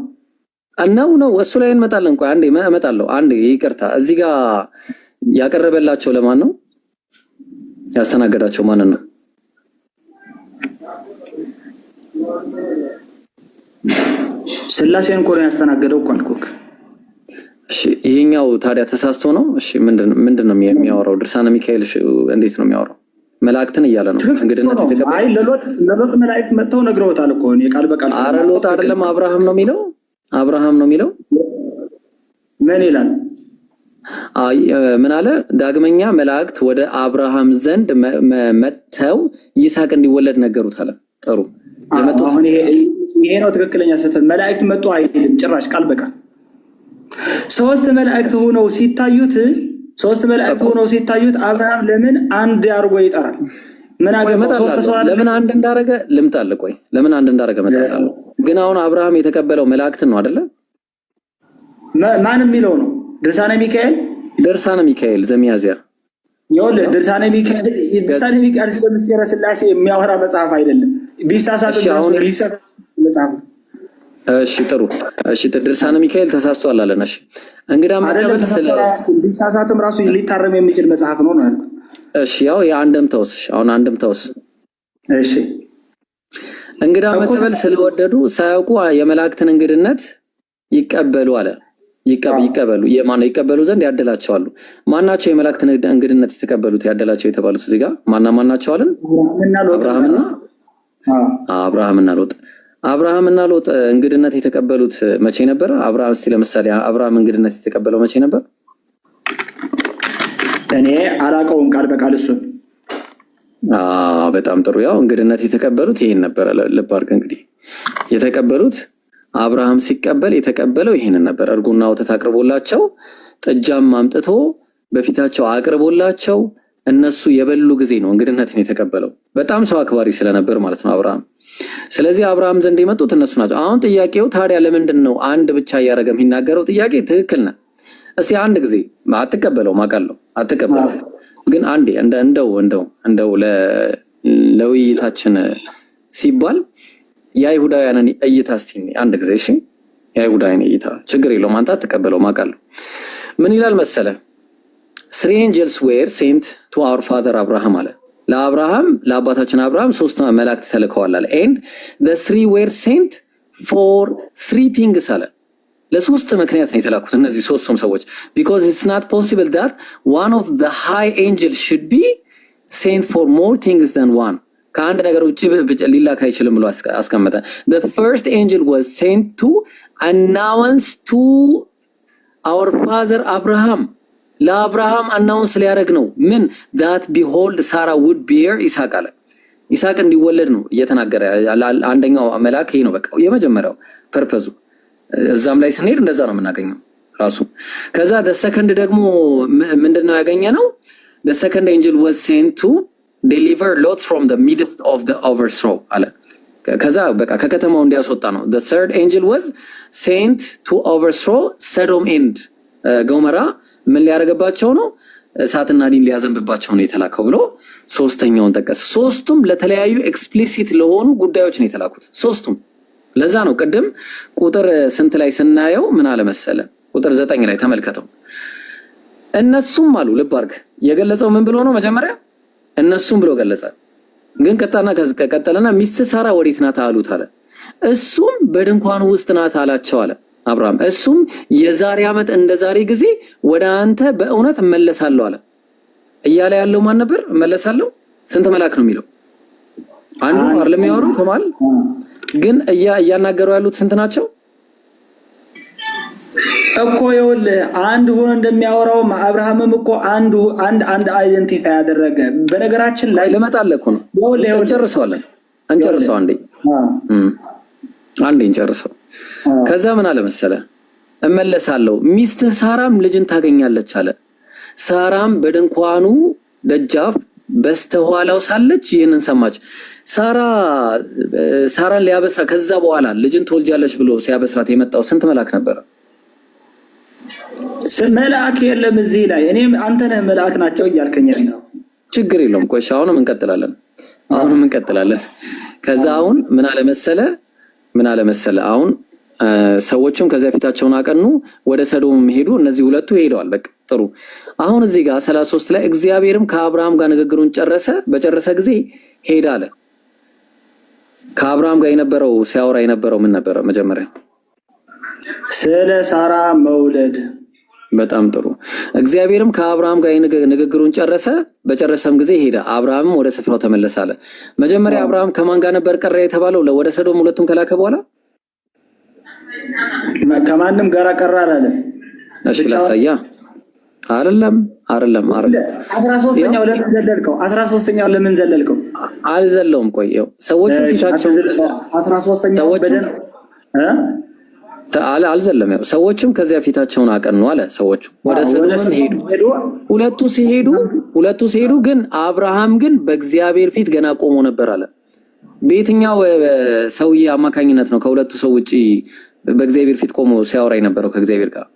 ነው ነው፣ እሱ ላይ እንመጣለን። ቆይ አንዴ እመጣለሁ። አንዴ ይቅርታ። እዚህ ጋር ያቀረበላቸው ለማን ነው? ያስተናገዳቸው ማንን ነው? ስላሴን እኮ ነው ያስተናገደው እኮ አልኩህ። እሺ ይሄኛው ታዲያ ተሳስቶ ነው? እሺ ምንድን ነው የሚያወራው? ድርሳነ ሚካኤል እንዴት ነው የሚያወራው? መላእክትን እያለ ነው እንግድነት የተቀበለው። አይ፣ ለሎጥ መላእክት መጥተው ነግረውታል እኮ፣ እኔ ቃል በቃል አረ ሎጥ አይደለም፣ አብርሃም ነው የሚለው። አብርሃም ነው የሚለው። ምን ይላል? አይ ምን አለ? ዳግመኛ መላእክት ወደ አብርሃም ዘንድ መጥተው ይስሐቅ እንዲወለድ ነገሩት አለ። ጥሩ፣ የመጡት አሁን ይሄ ነው ትክክለኛ ስህተት። መላእክት መጡ አይልም ጭራሽ ቃል በቃል። ሶስት መላእክት ሆነው ሲታዩት አብርሃም ለምን አንድ አድርጎ ይጠራል? ምን አገባው? ሶስት ሰው አይደል? ለምን አንድ እንዳረገ ልምጣልህ። ቆይ፣ ለምን አንድ እንዳረገ እመጣልሃለሁ። ግን አሁን አብርሃም የተቀበለው መላእክትን ነው አይደለ? ማን የሚለው ነው? ድርሳነ ሚካኤል። ድርሳነ ሚካኤል ዘሚያዝያ። ይኸውልህ፣ ድርሳነ ሚካኤል ስለ ምስጢረ ስላሴ የሚያወራ መጽሐፍ አይደለም። ቢሳሳት ቢሳሳት መጽሐፍ ነው። እሺ ጥሩ። እሺ ድርሳነ ሚካኤል ተሳስቷል አለን። እሺ እንግዳ መቀበል ስለ ቢሳሳትም ራሱ ሊታረም የሚችል መጽሐፍ ነው ነው ያልኩት። እሺ ያው የአንድምታውስ፣ እሺ አሁን አንድምታውስ? እሺ። እንግዳ መቀበል ስለወደዱ ሳያውቁ የመላእክትን እንግድነት ይቀበሉ አለ። ይቀበሉ የማን ነው? ይቀበሉ ዘንድ ያደላቸዋሉ። ማናቸው የመላእክትን እንግድነት የተቀበሉት ያደላቸው የተባሉት እዚህ ጋር ማና ማናቸው አለን? አብርሃምና ሎጥ። አብርሃምና ሎጥ እንግድነት የተቀበሉት መቼ ነበር? አብርሃም፣ እስቲ ለምሳሌ አብርሃም እንግድነት የተቀበለው መቼ ነበር? እኔ አላውቀውም ቃል በቃል እሱን። አዎ በጣም ጥሩ። ያው እንግድነት የተቀበሉት ይሄን ነበረ። ልብ አድርግ፣ እንግዲህ የተቀበሉት አብርሃም ሲቀበል የተቀበለው ይሄንን ነበር። እርጎና ወተት አቅርቦላቸው፣ ጥጃም አምጥቶ በፊታቸው አቅርቦላቸው እነሱ የበሉ ጊዜ ነው እንግድነትን የተቀበለው። በጣም ሰው አክባሪ ስለነበር ማለት ነው አብርሃም። ስለዚህ አብርሃም ዘንድ የመጡት እነሱ ናቸው። አሁን ጥያቄው ታዲያ ለምንድን ነው አንድ ብቻ እያደረገ የሚናገረው? ጥያቄ ትክክል ነህ። እስቲ አንድ ጊዜ፣ አትቀበለውም፣ አውቃለሁ አትቀበለውም፣ ግን አንዴ እንደው ለውይይታችን ሲባል የአይሁዳውያንን እይታ እስቲ አንድ ጊዜ፣ እሺ፣ የአይሁዳውያን እይታ ችግር የለውም፣ አንተ አትቀበለውም አውቃለሁ። ምን ይላል መሰለ? Three angels were sent to our father Abraham አለ። ለአብርሃም፣ ለአባታችን አብርሃም ሶስት መላእክት ተልከዋል አለ። And the three were sent for three things አለ። ለሶስት ምክንያት ነው የተላኩት እነዚህ ሶስቱም ሰዎች፣ because it's not possible that one of the high angel should be sent for more things than one፣ ከአንድ ነገር ውጭ ሊላክ አይችልም ብሎ አስቀመጠ። The first angel was sent to announce to our father Abraham፣ ለአብርሃም announce ሊያደርግ ነው። ምን? That behold, Sarah would bear Isaac አለ። ይስሐቅ እንዲወለድ ነው እየተናገረ። አንደኛው መልአክ ይሄ ነው። በቃ የመጀመሪያው purpose ኡ እዛም ላይ ስንሄድ እንደዛ ነው የምናገኘው ራሱ። ከዛ ሰከንድ ደግሞ ምንድን ነው ያገኘነው? Second angel was sent to deliver Lot from the midst of the overthrow አለ። ከዛ በቃ ከከተማው እንዲያስወጣ ነው። Third angel was sent to overthrow Sodom and Gomorrah። ምን ሊያደርግባቸው ነው? እሳትና ዲን ሊያዘንብባቸው ነው የተላከው ብሎ ሶስተኛውን ጠቀሰ። ሶስቱም ለተለያዩ explicit ለሆኑ ጉዳዮች ነው የተላኩት ሶስቱም። ለዛ ነው ቅድም ቁጥር ስንት ላይ ስናየው ምን አለ መሰለ? ቁጥር 9 ላይ ተመልከተው። እነሱም አሉ፣ ልብ አድርግ። የገለጸው ምን ብሎ ነው? መጀመሪያ እነሱም ብሎ ገለጸ። ግን ቀጣና ቀጠለና ሚስትህ ሳራ ወዴት ናት አሉት አለ። እሱም በድንኳኑ ውስጥ ናት አላቸው አለ አብርሃም። እሱም የዛሬ ዓመት እንደ ዛሬ ጊዜ ወደ አንተ በእውነት እመለሳለሁ አለ። እያለ ያለው ማን ነበር? እመለሳለሁ። ስንት መልአክ ነው የሚለው? አንዱ አይደለም የሚያወራው ከመሃል ግን እያናገሩ ያሉት ስንት ናቸው? እኮ ይኸውልህ፣ አንድ ሆኖ እንደሚያወራው አብርሃምም እኮ አንዱ አንድ አንድ identify ያደረገ በነገራችን ላይ ልመጣልህ እኮ ነው። እንጨርሰዋለን፣ እንጨርሰው፣ አንዴ አንዴ እንጨርሰው። ከዛ ምን አለ መሰለ? እመለሳለሁ፣ ሚስትህ ሳራም ልጅን ታገኛለች አለ። ሳራም በድንኳኑ ደጃፍ በስተኋላው ሳለች ይህንን ሰማች። ሳራን ሊያበስራ ከዛ በኋላ ልጅን ትወልጃለች ብሎ ሲያበስራት የመጣው ስንት መልአክ ነበረ? መልአክ የለም እዚህ ላይ። እኔም አንተ ነህ መልአክ ናቸው እያልከኝ ነው። ችግር የለውም። ቆይ አሁንም እንቀጥላለን። አሁንም እንቀጥላለን። ከዛ አሁን ምን አለ መሰለ? ምን አለ መሰለ? አሁን ሰዎቹም ከዚያ ፊታቸውን አቀኑ፣ ወደ ሰዶም ሄዱ። እነዚህ ሁለቱ ሄደዋል። በቃ ጥሩ። አሁን እዚህ ጋር 33 ላይ እግዚአብሔርም ከአብርሃም ጋር ንግግሩን ጨረሰ። በጨረሰ ጊዜ ሄደ አለ። ከአብርሃም ጋር የነበረው፣ ሲያወራ የነበረው ምን ነበረ መጀመሪያ? ስለ ሳራ መውለድ። በጣም ጥሩ። እግዚአብሔርም ከአብርሃም ጋር ንግግሩን ጨረሰ። በጨረሰም ጊዜ ሄደ፣ አብርሃምም ወደ ስፍራው ተመለሰ አለ። መጀመሪያ አብርሃም ከማን ጋር ነበር ቀረ የተባለው? ወደ ሰዶም ሁለቱን ከላከ በኋላ። ከማንም ጋር ቀረ አላለም። እሺ ላሳያ። አይደለም፣ አይደለም፣ አይደለም። 13ኛው ለምን ዘለልከው? 13ኛው ለምን ዘለልከው? አልዘለውም። ቆይ፣ ይኸው ሰዎቹ ፊታቸውን 13ኛው በደንብ አልዘለም። ያው ሰዎቹም ከዚያ ፊታቸውን አቀኑ አለ። ሰዎቹ ወደ ሰዶምም ሄዱ። ሁለቱ ሲሄዱ ግን አብርሃም ግን በእግዚአብሔር ፊት ገና ቆሞ ነበር አለ። በየትኛው ሰውዬ አማካኝነት ነው ከሁለቱ ሰው ውጪ በእግዚአብሔር ፊት ቆሞ ሲያወራ የነበረው ከእግዚአብሔር ጋር?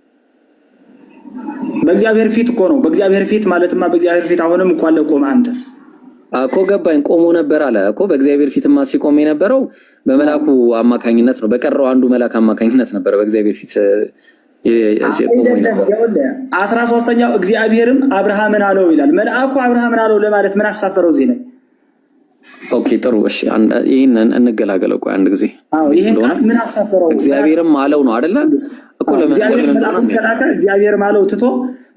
በእግዚአብሔር ፊት እኮ ነው። በእግዚአብሔር ፊት ማለትማ በእግዚአብሔር ፊት አሁንም እኮ አለ፣ ቆመ አንተ። እኮ ገባኝ። ቆሞ ነበር አለ እኮ። በእግዚአብሔር ፊትማ ሲቆም የነበረው በመላኩ አማካኝነት ነው። በቀረው አንዱ መልአክ አማካኝነት ነበር በእግዚአብሔር ፊት ቆሞ የነበረው። 13ኛው እግዚአብሔርም አብርሃምን አለው ይላል። መልአኩ አብርሃምን አለው ለማለት ምን አሳፈረው እዚህ ላይ? Okay ጥሩ እሺ፣ ይህን እንገላገለው። ቆይ አንድ ጊዜ። ይህን ቃል ምን አሳፈረው? እግዚአብሔርም አለው ነው አይደለ እኮ? ለምን እግዚአብሔር መልአኩን ከላከ እግዚአብሔርም አለው ትቶ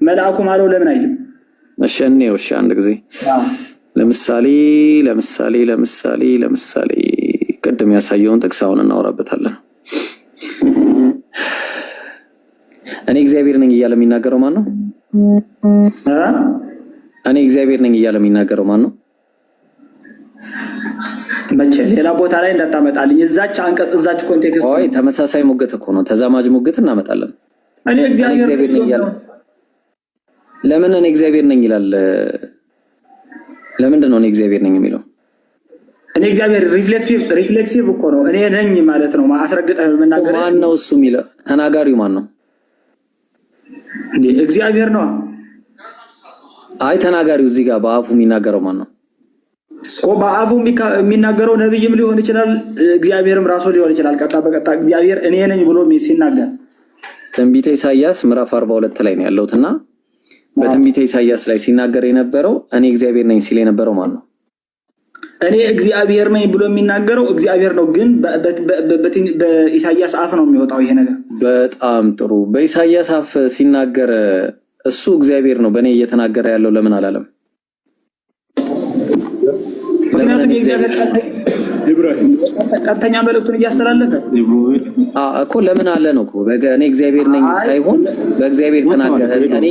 መልአኩም አለው ለምን አይልም? እሺ እንየው። እሺ አንድ ጊዜ፣ ለምሳሌ ቅድም ያሳየውን ጥቅስ አሁን እናወራበታለን። እኔ እግዚአብሔር ነኝ እያለ የሚናገረው ማን ነው? እኔ እግዚአብሔር ነኝ እያለ የሚናገረው ማን ነው? መቼ ሌላ ቦታ ላይ እንዳታመጣልኝ፣ እዛች አንቀጽ፣ እዛች context። ቆይ፣ ተመሳሳይ ሙግት እኮ ነው። ተዛማጅ ሙግት እናመጣለን። እኔ እግዚአብሔር ነኝ እያለ ለምን እኔ እግዚአብሔር ነኝ ይላል? ለምንድን ነው እኔ እግዚአብሔር ነኝ የሚለው? እኔ እግዚአብሔር reflexive እኮ ነው። እኔ ነኝ ማለት ነው። አስረግጠህ መናገር። ማን ነው እሱ የሚለው? ተናጋሪው ማን ነው? እንዴ፣ እግዚአብሔር ነው። አይ፣ ተናጋሪው እዚህ ጋር በአፉ የሚናገረው ማን ነው? እኮ በአፉ የሚናገረው ነብይም ሊሆን ይችላል፣ እግዚአብሔርም ራሱ ሊሆን ይችላል። ቀጥታ በቀጥታ እግዚአብሔር እኔ ነኝ ብሎ ሲናገር። ትንቢተ ኢሳይያስ ምዕራፍ 42 ላይ ነው ያለሁትና በትንቢተ ኢሳይያስ ላይ ሲናገር የነበረው እኔ እግዚአብሔር ነኝ ሲል የነበረው ማን ነው? እኔ እግዚአብሔር ነኝ ብሎ የሚናገረው እግዚአብሔር ነው፣ ግን በኢሳይያስ አፍ ነው የሚወጣው ይሄ ነገር። በጣም ጥሩ። በኢሳይያስ አፍ ሲናገር እሱ እግዚአብሔር ነው በእኔ እየተናገረ ያለው ለምን አላለም? ምክንያቱም የእግዚአብሔር ቀጥተኛ መልእክቱን እያስተላለፈ እኮ ለምን አለ ነው እኮ። እኔ እግዚአብሔር ነኝ ሳይሆን በእግዚአብሔር ተናገረ። እኔ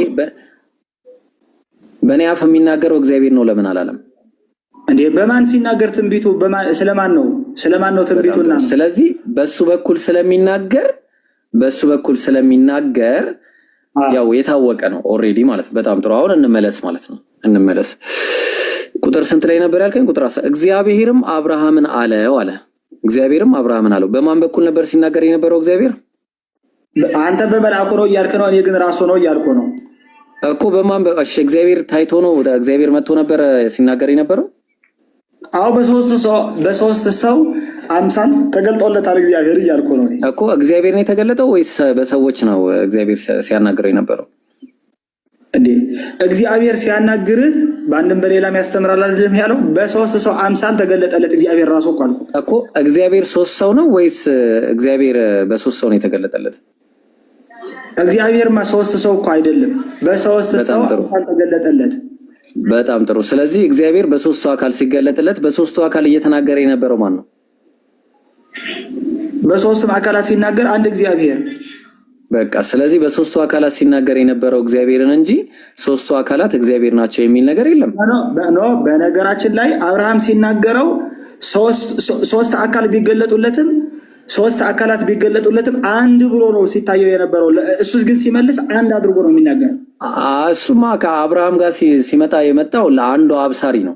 በእኔ አፍ የሚናገረው እግዚአብሔር ነው ለምን አላለም? እንዴ በማን ሲናገር ትንቢቱ ስለማን ነው? ስለማን ነው ትንቢቱና? ስለዚህ በሱ በኩል ስለሚናገር በሱ በኩል ስለሚናገር ያው የታወቀ ነው already ማለት ነው። በጣም ጥሩ። አሁን እንመለስ ማለት ነው። እንመለስ። ቁጥር ስንት ላይ ነበር ያልከኝ? ቁጥር 10። እግዚአብሔርም አብርሃምን አለው አለ። እግዚአብሔርም አብርሃምን አለው። በማን በኩል ነበር ሲናገር የነበረው እግዚአብሔር? አንተ በመልአኩ ነው እያልክ ነው፣ እኔ ግን ራሱ ነው እያልኩ ነው እኮ። በማን እሺ፣ እግዚአብሔር ታይቶ ነው? እግዚአብሔር መጥቶ ነበር ሲናገር የነበረው? አዎ፣ በሶስት ሰው አምሳል ተገልጦለታል እግዚአብሔር እያልኩ ነው እኮ። እግዚአብሔር ነው የተገለጠው ወይስ በሰዎች ነው እግዚአብሔር ሲያናግረው የነበረው? እንዴ እግዚአብሔር ሲያናግርህ በአንድም በሌላም ያስተምራል አይደለም ያለው? በሶስት ሰው አምሳል ተገለጠለት እግዚአብሔር ራሱ እኮ አልኩህ እኮ። እግዚአብሔር ሶስት ሰው ነው ወይስ እግዚአብሔር በሶስት ሰው ነው የተገለጠለት? እግዚአብሔርማ ሶስት ሰው እኮ አይደለም፣ በሶስት ሰው አምሳል ተገለጠለት። በጣም ጥሩ። ስለዚህ እግዚአብሔር በሶስቱ አካል ሲገለጥለት በሶስቱ አካል እየተናገረ የነበረው ማን ነው? በሶስቱም አካላት ሲናገር አንድ እግዚአብሔር። በቃ ስለዚህ በሶስቱ አካላት ሲናገር የነበረው እግዚአብሔርን እንጂ ሶስቱ አካላት እግዚአብሔር ናቸው የሚል ነገር የለም። No፣ በነገራችን ላይ አብርሃም ሲናገረው ሶስት አካል ቢገለጡለትም፣ ሶስት አካላት ቢገለጡለትም አንድ ብሎ ነው ሲታየው የነበረው። እሱ ግን ሲመልስ አንድ አድርጎ ነው የሚናገረው። እሱማ ከአብርሃም ጋር ሲመጣ የመጣው ለአንዱ አብሳሪ ነው።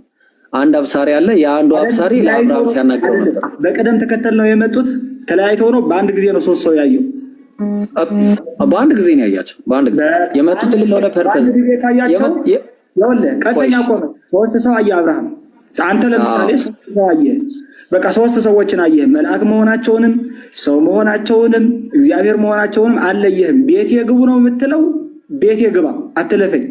አንድ አብሳሪ አለ። የአንዱ አብሳሪ ለአብርሃም ሲያናግረው ነበር። በቅደም ተከተል ነው የመጡት። ተለያይተው ነው፣ በአንድ ጊዜ ነው ሶስት ሰው ያየው። በአንድ ጊዜ ነው ያያቸው። በአንድ ጊዜ የመጡት ለሆነ purpose ጊዜ ካያቸው ቀጥተኛ ቆመ። ሶስት ሰው አየ አብርሃም። አንተ ለምሳሌ ሶስት ሰው አየህ። በቃ ሶስት ሰዎችን አየህ። መልአክ መሆናቸውንም፣ ሰው መሆናቸውንም፣ እግዚአብሔር መሆናቸውንም አለየህም። ቤቴ ግቡ ነው የምትለው። ቤቴ ግባ፣ አትለፈኝ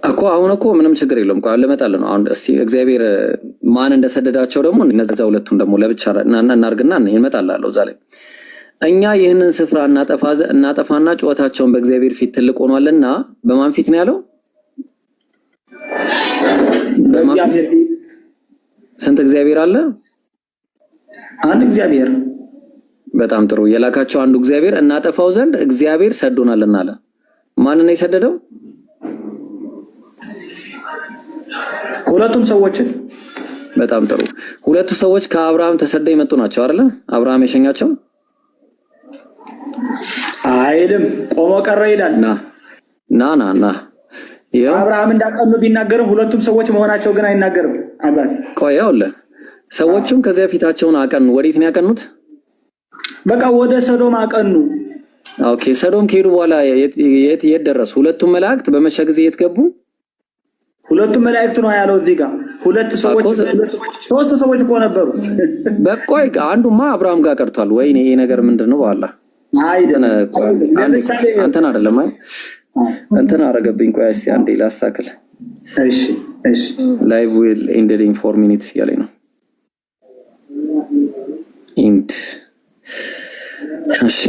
እኮ። አሁን እኮ ምንም ችግር የለውም። ቆይ ልመጣልህ ነው። አሁን እስቲ እግዚአብሔር ማን እንደሰደዳቸው ደግሞ እነዛ ሁለቱን ደግሞ ለብቻ እናርግና እንመጣላለሁ እዛ ላይ። እኛ ይህንን ስፍራ እናጠፋና ጩኸታቸውን በእግዚአብሔር ፊት ትልቅ ሆኗልና። በማን ፊት ነው ያለው? በማን ፊት? ስንት እግዚአብሔር አለ? አንድ እግዚአብሔር። በጣም ጥሩ። የላካቸው አንዱ እግዚአብሔር እናጠፋው ዘንድ እግዚአብሔር ሰዶናልና አለ። ማንን ነው የሰደደው? ሁለቱም ሰዎችን። በጣም ጥሩ። ሁለቱ ሰዎች ከአብርሃም ተሰደው የመጡ ናቸው አይደለ? አብርሃም የሸኛቸው አይልም፣ ቆሞ ቀረ ይላል። ና ና ና ና። አብርሃም እንዳቀኑ ቢናገርም ሁለቱም ሰዎች መሆናቸው ግን አይናገርም። አባቴ። ቆይ፣ ይኸውልህ፣ ሰዎቹም ከዚያ ፊታቸውን አቀኑ። ወዴት ነው ያቀኑት? በቃ ወደ ሰዶም አቀኑ። Okay፣ ሰዶም ከሄዱ በኋላ የት የት ደረሱ? ሁለቱም መላእክት በመሸ ጊዜ የት ገቡ? ሁለቱም መላእክት ነው ያለው እዚህ ጋር። ሁለት ሰዎች፣ ሶስት ሰዎች እኮ ነበሩ። በቆይ፣ አንዱማ አብርሃም ጋር ቀርቷል። ወይኔ፣ ይሄ ነገር ምንድን ነው? በኋላ አንተን አይደለም፣ አይ እንትን አረገብኝ። ቆይ እስኪ አንዴ ላስታክል። እሺ እሺ። Live will ended in 4 minutes እያለኝ ነው። End። እሺ።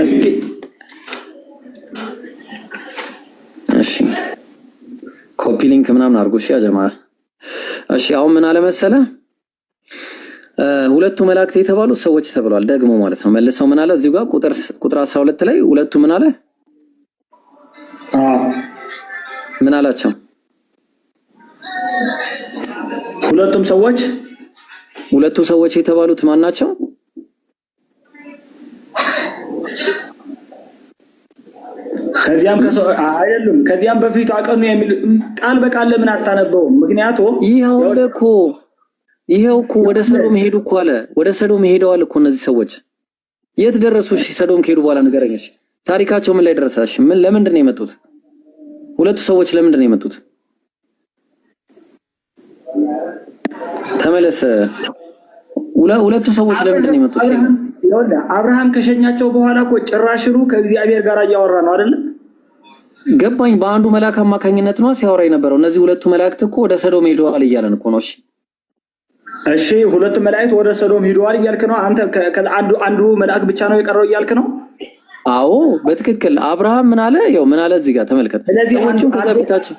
እስኪ። እሺ፣ copy link ምናምን አድርጎ። እሺ ያጀማ። እሺ፣ አሁን ምን አለ መሰለ፣ ሁለቱ መላእክት የተባሉት ሰዎች ተብሏል ደግሞ ማለት ነው። መልሰው ምን አለ እዚሁ ጋር ቁጥር 12 ላይ ሁለቱ ምን አለ? ምን አላቸው? ሁለቱም ሰዎች። ሁለቱ ሰዎች የተባሉት ማን ናቸው? ከዚያም ከሰው አይደሉም። ከዚያም በፊቱ አቀኑ የሚል ቃል በቃል ለምን አታነበውም? ምክንያቱም ይኸው እኮ፣ ይኸው እኮ ወደ ሰዶም ሄዱ እኮ አለ። ወደ ሰዶም ሄደዋል እኮ እነዚህ ሰዎች። የት ደረሱ? እሺ፣ ሰዶም ከሄዱ በኋላ ንገረኝ። እሺ፣ ታሪካቸው ምን ላይ ደረሰ? እሺ፣ ምን ለምንድን ነው የመጡት? ሁለቱ ሰዎች ለምንድን ነው የመጡት? ተመለሰ። ሁለቱ ሰዎች ለምንድን ነው የመጡት? አብርሃም ከሸኛቸው በኋላ እኮ ጭራሽሩ ከእግዚአብሔር ጋር እያወራ ነው አይደለ? ገባኝ። በአንዱ መልአክ አማካኝነት ነው ሲያወራ የነበረው። እነዚህ ሁለቱ መላእክት እኮ ወደ ሰዶም ሄደዋል እያለን እኮ ነው። እሺ እሺ፣ ሁለቱ መላእክት ወደ ሰዶም ሄደዋል እያልክ ነው አንተ። አንዱ መልአክ ብቻ ነው የቀረው እያልክ ነው? አዎ በትክክል። አብርሃም ምን አለ? ያው ምን አለ እዚህ ጋር ተመልከት። ሰዎቹም ከዛ ፊታቸው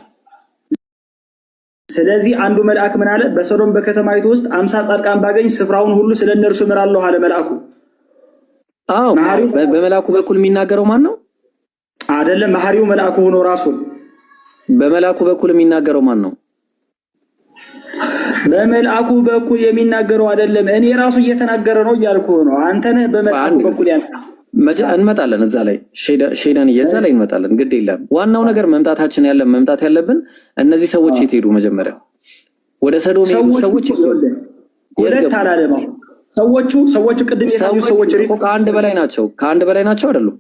ስለዚህ አንዱ መልአክ ምን አለ? በሰዶም በከተማይቱ ውስጥ 50 ጻድቃን ባገኝ ስፍራውን ሁሉ ስለ እነርሱ እምራለሁ አለ መልአኩ። አዎ በመልአኩ በኩል የሚናገረው ማን ነው? አይደለም መሐሪው መልአኩ ሆኖ ራሱ በመልአኩ በኩል የሚናገረው ማን ነው? በመልአኩ በኩል የሚናገረው አይደለም፣ እኔ ራሱ እየተናገረ ነው እያልኩ ነው። አንተ ነህ በመልአኩ በኩል ያልከው። እንመጣለን እዛ ላይ ሼዳን እዛ ላይ እንመጣለን። ግድ የለም ዋናው ነገር መምጣታችን ያለ መምጣት ያለብን እነዚህ ሰዎች የት ሄዱ? መጀመሪያ ወደ ሰዶም የሄዱ ሰዎች ሁለት አላለም። ሰዎቹ ሰዎቹ ቅድም የታዩ ሰዎች ከአንድ በላይ ናቸው። ከአንድ በላይ ናቸው አይደሉም?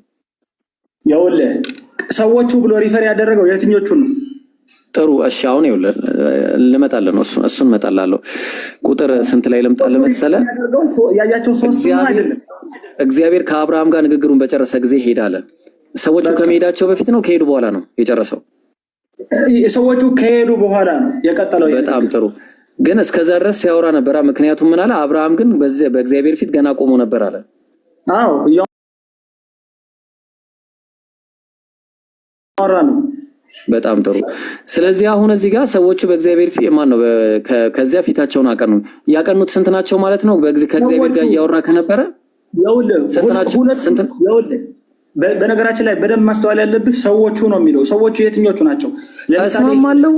ይኸውልህ ሰዎቹ ብሎ refer ያደረገው የትኞቹን ነው? ጥሩ እሺ፣ አሁን ይኸውልህ ልመጣልህ ነው እሱን እመጣልሃለሁ። ቁጥር ስንት ላይ ልምጣልህ መሰለህ? ያያቸው ሶስት አይደለም። እግዚአብሔር ከአብርሃም ጋር ንግግሩን በጨረሰ ጊዜ ሄደ አለ። ሰዎቹ ከመሄዳቸው በፊት ነው ከሄዱ በኋላ ነው የጨረሰው? ሰዎቹ ከሄዱ በኋላ ነው የቀጠለው። በጣም ጥሩ። ግን እስከዛ ድረስ ሲያወራ ነበራ። ምክንያቱም ምን አለ? አብርሃም ግን በእግዚአብሔር ፊት ገና ቆሞ ነበር አለ። አዎ እያወራ ነው። በጣም ጥሩ። ስለዚህ አሁን እዚህ ጋር ሰዎቹ በእግዚአብሔር ፊት ማን ነው ከዚያ ፊታቸውን አቀኑ። ያቀኑት ስንት ናቸው ማለት ነው? ከእግዚአብሔር ጋር እያወራ ከነበረ በነገራችን ላይ በደንብ ማስተዋል ያለብህ ሰዎቹ ነው የሚለው። ሰዎቹ የትኞቹ ናቸው? እስማማለሁ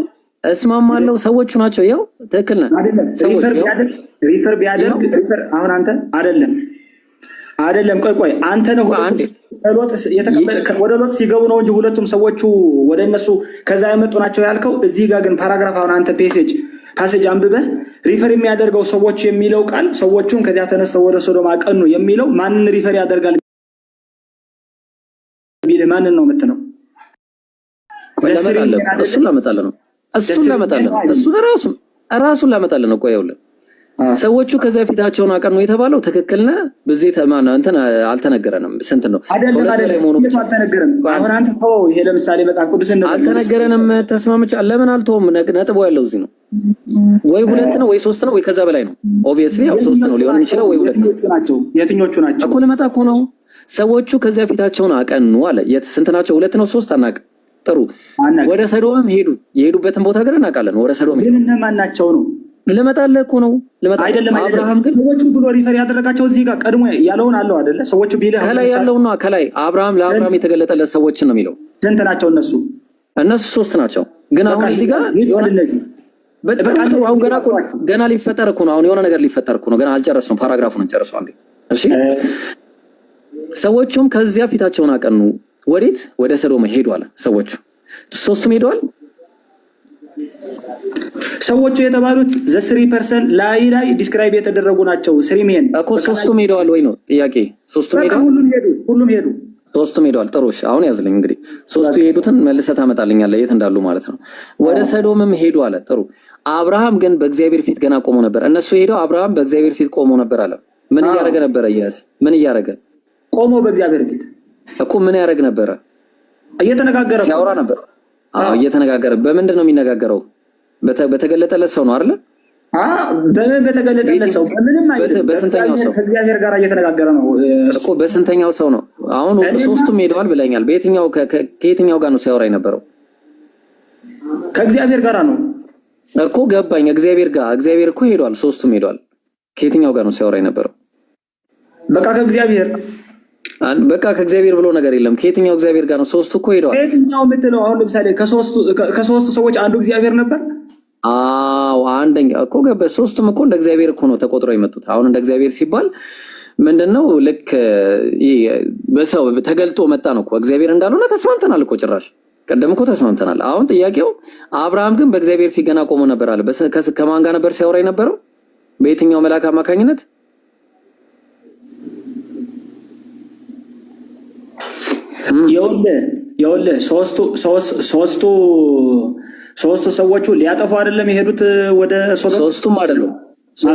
እስማማለሁ። ሰዎቹ ናቸው። ያው ትክክል ነህ። refer ቢያደርግ አሁን አንተ አይደለም አይደለም፣ ቆይ ቆይ፣ አንተ ነህ ወደ ሎጥ ሲገቡ ነው እንጂ ሁለቱም ሰዎቹ ወደ እነሱ ከዛ የመጡ ናቸው ያልከው። እዚህ ጋር ግን paragraph አሁን አንተ passage አንብበህ refer የሚያደርገው ሰዎች የሚለው ቃል ሰዎቹን ከዚያ ተነስተው ወደ ሶዶም አቀኑ የሚለው ማንን refer ያደርጋል ቢልህ ማንን ነው የምትለው? እሱን ላመጣልህ ነው። እሱን ላመጣልህ ነው። እሱን ራሱን ላመጣልህ ነው። ቆይ ይኸውልህ ሰዎቹ ከዚያ ፊታቸውን አቀኑ የተባለው ትክክል ነህ። ብዜት ማነው እንትን አልተነገረንም። ስንት ነው? አይደለም አልተነገረም። አሁን አንተ ተወው። ይሄ ለምሳሌ መጽሐፍ ቅዱስ አልተነገረንም። ተስማምቻለሁ። ለምን አልተውም? ነጥቡ ያለው እዚህ ነው። ወይ ሁለት ነው ወይ ሶስት ነው ወይ ከዛ በላይ ነው። Obviously ያው ሶስት ነው ሊሆን የሚችለው ወይ ሁለት ነው። የትኞቹ ናቸው እኮ ልመጣ እኮ ነው። ሰዎቹ ከዚያ ፊታቸውን አቀኑ አለ። ስንት ናቸው? ሁለት ነው ሶስት አናውቅም። ጥሩ ወደ ሰዶምም ሄዱ። የሄዱበትን ቦታ ግን እናውቃለን። ወደ ሰዶም ግን እነማን ናቸው ነው ልመጣልህ እኮ ነው። አይደለም አብርሃም ግን ሰዎቹ ብሎ refer ያደረጋቸው እዚህ ጋር ቀድሞ ያለውን አለው አይደለ? ሰዎቹ ቢልህ ከላይ ያለው ነው። ከላይ አብርሃም ለአብርሃም የተገለጠለት ሰዎችን ነው የሚለው። ስንት ናቸው እነሱ? እነሱ ሶስት ናቸው። ግን አሁን እዚህ ጋር በጣም ጥሩ። አሁን ገና ገና ሊፈጠር እኮ ነው። አሁን የሆነ ነገር ሊፈጠር እኮ ነው። ገና አልጨረስነው። paragraph ኡን እንጨርሰዋለን። እሺ ሰዎቹም ከዚያ ፊታቸውን አቀኑ። ወዴት? ወደ ሰዶም ሄዱ አለ። ሰዎቹ ሶስቱም ሄደዋል። ሰዎቹ የተባሉት the three person ላይ ላይ describe የተደረጉ ናቸው። Three men እኮ ሶስቱም ሄደዋል ወይ ነው ጥያቄ። ሶስቱም ሄደዋል። ሁሉም ሄዱ። ሶስቱም ሄደዋል። ጥሩ እሺ፣ አሁን ያዝልኝ እንግዲህ ሶስቱ የሄዱትን መልሰህ ታመጣልኛለህ የት እንዳሉ ማለት ነው። ወደ ሰዶምም ሄዱ አለ። ጥሩ። አብርሃም ግን በእግዚአብሔር ፊት ገና ቆሞ ነበር። እነሱ ሄደው አብርሃም በእግዚአብሔር ፊት ቆሞ ነበር አለ። ምን እያደረገ ነበረ? ያዝ ምን እያደረገ ቆሞ? በእግዚአብሔር ፊት እኮ ምን ያደረግ ነበረ? እየተነጋገረ ሲያወራ ነበር። አዎ እየተነጋገረ። በምንድን ነው የሚነጋገረው? በተገለጠለት ሰው ነው አይደለ? በምን በተገለጠለት ሰው? በምንም አይደለም። በስንተኛው ሰው? ከእግዚአብሔር ጋር እየተነጋገረ ነው እኮ። በስንተኛው ሰው ነው? አሁን ሶስቱም ሄደዋል ብለኛል። በየትኛው ከየትኛው ጋር ነው ሲያወራ የነበረው? ከእግዚአብሔር ጋር ነው እኮ። ገባኝ። እግዚአብሔር ጋር እግዚአብሔር እኮ ሄዷል፣ ሶስቱም ሄዷል። ከየትኛው ጋር ነው ሲያወራ የነበረው? በቃ ከእግዚአብሔር በቃ ከእግዚአብሔር ብሎ ነገር የለም። ከየትኛው እግዚአብሔር ጋር ነው? ሶስቱ እኮ ሄደዋል። ከየትኛው የምትለው አሁን ለምሳሌ ከሶስቱ ሰዎች አንዱ እግዚአብሔር ነበር። አዎ አንደኛ እኮ ገበ ሶስቱም እኮ እንደ እግዚአብሔር እኮ ነው ተቆጥሮ የመጡት። አሁን እንደ እግዚአብሔር ሲባል ምንድነው? ልክ በሰው ተገልጦ መጣ ነው እኮ እግዚአብሔር እንዳልሆነ ተስማምተናል እኮ ጭራሽ ቀደም እኮ ተስማምተናል። አሁን ጥያቄው አብርሃም ግን በእግዚአብሔር ፊት ገና ቆሞ ነበር አለ። ከማን ጋር ነበር ሲያወራ የነበረው? በየትኛው መልአክ አማካኝነት? ይኸውልህ ሶስቱ ሰዎቹ ሊያጠፉ አይደለም የሄዱት ወደ ሶዶም። ሶስቱም አይደሉም፣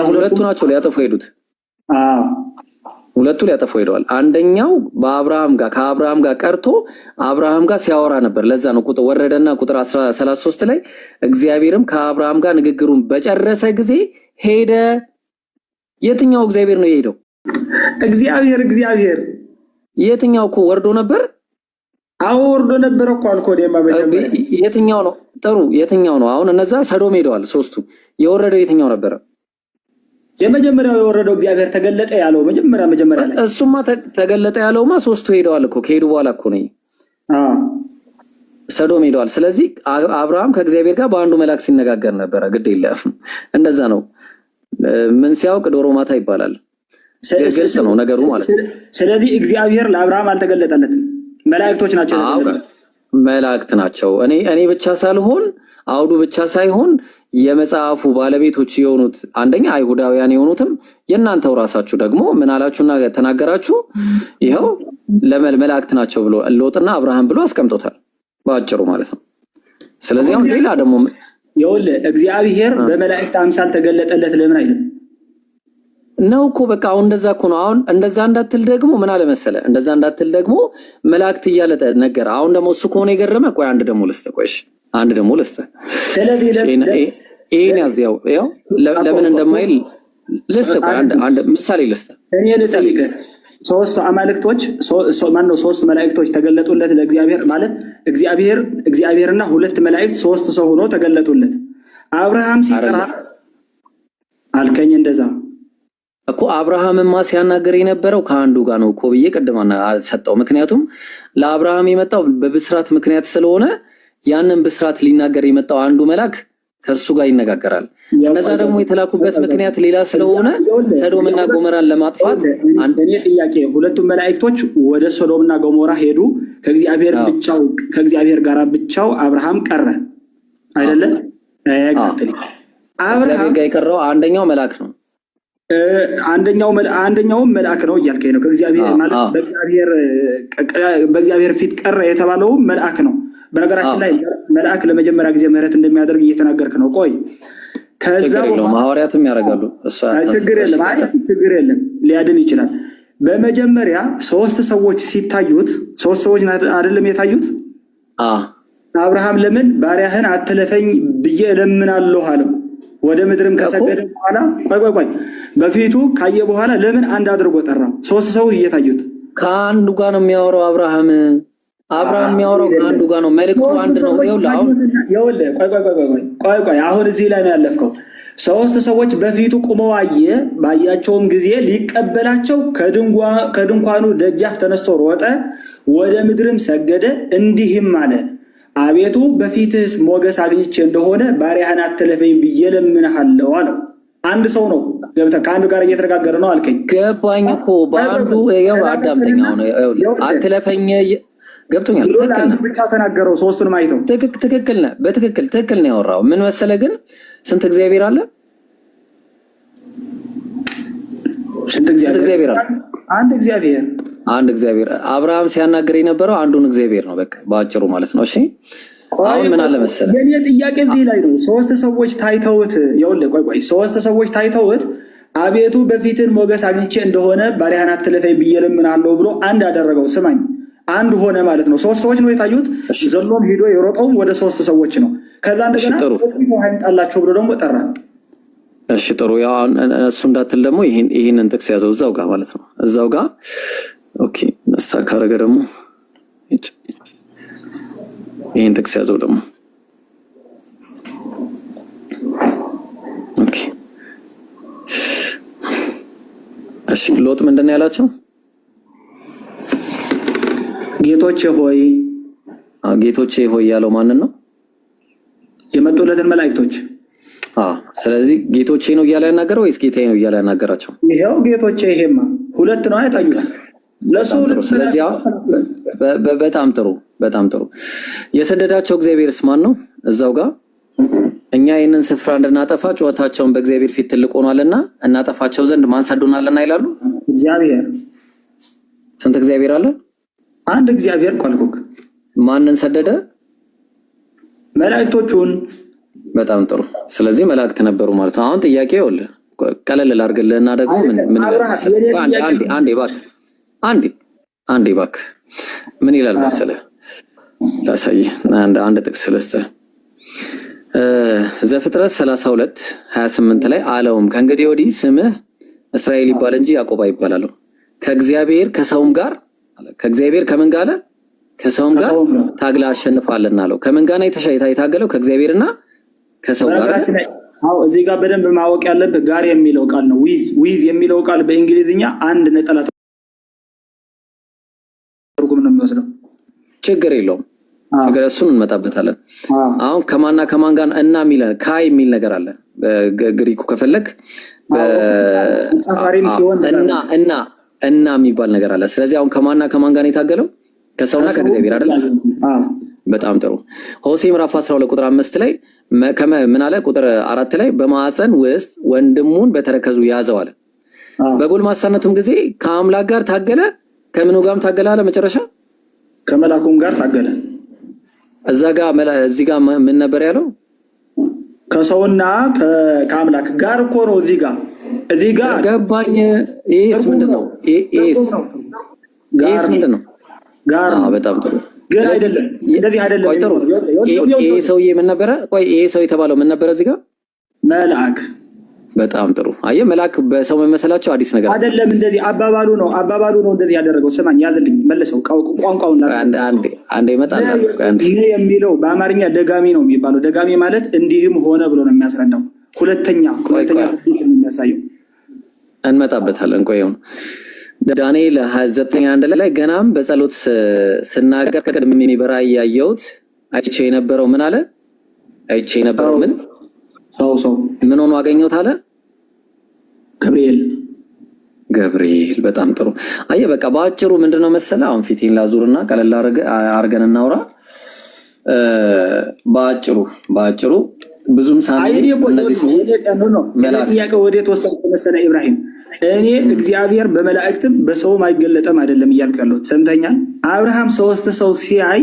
ሁለቱ ናቸው ሊያጠፉ የሄዱት። አዎ ሁለቱ ሊያጠፉ ሄደዋል። አንደኛው በአብርሃም ጋር ከአብርሃም ጋር ቀርቶ አብርሃም ጋር ሲያወራ ነበር። ለዛ ነው ቁጥር ወረደና ቁጥር 33 ላይ እግዚአብሔርም ከአብርሃም ጋር ንግግሩን በጨረሰ ጊዜ ሄደ። የትኛው እግዚአብሔር ነው የሄደው? እግዚአብሔር እግዚአብሔር የትኛው እኮ ወርዶ ነበር? አዎ ወርዶ ነበር እኮ አልኮ እኔማ መጀመሪያ። የትኛው ነው? ጥሩ፣ የትኛው ነው? አሁን እነዛ ሰዶም ሄደዋል ሶስቱ። የወረደው የትኛው ነበረ? የመጀመሪያው የወረደው እግዚአብሔር ተገለጠ ያለው መጀመሪያ መጀመሪያ ላይ። እሱማ ተገለጠ ያለውማ ሶስቱ ሄደዋል እኮ፣ ከሄዱ በኋላ እኮ ነው። ሰዶም ሄደዋል። ስለዚህ አብርሃም ከእግዚአብሔር ጋር በአንዱ መልአክ ሲነጋገር ነበረ። ግድ የለም፣ እንደዛ ነው። ምን ሲያውቅ ዶሮ ማታ ይባላል። ግልጽ ነው ነገሩ ማለት ነው። ስለዚህ እግዚአብሔር ለአብርሃም አልተገለጠለትም፣ መላእክቶች ናቸው የተገለጡለት። መላእክት ናቸው። እኔ ብቻ ሳልሆን፣ አውዱ ብቻ ሳይሆን፣ የመጽሐፉ ባለቤቶች የሆኑት አንደኛ አይሁዳውያን የሆኑትም የእናንተው ራሳችሁ ደግሞ ምን አላችሁና ተናገራችሁ? ይኸው መላእክት ናቸው ብሎ ሎጥና አብርሃም ብሎ አስቀምጦታል በአጭሩ ማለት ነው። ስለዚህ አሁን ሌላ ደግሞ ይኸውልህ እግዚአብሔር በመላእክት አምሳል ተገለጠለት ለምን አይልም? ነው እኮ፣ በቃ አሁን እንደዛ እኮ ነው። አሁን እንደዛ እንዳትል ደግሞ ምን አለ መሰለህ፣ እንደዛ እንዳትል ደግሞ መላእክት እያለ ነገረ። አሁን ደግሞ እሱ ከሆነ የገረመ፣ ቆይ አንድ ደግሞ ልስጥህ፣ ቆይ እሺ፣ አንድ ደግሞ ልስጥህ። ይሄን ያዝ፣ ያው ያው ለምን እንደማይል ልስጥህ። ቆይ አንድ ምሳሌ ልስጥህ። እኔ ልጠይቅህ፣ ሶስቱ አማልክቶች፣ ማነው፣ ሶስቱ መላእክቶች ተገለጡለት ለእግዚአብሔር ማለት እግዚአብሔር እግዚአብሔርና ሁለት መላእክት ሶስት ሰው ሆኖ ተገለጡለት። አብርሃም ሲጠራ አልከኝ እንደዛ። እኮ አብርሃምማ ሲያናገር የነበረው ከአንዱ ጋር ነው እኮ ብዬ ቅድም ሰጠው። ምክንያቱም ለአብርሃም የመጣው በብስራት ምክንያት ስለሆነ ያንን ብስራት ሊናገር የመጣው አንዱ መልአክ ከእሱ ጋር ይነጋገራል። እነዛ ደግሞ የተላኩበት ምክንያት ሌላ ስለሆነ ሰዶምና ጎመራን ለማጥፋት። እኔ ጥያቄ ሁለቱም መላእክቶች ወደ ሶዶምና ገሞራ ሄዱ። ከእግዚአብሔር ብቻው ከእግዚአብሔር ጋር ብቻው አብርሃም ቀረ አይደለ? Exactly። እግዚአብሔር ጋር የቀረው አንደኛው መልአክ ነው። አንደኛውም መልአክ ነው እያልከኝ ነው። ከእግዚአብሔር ማለት በእግዚአብሔር ፊት ቀረ የተባለውም መልአክ ነው። በነገራችን ላይ መልአክ ለመጀመሪያ ጊዜ ምህረት እንደሚያደርግ እየተናገርክ ነው። ቆይ ከዛ ችግር የለውም፣ ሐዋርያትም ያደርጋሉ። ችግር የለም፣ ችግር የለም፣ ሊያድን ይችላል። በመጀመሪያ ሶስት ሰዎች ሲታዩት፣ ሶስት ሰዎች አይደለም የታዩት? አብርሃም ለምን ባሪያህን አትለፈኝ ብዬ እለምናለሁ አለው። ወደ ምድርም ከሰገደ በኋላ፣ ቆይ ቆይ ቆይ፣ በፊቱ ካየ በኋላ ለምን አንድ አድርጎ ጠራው? ሶስት ሰው እየታዩት። ከአንዱ ጋር ነው የሚያወራው አብርሃም። አብርሃም የሚያወራው ከአንዱ ጋር ነው። መልእክቱ አንድ ነው። ይኸውልህ አሁን ይኸውልህ፣ ቆይ ቆይ ቆይ ቆይ ቆይ ቆይ፣ አሁን እዚህ ላይ ነው ያለፍከው። ሶስት ሰዎች በፊቱ ቁመው አየ። ባያቸውም ጊዜ ሊቀበላቸው ከድንኳኑ ደጃፍ ተነስቶ ሮጠ፣ ወደ ምድርም ሰገደ፣ እንዲህም አለ፦ አቤቱ በፊትህስ ሞገስ አግኝቼ እንደሆነ ባሪያህን አትለፈኝ ብዬ እለምንሃለሁ አለው። አንድ ሰው ነው፣ ገብተህ ከአንዱ ጋር እየተነጋገረ ነው አልከኝ። ገባኝ እኮ፣ በአንዱ ይኸው አዳምጠኝ። አሁን ይኸውልህ አትለፈኝ ገብቶኛል። ትክክል ነህ። ብቻ ተናገረው ሶስቱንም አይተው። ትክክል ነህ። በትክክል ትክክል ነው ያወራው። ምን መሰለህ ግን ስንት እግዚአብሔር አለ? ስንት እግዚአብሔር አለ? አንድ እግዚአብሔር። አንድ እግዚአብሔር። አብርሃም ሲያናግር የነበረው አንዱን እግዚአብሔር ነው። በቃ በአጭሩ ማለት ነው። እሺ፣ አሁን ምን አለ መሰለህ፣ የኔ ጥያቄ እዚህ ላይ ነው። ሶስት ሰዎች ታይተውት፣ ይኸውልህ፣ ቆይ ቆይ፣ ሶስት ሰዎች ታይተውት አቤቱ በፊትህ ሞገስ አግኝቼ እንደሆነ ባሪያህን አትለፈኝ ብዬ እለምንሃለሁ ብሎ አንድ አደረገው። ስማኝ፣ አንድ ሆነ ማለት ነው። ሶስት ሰዎች ነው የታዩት። ዘሎም ሄዶ የሮጠውም ወደ ሶስት ሰዎች ነው። ከዛ እንደገና ውሃ ይምጣላቸው ብሎ ደግሞ ጠራ። እሺ ጥሩ። ያው እሱ እንዳትል ደግሞ ይህንን ጥቅስ ያዘው እዛው ጋር ማለት ነው። እዛው ጋር፣ okay። መስታ ካረገ ደግሞ ይህን ጥቅስ ያዘው ደግሞ፣ okay። እሺ፣ ሎጥ ምንድን ነው ያላቸው? ጌቶቼ ሆይ። ጌቶቼ ሆይ ያለው ማንን ነው? የመጡለትን መላእክቶች። ስለዚህ ጌቶቼ ነው እያለ ያናገረው ወይስ ጌታዬ ነው እያለ ያናገራቸው? ይሄው ጌቶቼ፣ ይሄማ ሁለት ነው አይታዩት ለሱ። ስለዚህ በጣም ጥሩ፣ በጣም ጥሩ። የሰደዳቸው እግዚአብሔርስ ማን ነው? እዛው ጋር እኛ ይህንን ስፍራ እንድናጠፋ ጩኸታቸውን በእግዚአብሔር ፊት ትልቅ ሆኗልና እናጠፋቸው ዘንድ ማን ሰዶናልና ይላሉ። እግዚአብሔር። ስንት እግዚአብሔር አለ? አንድ እግዚአብሔር እኮ አልኩህ። ማንን ሰደደ? መላእክቶቹን። በጣም ጥሩ። ስለዚህ መላእክት ነበሩ ማለት ነው። አሁን ጥያቄ ይኸውልህ፣ ቀለል ላድርግልህና ደግሞ ምን አይደለም ምን ይላል አብርሃም፣ መሰለህ? የኔ አንዴ ጥያቄ አንዴ አንዴ እባክህ፣ አንዴ አንዴ እባክህ፣ ምን ይላል መሰለህ? ላሳይህ፣ አንድ ጥቅስ ልስጥህ። ዘፍጥረት 32:28 ላይ አለውም ከእንግዲህ ወዲህ ስምህ እስራኤል ይባል እንጂ ያዕቆብ አይባል ከእግዚአብሔር ከሰውም ጋር አለ። ከእግዚአብሔር ከምን ጋር አለ? ከሰውም ጋር ከሰውም ጋር። ታግለህ አሸንፈሃልና አለው። ከምን ጋር ነው የታገለው? ከእግዚአብሔርና ከሰው ጋር አይደል? በነገራችን ላይ አዎ፣ እዚህ ጋር በደንብ ማወቅ ያለብህ ጋር የሚለው ቃል ነው። with፣ with የሚለው ቃል በእንግሊዝኛ አንድ ነጠላ ትርጉም ነው የሚወስደው። ችግር የለውም። ችግር እሱን እንመጣበታለን። አሁን ከማና ከማን ጋር እና የሚል ካይ የሚል ነገር አለ በግሪኩ ከፈለግ ተጻፋሪም ሲሆን እና እና እና የሚባል ነገር አለ። ስለዚህ አሁን ከማና ከማን ጋር ነው የታገለው? ከሰውና ከእግዚአብሔር አይደል? በጣም ጥሩ። ሆሴ ምዕራፍ 12 ቁጥር 5 ላይ ምን አለ? ቁጥር 4 ላይ በማዕፀን ውስጥ ወንድሙን በተረከዙ ያዘው አለ። በጎልማሳነቱም ጊዜ ከአምላክ ጋር ታገለ። ከምኑ ጋርም ታገለ አለ መጨረሻ? ከመላኩም ጋር ታገለ። እዛ ጋር እዚህ ጋር ምን ነበር ያለው? ከሰውና ከአምላክ ጋር እኮ ነው። እዚህ ጋር ገባኝ። ይሄስ ምንድን ነው? ይሄስ ምንድን ነው? ጋር። በጣም ጥሩ። ግን አይደለም፣ እንደዚህ አይደለም። ቆይ ጥሩ። ይሄ ሰውዬ ምን ነበረ? ቆይ ይሄ ሰው የተባለው ምን ነበረ እዚህ ጋር? መልአክ። በጣም ጥሩ። አየህ፣ መልአክ በሰው መመሰላቸው አዲስ ነገር አይደለም። እንደዚህ አባባሉ ነው እንደዚህ ያደረገው። ስማኝ፣ ያዝልኝ፣ መልሰው ቋንቋውን። አንዴ አንዴ ይመጣል። የሚለው በአማርኛ ደጋሚ ነው የሚባለው። ደጋሚ ማለት እንዲህም ሆነ ብሎ ነው የሚያስረዳው። ሁለተኛ ሁለተኛ ነው የሚያሳየው። እንመጣበታለን። ቆይ አሁን ዳንኤል 9:1 ላይ ገናም በጸሎት ስናገር ቀድሜ በራእይ ያየሁት አይቼ የነበረው ምን አለ? አይቼ የነበረው ምን? ሰው ሰው። ምን ሆኖ አገኘሁት አለ? ገብርኤል። ገብርኤል። በጣም ጥሩ። አየህ፣ በቃ በአጭሩ ምንድነው መሰለህ፣ አሁን ፊቴን ላዙርና ቀለል አድርገን እናውራ። በአጭሩ ብዙም ሳንሄድ እነዚህ ሰዎች ጥያቄ ወዴት ወሰድክ መሰለህ ኢብራሂም? እኔ እግዚአብሔር በመላእክትም በሰውም አይገለጠም አይደለም እያልኩ ያለሁት፣ ሰምተኛል። አብርሃም ሶስት ሰው ሲያይ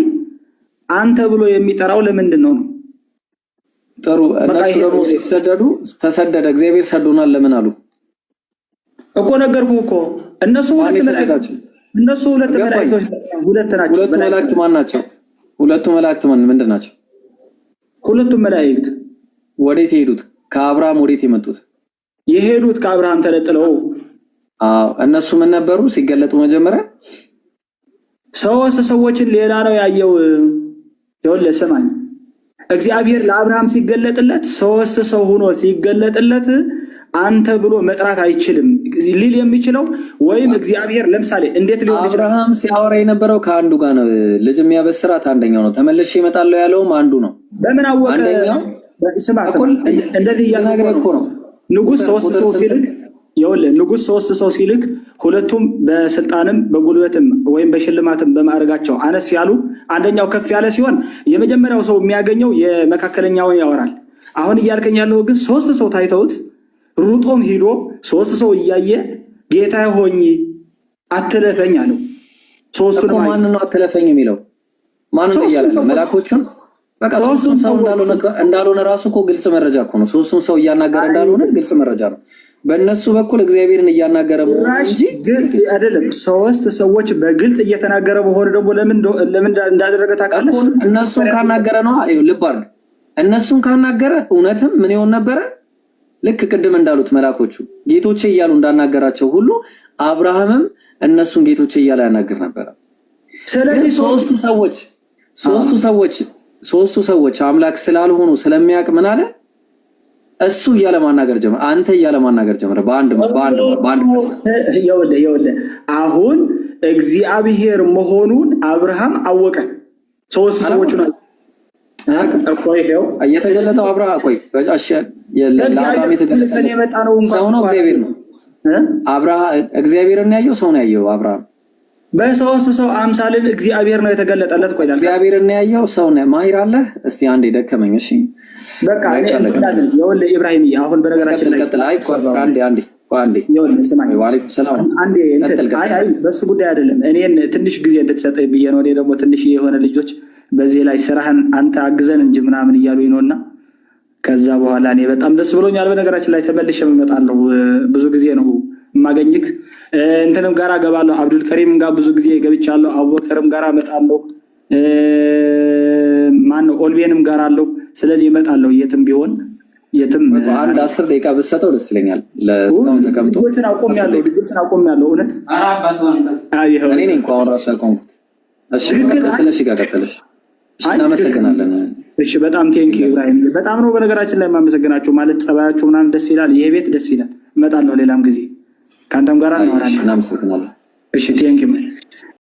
አንተ ብሎ የሚጠራው ለምንድን ነው ነው? ጥሩ። እነሱ ደግሞ ሲሰደዱ ተሰደደ፣ እግዚአብሔር ሰዶናል ለምን አሉ? እኮ ነገርኩህ እኮ፣ እነሱ ሁለት መላእክቶች ሁለት ናቸው። ሁለቱ መላእክት ማን ናቸው? ሁለቱ መላእክት ማን ምንድን ናቸው? ሁለቱም መላእክት ወዴት የሄዱት? ከአብርሃም ወዴት የመጡት? የሄዱት ከአብርሃም ተለጥለው። አዎ፣ እነሱ ምን ነበሩ ሲገለጡ መጀመሪያ? ሶስት ሰዎችን ሌላ ነው ያየው። ይኸውልህ ስማኝ፣ እግዚአብሔር ለአብርሃም ሲገለጥለት ሶስት ሰው ሆኖ ሲገለጥለት አንተ ብሎ መጥራት አይችልም። ሊል የሚችለው ወይም እግዚአብሔር ለምሳሌ እንዴት ሊሆን ይችላል? አብርሃም ሲያወራ የነበረው ከአንዱ ጋር ነው። ልጅ የሚያበስራት አንደኛው ነው። ተመልሼ እመጣለሁ ያለውም አንዱ ነው። በምን አወቀ? አንደኛው ስማ ስማ፣ እንደዚህ እያልኩ እኮ ነው። ንጉሥ ሶስት ሰው ሲልክ፣ ይኸውልህ፣ ንጉሥ ሶስት ሰው ሲልክ ሁለቱም በስልጣንም በጉልበትም ወይም በሽልማትም በማዕረጋቸው አነስ ያሉ፣ አንደኛው ከፍ ያለ ሲሆን የመጀመሪያው ሰው የሚያገኘው የመካከለኛውን ያወራል። አሁን እያልከኝ ያለው ግን ሶስት ሰው ታይተውት ሩጦም ሂዶ ሶስት ሰው እያየ ጌታ ሆይ አትለፈኝ አለው። ሶስቱን እኮ ማን ነው አትለፈኝ የሚለው? ማን ነው እያለ ነው? መላኮቹን በቃ ሶስቱን ሰው እንዳልሆነ ራሱ እኮ ግልጽ መረጃ እኮ ነው። ሶስቱን ሰው እያናገረ እንዳልሆነ ግልጽ መረጃ ነው። በእነሱ በኩል እግዚአብሔርን እያናገረ መሆኑ እንጂ አይደለም። ሶስት ሰዎች በግልጽ እየተናገረ በሆነ ደግሞ ለምን ለምን እንዳደረገ ታውቃለህ? እነሱን ካናገረ ነው። ልብ አድርግ። እነሱን ካናገረ እውነትም ምን ይሆን ነበረ? ልክ ቅድም እንዳሉት መላኮቹ ጌቶቼ እያሉ እንዳናገራቸው ሁሉ አብርሃምም እነሱን ጌቶቼ እያለ ያናግር ነበረ። ስለዚህ ሶስቱ ሰዎች አምላክ ስላልሆኑ ስለሚያውቅ ምን አለ? እሱ እያለ ማናገር ጀመረ። አንተ እያለ ማናገር ጀመረ። በአንድ በአንድ በአንድ ይኸውልህ አሁን እግዚአብሔር መሆኑን አብርሃም አወቀ። ሶስት ሰዎች ነው እኮ ይሄው የተገለጠው አብርሃም፣ ቆይ እሺ፣ ለአብርሃም የተገለጠ ሰው ነው እግዚአብሔር ነው? አብርሃም እግዚአብሔርን ያየው ሰው ነው ያየው አብርሃም? በሶስት ሰው አምሳልን እግዚአብሔር ነው የተገለጠለት። ቆይ እግዚአብሔርን ያየው ሰው ነው። ማሂር አለ። እስቲ አንዴ ደከመኝ። እሺ። በቃ ይኸውልህ ኢብራሂምዬ፣ አሁን በነገራችን ላይ ቀጥል። አይ አንዴ አንዴ አንዴ ይኸውልህ ስማኝ፣ ወአለይኩም ሰላም። አንዴ አይ አይ በሱ ጉዳይ አይደለም። እኔን ትንሽ ጊዜ እንድትሰጠኝ ብዬ ነው። እኔ ደግሞ ትንሽ የሆነ ልጆች በዚህ ላይ ስራህን አንተ አግዘን እንጂ ምናምን እያሉኝ ነውና ከዛ በኋላ እኔ በጣም ደስ ብሎኛል። በነገራችን ላይ ተመልሼ እመጣለሁ። ብዙ ጊዜ ነው የማገኝክ። እንትንም ጋር እገባለሁ። አብዱል ከሪም ጋር ብዙ ጊዜ ገብቻለሁ። አቡበከርም ጋር እመጣለሁ። ማነው ኦልቤንም ጋር አለው። ስለዚህ እመጣለሁ የትም ቢሆን የትም። አንድ 10 ደቂቃ ብትሰጠው ደስ ይለኛል። ለእስካሁን ተቀምጦ ልጆችን አቆሚያለሁ። ልጆችን አቆሚያለሁ። እውነት እኔ ነኝ እኮ አሁን ራሱ ያቆምኩት። እሺ ስለሺ ጋር ቀጥለሽ። እናመሰግናለን። እሺ በጣም thank you ኢብራሂም፣ በጣም ነው በነገራችን ላይ የማመሰግናችሁ። ማለት ጸባያችሁ ምናምን ደስ ይላል። ይሄ ቤት ደስ ይላል። እመጣለሁ ሌላም ጊዜ ከአንተም ጋር እናወራለን። እናመሰግናለን። እሺ thank you።